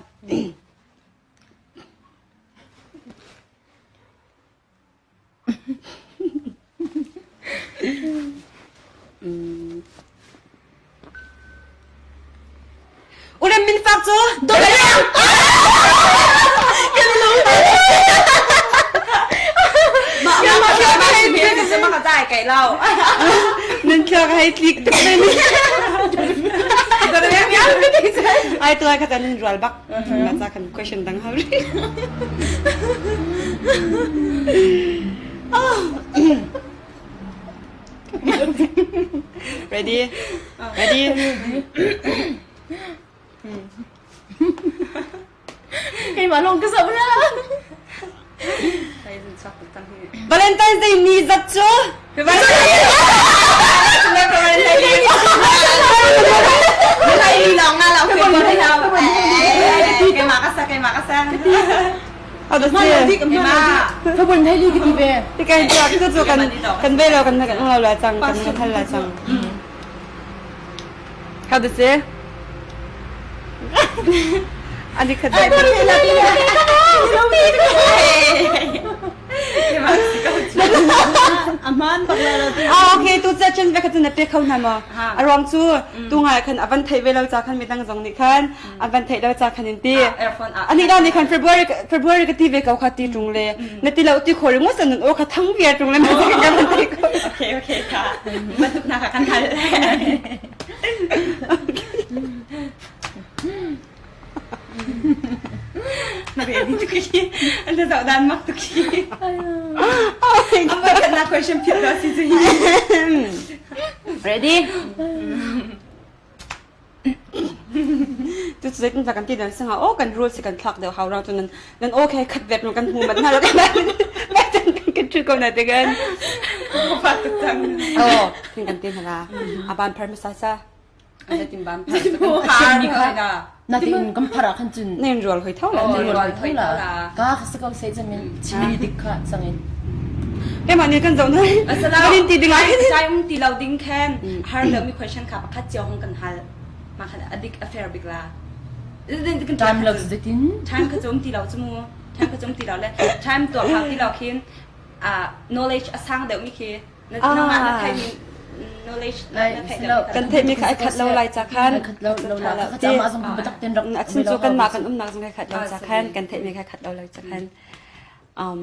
[SPEAKER 1] Ulem min fak cu Nan thluak hei tlik tuk men. Ai tu ai kha nan rual bak. Ca kan question dang hau rih. Ready? Ready?
[SPEAKER 2] Keimah lawng ka zoh la.
[SPEAKER 1] Valentine's Day ni zat cu?
[SPEAKER 2] Fabon hei li ki ti ve.
[SPEAKER 1] Ti kan cu cu kan kan ve lo kan kan lo la cang kan kan hal la cang. How to say? Ani khat.
[SPEAKER 3] Aman bak la lo ti.
[SPEAKER 1] Ah okay tu cha chen ve khat na pe kho na ma. Aruang cu tu ngai khan avan thei ve lo cha khan midang zong nih khan avan thei lo cha khan in ti. Ani la ni khan February February ka ti ve ko kha ti tung le na ti lo ti khori ngo san o kha thang viar tung le ma ka van thei ko.
[SPEAKER 5] Okay okay ka. Bantuk na ka kan hal. Na ready tuk hi. An ta zoh dan mak tuk hi. Ang kan na question phit lo si cu hi.
[SPEAKER 1] Ready? Tu zeitin kan ti dan sanga o kan rules kan thlak deuh hau rang tu nan nan okay khat vet kan hmu mat na lo kan kan kan chu ko na te kan.
[SPEAKER 5] Fa tuk cang.
[SPEAKER 1] Oh, tin kan tin hala. Aban phar masa sa.
[SPEAKER 2] Chimmi kha natin kan phar ah khan cun
[SPEAKER 1] Nen rual hoi tho la.
[SPEAKER 2] rual hoi la ka ka sa ko se chamin chimmi dik kha sangin
[SPEAKER 1] Keimah nih kan zoh nai. Kan in ti ding ai.
[SPEAKER 5] Sai um ti lo ding khan har lo mi question kha pakhat cio hong kan hal. Ma khan adik affair bik la.
[SPEAKER 2] Time lo zetin
[SPEAKER 5] Time kha chum ti lo chu mu. Time kha chum ti lo le time to hak ti lo khin knowledge asang deuh mi khi
[SPEAKER 1] Kan theihmi kha ai khat lo lai ca khan.
[SPEAKER 2] Khat lo lo la kha cha zong biatak ten rak
[SPEAKER 1] A chim cu kanmah kan umnak zong ai khat lo ca khan kan theihmi kha khat lo lai ca khan. Um.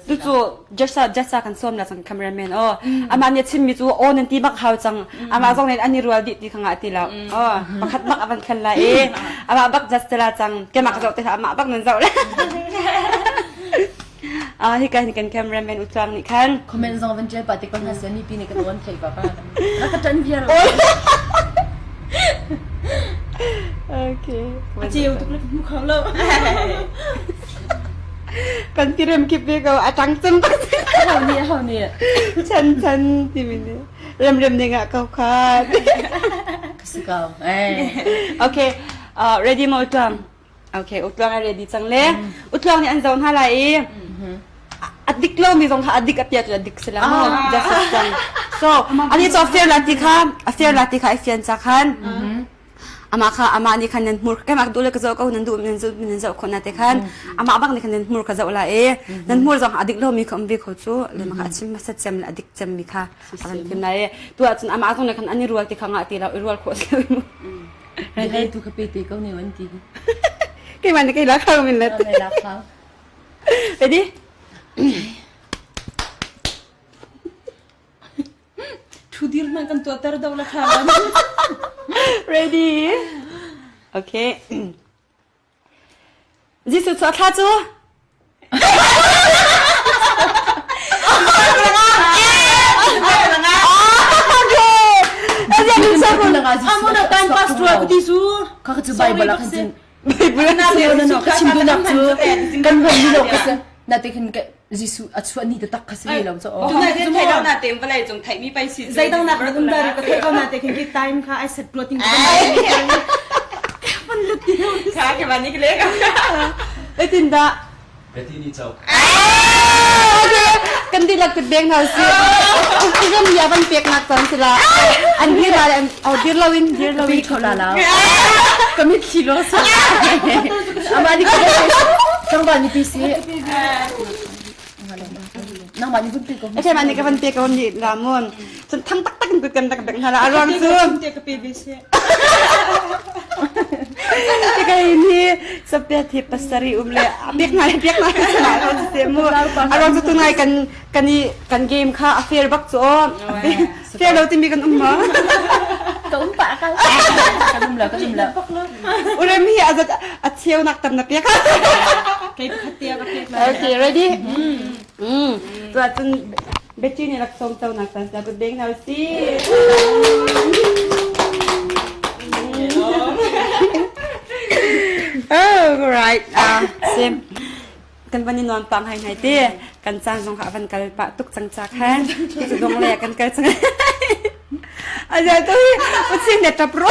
[SPEAKER 1] Cucu Joshua Joshua kan sawm la cang cameraman aw. Amah nih a chimmi cu aw nan ti bak hau cang. Amah zong nih an i rual dih ti kha ngah ti lo. Aw pakhat bak a van thlen lai i amah bak just la cang. Keimah ka zoh te amah bak nan zoh le. Ah hika hin kan cameraman utluang nih khan
[SPEAKER 2] Comment zong van ṭial pah te ko hna seh mipi nih kan awn thei pa pa. Rak ka ṭan viar.
[SPEAKER 1] Okay.
[SPEAKER 3] A ceu tuk le ka hmu kho lo.
[SPEAKER 1] Kan tirem kip ve ko a tang cem bak.
[SPEAKER 2] Ho nih ho nih.
[SPEAKER 1] Chan chan timi nih rem rem ding ah ko kha.
[SPEAKER 2] Ka si ko. Eh.
[SPEAKER 1] Okay. Uh, ready mo utluang. Okay, utluang a ready cang le. Utluang nih an zoh hna lai i a dik lo mi zong kha a dik a pia cu a dik si la mo. Just cang. So, ani cu a fair la ti kha, a fair la ti kha i fian ca khan. Amah kha amah nih khan nan hmur keimah duh le ka zoh ko nan duh nan zoh nan zoh khawh na te khan amah bak nih khan nan hmur ka zoh la i nan hmur zong a dik lomi kha um ve kho cu le mah kha a chim hmasat cem le a dik cem mi kha a kan thim lai i tu ahcun amah zong nih khan an i rual ti kha ngah ti lo i rual khawh si lo mu
[SPEAKER 2] Ready tu ka pe te ko ne wan ti.
[SPEAKER 1] Keimah nih kei la kha min let. Ready?
[SPEAKER 3] Thu dir hmanh kan tuahter do la kha.
[SPEAKER 1] Ready? Okay. Jesuh cu a thla cu?
[SPEAKER 3] Amuna time pass tua ku ti su.
[SPEAKER 2] Kha cu Bible ah khan cun
[SPEAKER 1] Bible
[SPEAKER 2] na no ka chim duhnak cu kan hman ni lo ka si na te khin Jesuh a chuah ni taktak kha si lo cho
[SPEAKER 5] Tu na te thei lo na te vawlei cung theih mi pai si
[SPEAKER 3] Zei dang nak um dar ka thei ko na te khin ki time kha ai set tua ting Pan lut ti
[SPEAKER 5] Kha ke ban ni le ka.
[SPEAKER 1] Eitin dah
[SPEAKER 6] Betty nih co.
[SPEAKER 1] Kan dihlak kut beng hna usih. Ram ya van pek nak caan si la. An dir la an oh dir lo in dir lo in.
[SPEAKER 2] Kho la la. Kami thli lo sa. Ama ni ko. Tangba ni pi si. Nangmah ni vun pe ko.
[SPEAKER 1] Okay, ma ni ka van pe ko ni la mon. Cun thang tak tak in kut kan tak beng hna la. A ruang cu.
[SPEAKER 3] Te ka pe ve se.
[SPEAKER 1] Ka hi sapia thi pasari um le piak na piak na se mu. A ruang cu tu ngai kan kan i kan game kha a fair bak cu o. Fair lo timi kan um ma.
[SPEAKER 2] Ka um pa ka. Kan um la kan um la.
[SPEAKER 1] Urem hi azat a cheu nak tam na piak.
[SPEAKER 3] Kei pakhat te ka pek
[SPEAKER 1] Okay, ready? Mm. Tu ahcun Betty nih laksawng co nak caan sa beng hna si. Oh, right. Ah, sim. Kan van i nuam pang hai ngai ti. Kan caan zong kha van kal pah tuk cang ca khan. Cu dong le kan kal cang. Aja tu hi ucing ne tap ro.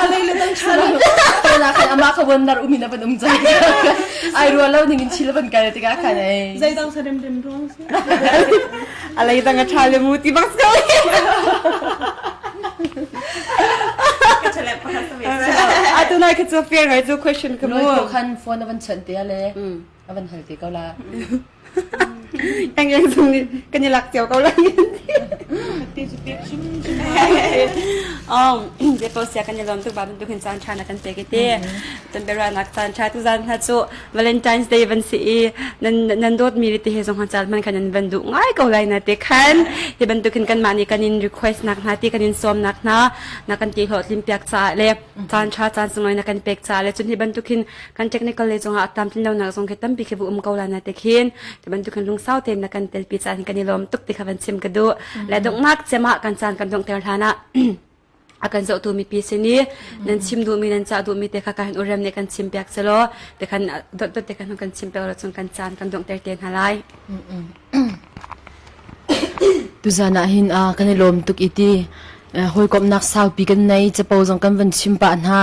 [SPEAKER 2] Alei le dang chalo. Tola khan ama kha wan nar umin avan um jai. Ai ruwa lo ning in chil van kal tikah khan ai.
[SPEAKER 3] Zei dang sa rem rem ruang si.
[SPEAKER 1] Alei dang a tha le mu ti bak so. Atu nai ka chu fair ngai chu question ka mu.
[SPEAKER 2] Noi ko khan phone avan chan te ale. Avan hal te ko la.
[SPEAKER 1] Yang yang zong nih kan i lak cio ko lai.
[SPEAKER 3] Ti cu pek hrim hrim.
[SPEAKER 1] Um, Zepo sia kan i lawm tuk ba bantuk hin caan ṭha na kan pek i te. Tan bera nak caan ṭha tu zan hna cu Valentine's Day van si i nan nan dawt mi te he zong han caan man khan nan van duh ngai ko lai na te khan. Hi bantuk hin kanmah nih kan in request nak hna ti kan in sawm nak hna na kan ti hlawhtlin piak caah le caan ṭha caan sunglawi na kan pek caah le cun hi bantuk hin kan technical le zongah a tlamtlin lonak zong khi tampi khi bu um ko la na te khin ti bantuk hin lungsau tein na kan telpi caan kan i lawm tuk ti kha van chim ka duh le donghnak cem ah kan caan kan donghter hlan ah a kan zohtu mipi sin i nan chim duhmi nan cah duhmi te kha kan urem nih kan chim piak selaw te khan dot dot te khan kan chim piak lo cun kan caan kan donghter te hna lai
[SPEAKER 2] Tuzan ah hin kan i lawm tuk i ti hawikomhnak saupi kan nei capo zong kan van chim pah hna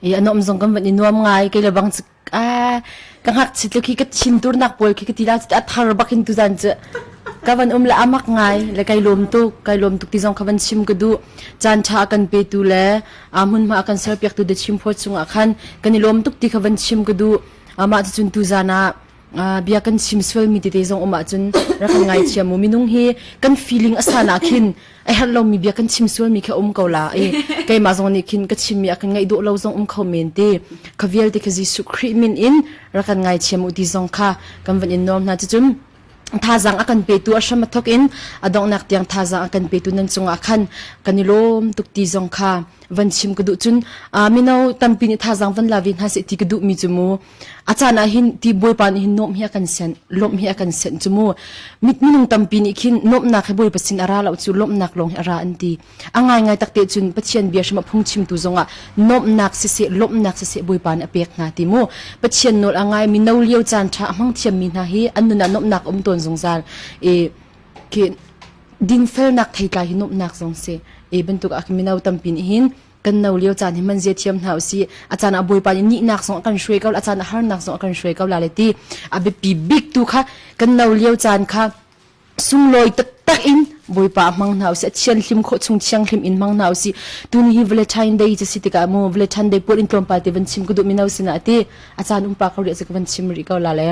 [SPEAKER 2] i a nuam zong kan van i nuam ngai kei le bang ka ngakchia tluk hi ka thin turnak pawl khi ka ti la a thar bak hin tuzan cu ka van um le amak ngai le kai lawm tuk kai lawm tuk ti zong kha van chim ka duh caan ṭha kan petu le a hmunhma kan serpiaktu The Chim Phawt cungah khan kan i lawm tuk ti kha van chim ka duh amah cu cun tuzan ah. Bia kan chim sualmi tete zong um ahcun rak kan ngaithiam mu. Minung hi kan feeling a san ah khin a herh lomi bia kan chim sualmi khi um ko la i keimah zong nih khin ka chimmi a kan ngaih dawh lo zong um kho men ti. Kha vialte kha Jesuh Khrih min in rak kan ngaithiam u ti zong kha kan van in nuam hna. Cucun thazaang a kan petu a hram a thawk in a donghnak tiang thazaang a kan petu nan cungah khan kan i lawm tuk ti zong kha van chim ka duh cun mino tampi nih thazaang van la ve hna seh ti ka duh mi cu mu a caan ah hin ti bawipa nih hin nuamh hi a kan senh lawmh hi a kan senh cu mu mit minung tampi nih khin nuamhnak hi bawipa sin a ra lo cu lawmhnak lawng hi a ra an ti A ngaingai takte cun Pathian bia hrim a phungchimtu zongah nuamhnak siseh lawmhnak siseh Bawipa nih a pek hna ti mu. Pathian nawl a ngaimi no lio caan ṭha a hmang thiammi hna hi an nun ah nuamhnak a um tawn zungzal. I khi dinfelnak theitlai hi nuamhnak zong si. I bantuk ah mino tampi nih hin kan no lio caan hi man zia thiam hna usih. A caan ah Bawipa nih nihnak zong a kan hruai ko la, a caan ah harnak zong a kan hruai ko la le ti a biapi bik tu kha kan no lio caan kha sunglawi taktak in Bawipa hmang hna usih a thianhlim khawh chung thianghlim in hmang hna usih tuni hi Valentine Day cu si tikah mu Valentine Day pual in tlawmpal te van chim ka duh mino sinah ti a caan um pa ko rih ka van chim rih ko la le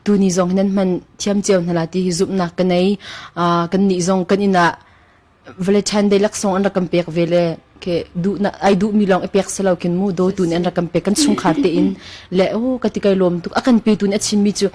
[SPEAKER 2] tuni zong nan hman thiam cio hna la ti hi zumhnak ka nei kan nih zong kan inn ah Valentine Day laksawng an rak kan pek ve le ke duh na ai duh mi lawng i pek selo kin mu dawtu nih an rak kan pek kan chungkhar te in le oh ka ti kai lawm tuk a kan pe tu nih a chim mi cu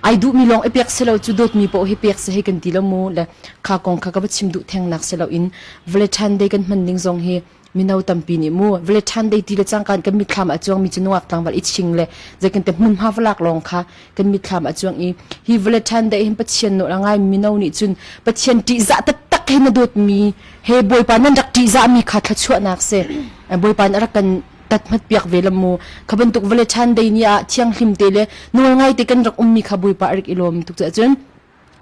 [SPEAKER 2] ai duh mi lawng i pek selo cu dawt mi poh hi pek se hei kan ti lo mu le kha kong kha ka va chim duh theng nak selo in Valentine Day kan hman ning zong hi mino tampi nih mu Valentine Day ti le cangkan kan mitthlam ah cuang mi cu nungak tlangval i ching le zeikin te hmunhma valak lawng kha kan mitthlam ah cuang i hi Valentine Day hin Pathian nawl a ngai mino nih cun Pathian ṭihzah taktak he na dawtmi he Bawipa nan rak ṭihzahmi kha thluachuahnak si Bawipa nih a rak kan tathmat piak ve lam mu kha bantuk Valentine Day ni ah thianghlim te le nawl ngai te kan rak ummi kha Bawipa a rak i lawm tuk cun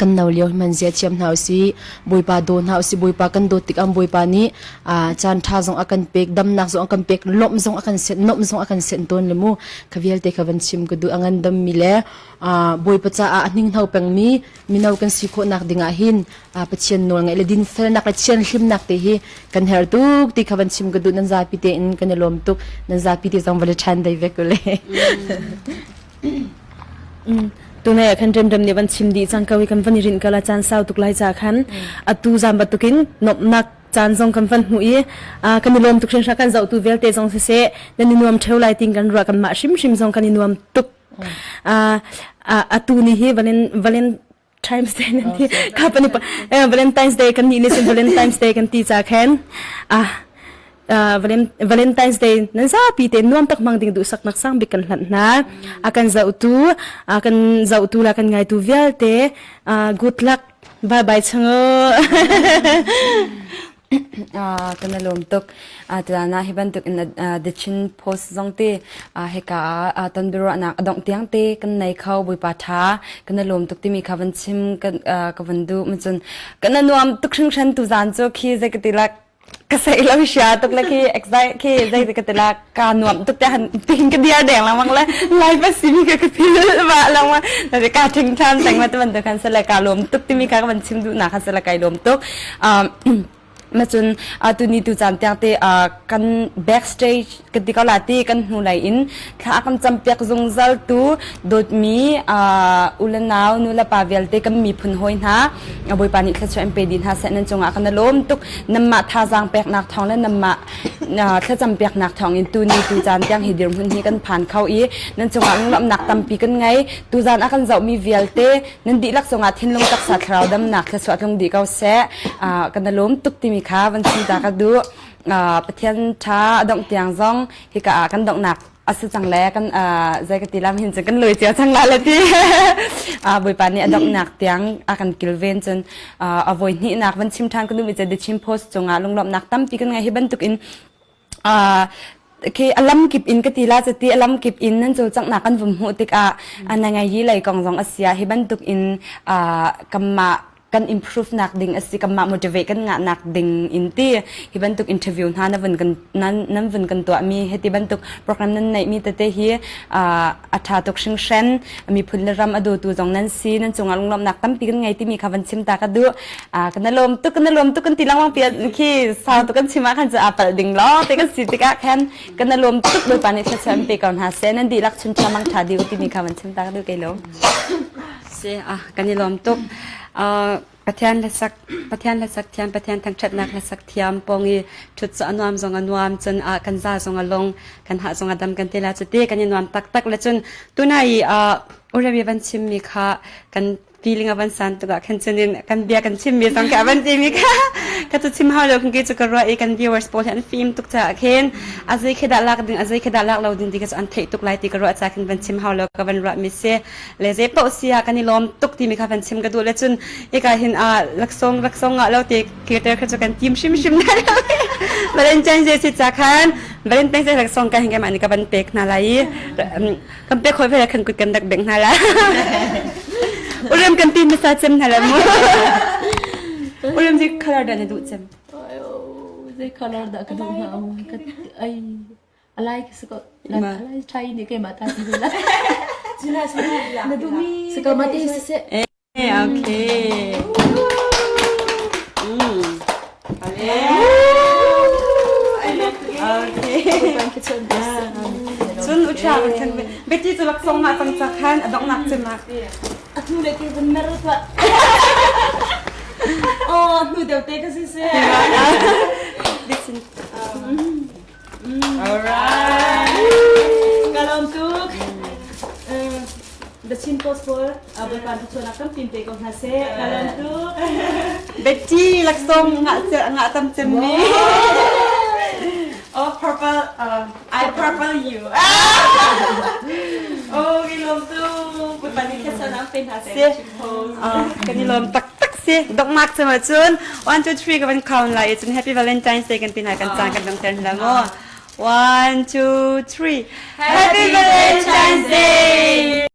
[SPEAKER 2] kan no lio hman zia thiam hna usih Bawipa daw hna usih Bawipa kan dawt tik am Bawipa nih caan ṭha zong a kan pek damnak zong a kan pek lawmh zong a kan senh nuamh zong a kan senh tawn le mu kha vialte kha van chim ka duh a ngandam mi le Bawipa caah a hninghno pengmi mino kan si khawhnak dingah hin Pathian nawl ngaih le dinfelnak le thianhlimnak te hi kan herh tuk ti kha van chim ka duh nan zapi tein kan i lawm tuk nan zapi te zong va le ṭhan dei ve ko le
[SPEAKER 3] Tunai ah khan remrem nih van chim dih cang ko i kan van i rinh kala caan sau tuk lai ca khan atu zan bantukin nuamhnak caan zong kan van hmuh i kan i lawm tuk hringhran kan zohtu vialte zong siseh nan i nuam ṭheo lai ting kan ruah kanmah hrimhrim zong kan i nuam tuk. Atu ni hi Valentine's Day nan ti ka pani Valentine's Day kan nih nih cun Valentine's Day kan ti ca khan Valentine's Day nan zapi te nuam tak mang ding duhsak nak sang bik kan hlanh hna a kan zohtu a kan zohtu la kan ngaitu vialte good luck bye bye chango
[SPEAKER 4] Kan i lawm tuk. Tutan ah hi bantuk in The Chin Post zong te hika ah ton biaruahnak a dongh tiang te kan nei kho Bawipa ṭha kan i lawm tuk timi kha van chim ka van duh. Cun kan i nuam tuk hringhran tuzaan cu khi zei ka ti la ka sei lo sia tuk le khi excite khi zei ka ti la ka nuam tuk te han tin ka diar deng lengmang le live a simi ka ka phil ma lengmang na ka thing than teng ma te bantuk khan se le ka lawm tuk timi kha ka van chim duh nak kha se le kai lawm tuk ma cun tuni tu caan tiang te kan backstage kan ti ko la ti kan hnu lei in thla kan cam piak zungzal tu dawtmi u le nau nu le pa vialte kan miphun hawi hna Bawipa nih thluachuah in pe dih hna seh nan cungah kan i lawm tuk nanmah thazaang peknak thawng le nanmah thlacam piaknak thawngin tuni tu caan tiang hi dirhmun hi kan phan kho i nan cungah lunglawmhnak tampi kan ngei tuzaan a kan zohmi vialte nan dihlak cungah thinlung taksa thlarau damnak thluachuah tlung dih ko seh kan i lawm tuk timi kha van chim ta ka duh Pathian ṭha a dongh tiang zong hika ah kan donghnak a si cang le kan zei ka ti lam hin cun kan lui cio cang la le ti Bawipa nih a donghnak tiang a kan kilven cun a voi hnihnak van chim ṭhan ka duhmi cu The Chin Post cungah lunglawmhnak tampi kan ngei hi bantuk in khi a lamkip in ka ti la cu ti a lamkip in nan cawlcanghnak kan vum hmuh tikah na ngai yi lei kong zong a sia hi bantuk in kanmah.
[SPEAKER 5] Kan improve nak ding a si kanmah motivate kan ngah nak ding in ti hi bantuk interview hna na vun kan nan nan vun kan tuah mi hiti bantuk program nan neih mi tete hi a tha tuk hringhren miphun le ram a dawtu zong nan si nan cungah lunglawmhnak tampi kan ngei timi kha van chim ta ka duh. Kan lawm tuk kan lawm tuk kan ti lengmang pi khi sau tuk kan chim ah khan cu a palh ding lo te kan si tikah khan kan lawm tuk Bawipa nih thluachuah in pe ko hna seh nan dihlak chun tha mang tha dih timi kha van chim ta ka duh kei lo.
[SPEAKER 1] Si ah kan i lawm tuk. Pathian hlasak Pathian hlasak thiam Pathian thangṭhatnak hlasak thiam pawng i ṭhut cu a nuam zong a nuam cun ah kan za zong a long kan hah zong a dam kan ti la cu ti kan i nuam taktak le cun tuna i Uremi van chimmi kha kan feeling a van san tuk ah khan cun in kan bia kan chimmi zong kha a van timi kha ka cu chim hau lo khin ke cu ka ruah i kan viewers pawl hi an fim tuk caah khin a zei khi dah lak ding a zei khi dah lak lo ding ti kha cu an theih tuk lai ti ka ruah ca khin van chim hau lo ka van ruah mi si. Le zei paoh si ah kan i lawm tuk timi kha van chim ka duh le cun hika hin ah laksawng laksawng ngah lo ti kirter kha cu kan tim hrimhrim hna lo. Valentine's Day si ca khan Valentine's Day laksawng ka hin keimah nih ka van pek hna lai i kan pek khawh ve khan kut kan rak bengh hna la. Urem kan pi hmasa cem hna la mu. Urem zi color dah na duh cem?
[SPEAKER 2] Zei color dah ka duh hnga ai Alai ka siko alai chai ni ke mata ti la.
[SPEAKER 3] Na duhmi
[SPEAKER 2] Siko mati se.
[SPEAKER 1] Okay. Mm. Okay. Cun ucha kan khan Betty cu laksawng ngah cang ca khan a donghnak cem ah.
[SPEAKER 3] A hnu le ke vun mer tuah. Oh, hnu deuh te ka si se.
[SPEAKER 1] Listen.
[SPEAKER 3] Alright. Ka lawm tuk. The Chin Post pawl Bawipa thluachuahnak tampi pe ko hna seh. Ka lawm tuk.
[SPEAKER 1] Betty laksawng ngah ngah tam cem mi. Oh purple uh, I purple you.
[SPEAKER 3] Oh, ka lawm tuk. Bawipa nih thluachuahnak pe hna seh. The Chin Post.
[SPEAKER 1] Kan i lawm tak tak si. Donghnak cem ahcun 1 2 3 ka van count lai i cun Happy Valentine's Day kan ti hna kan caan kan dongter hna mu. 1 2 3 Happy Valentine's Day!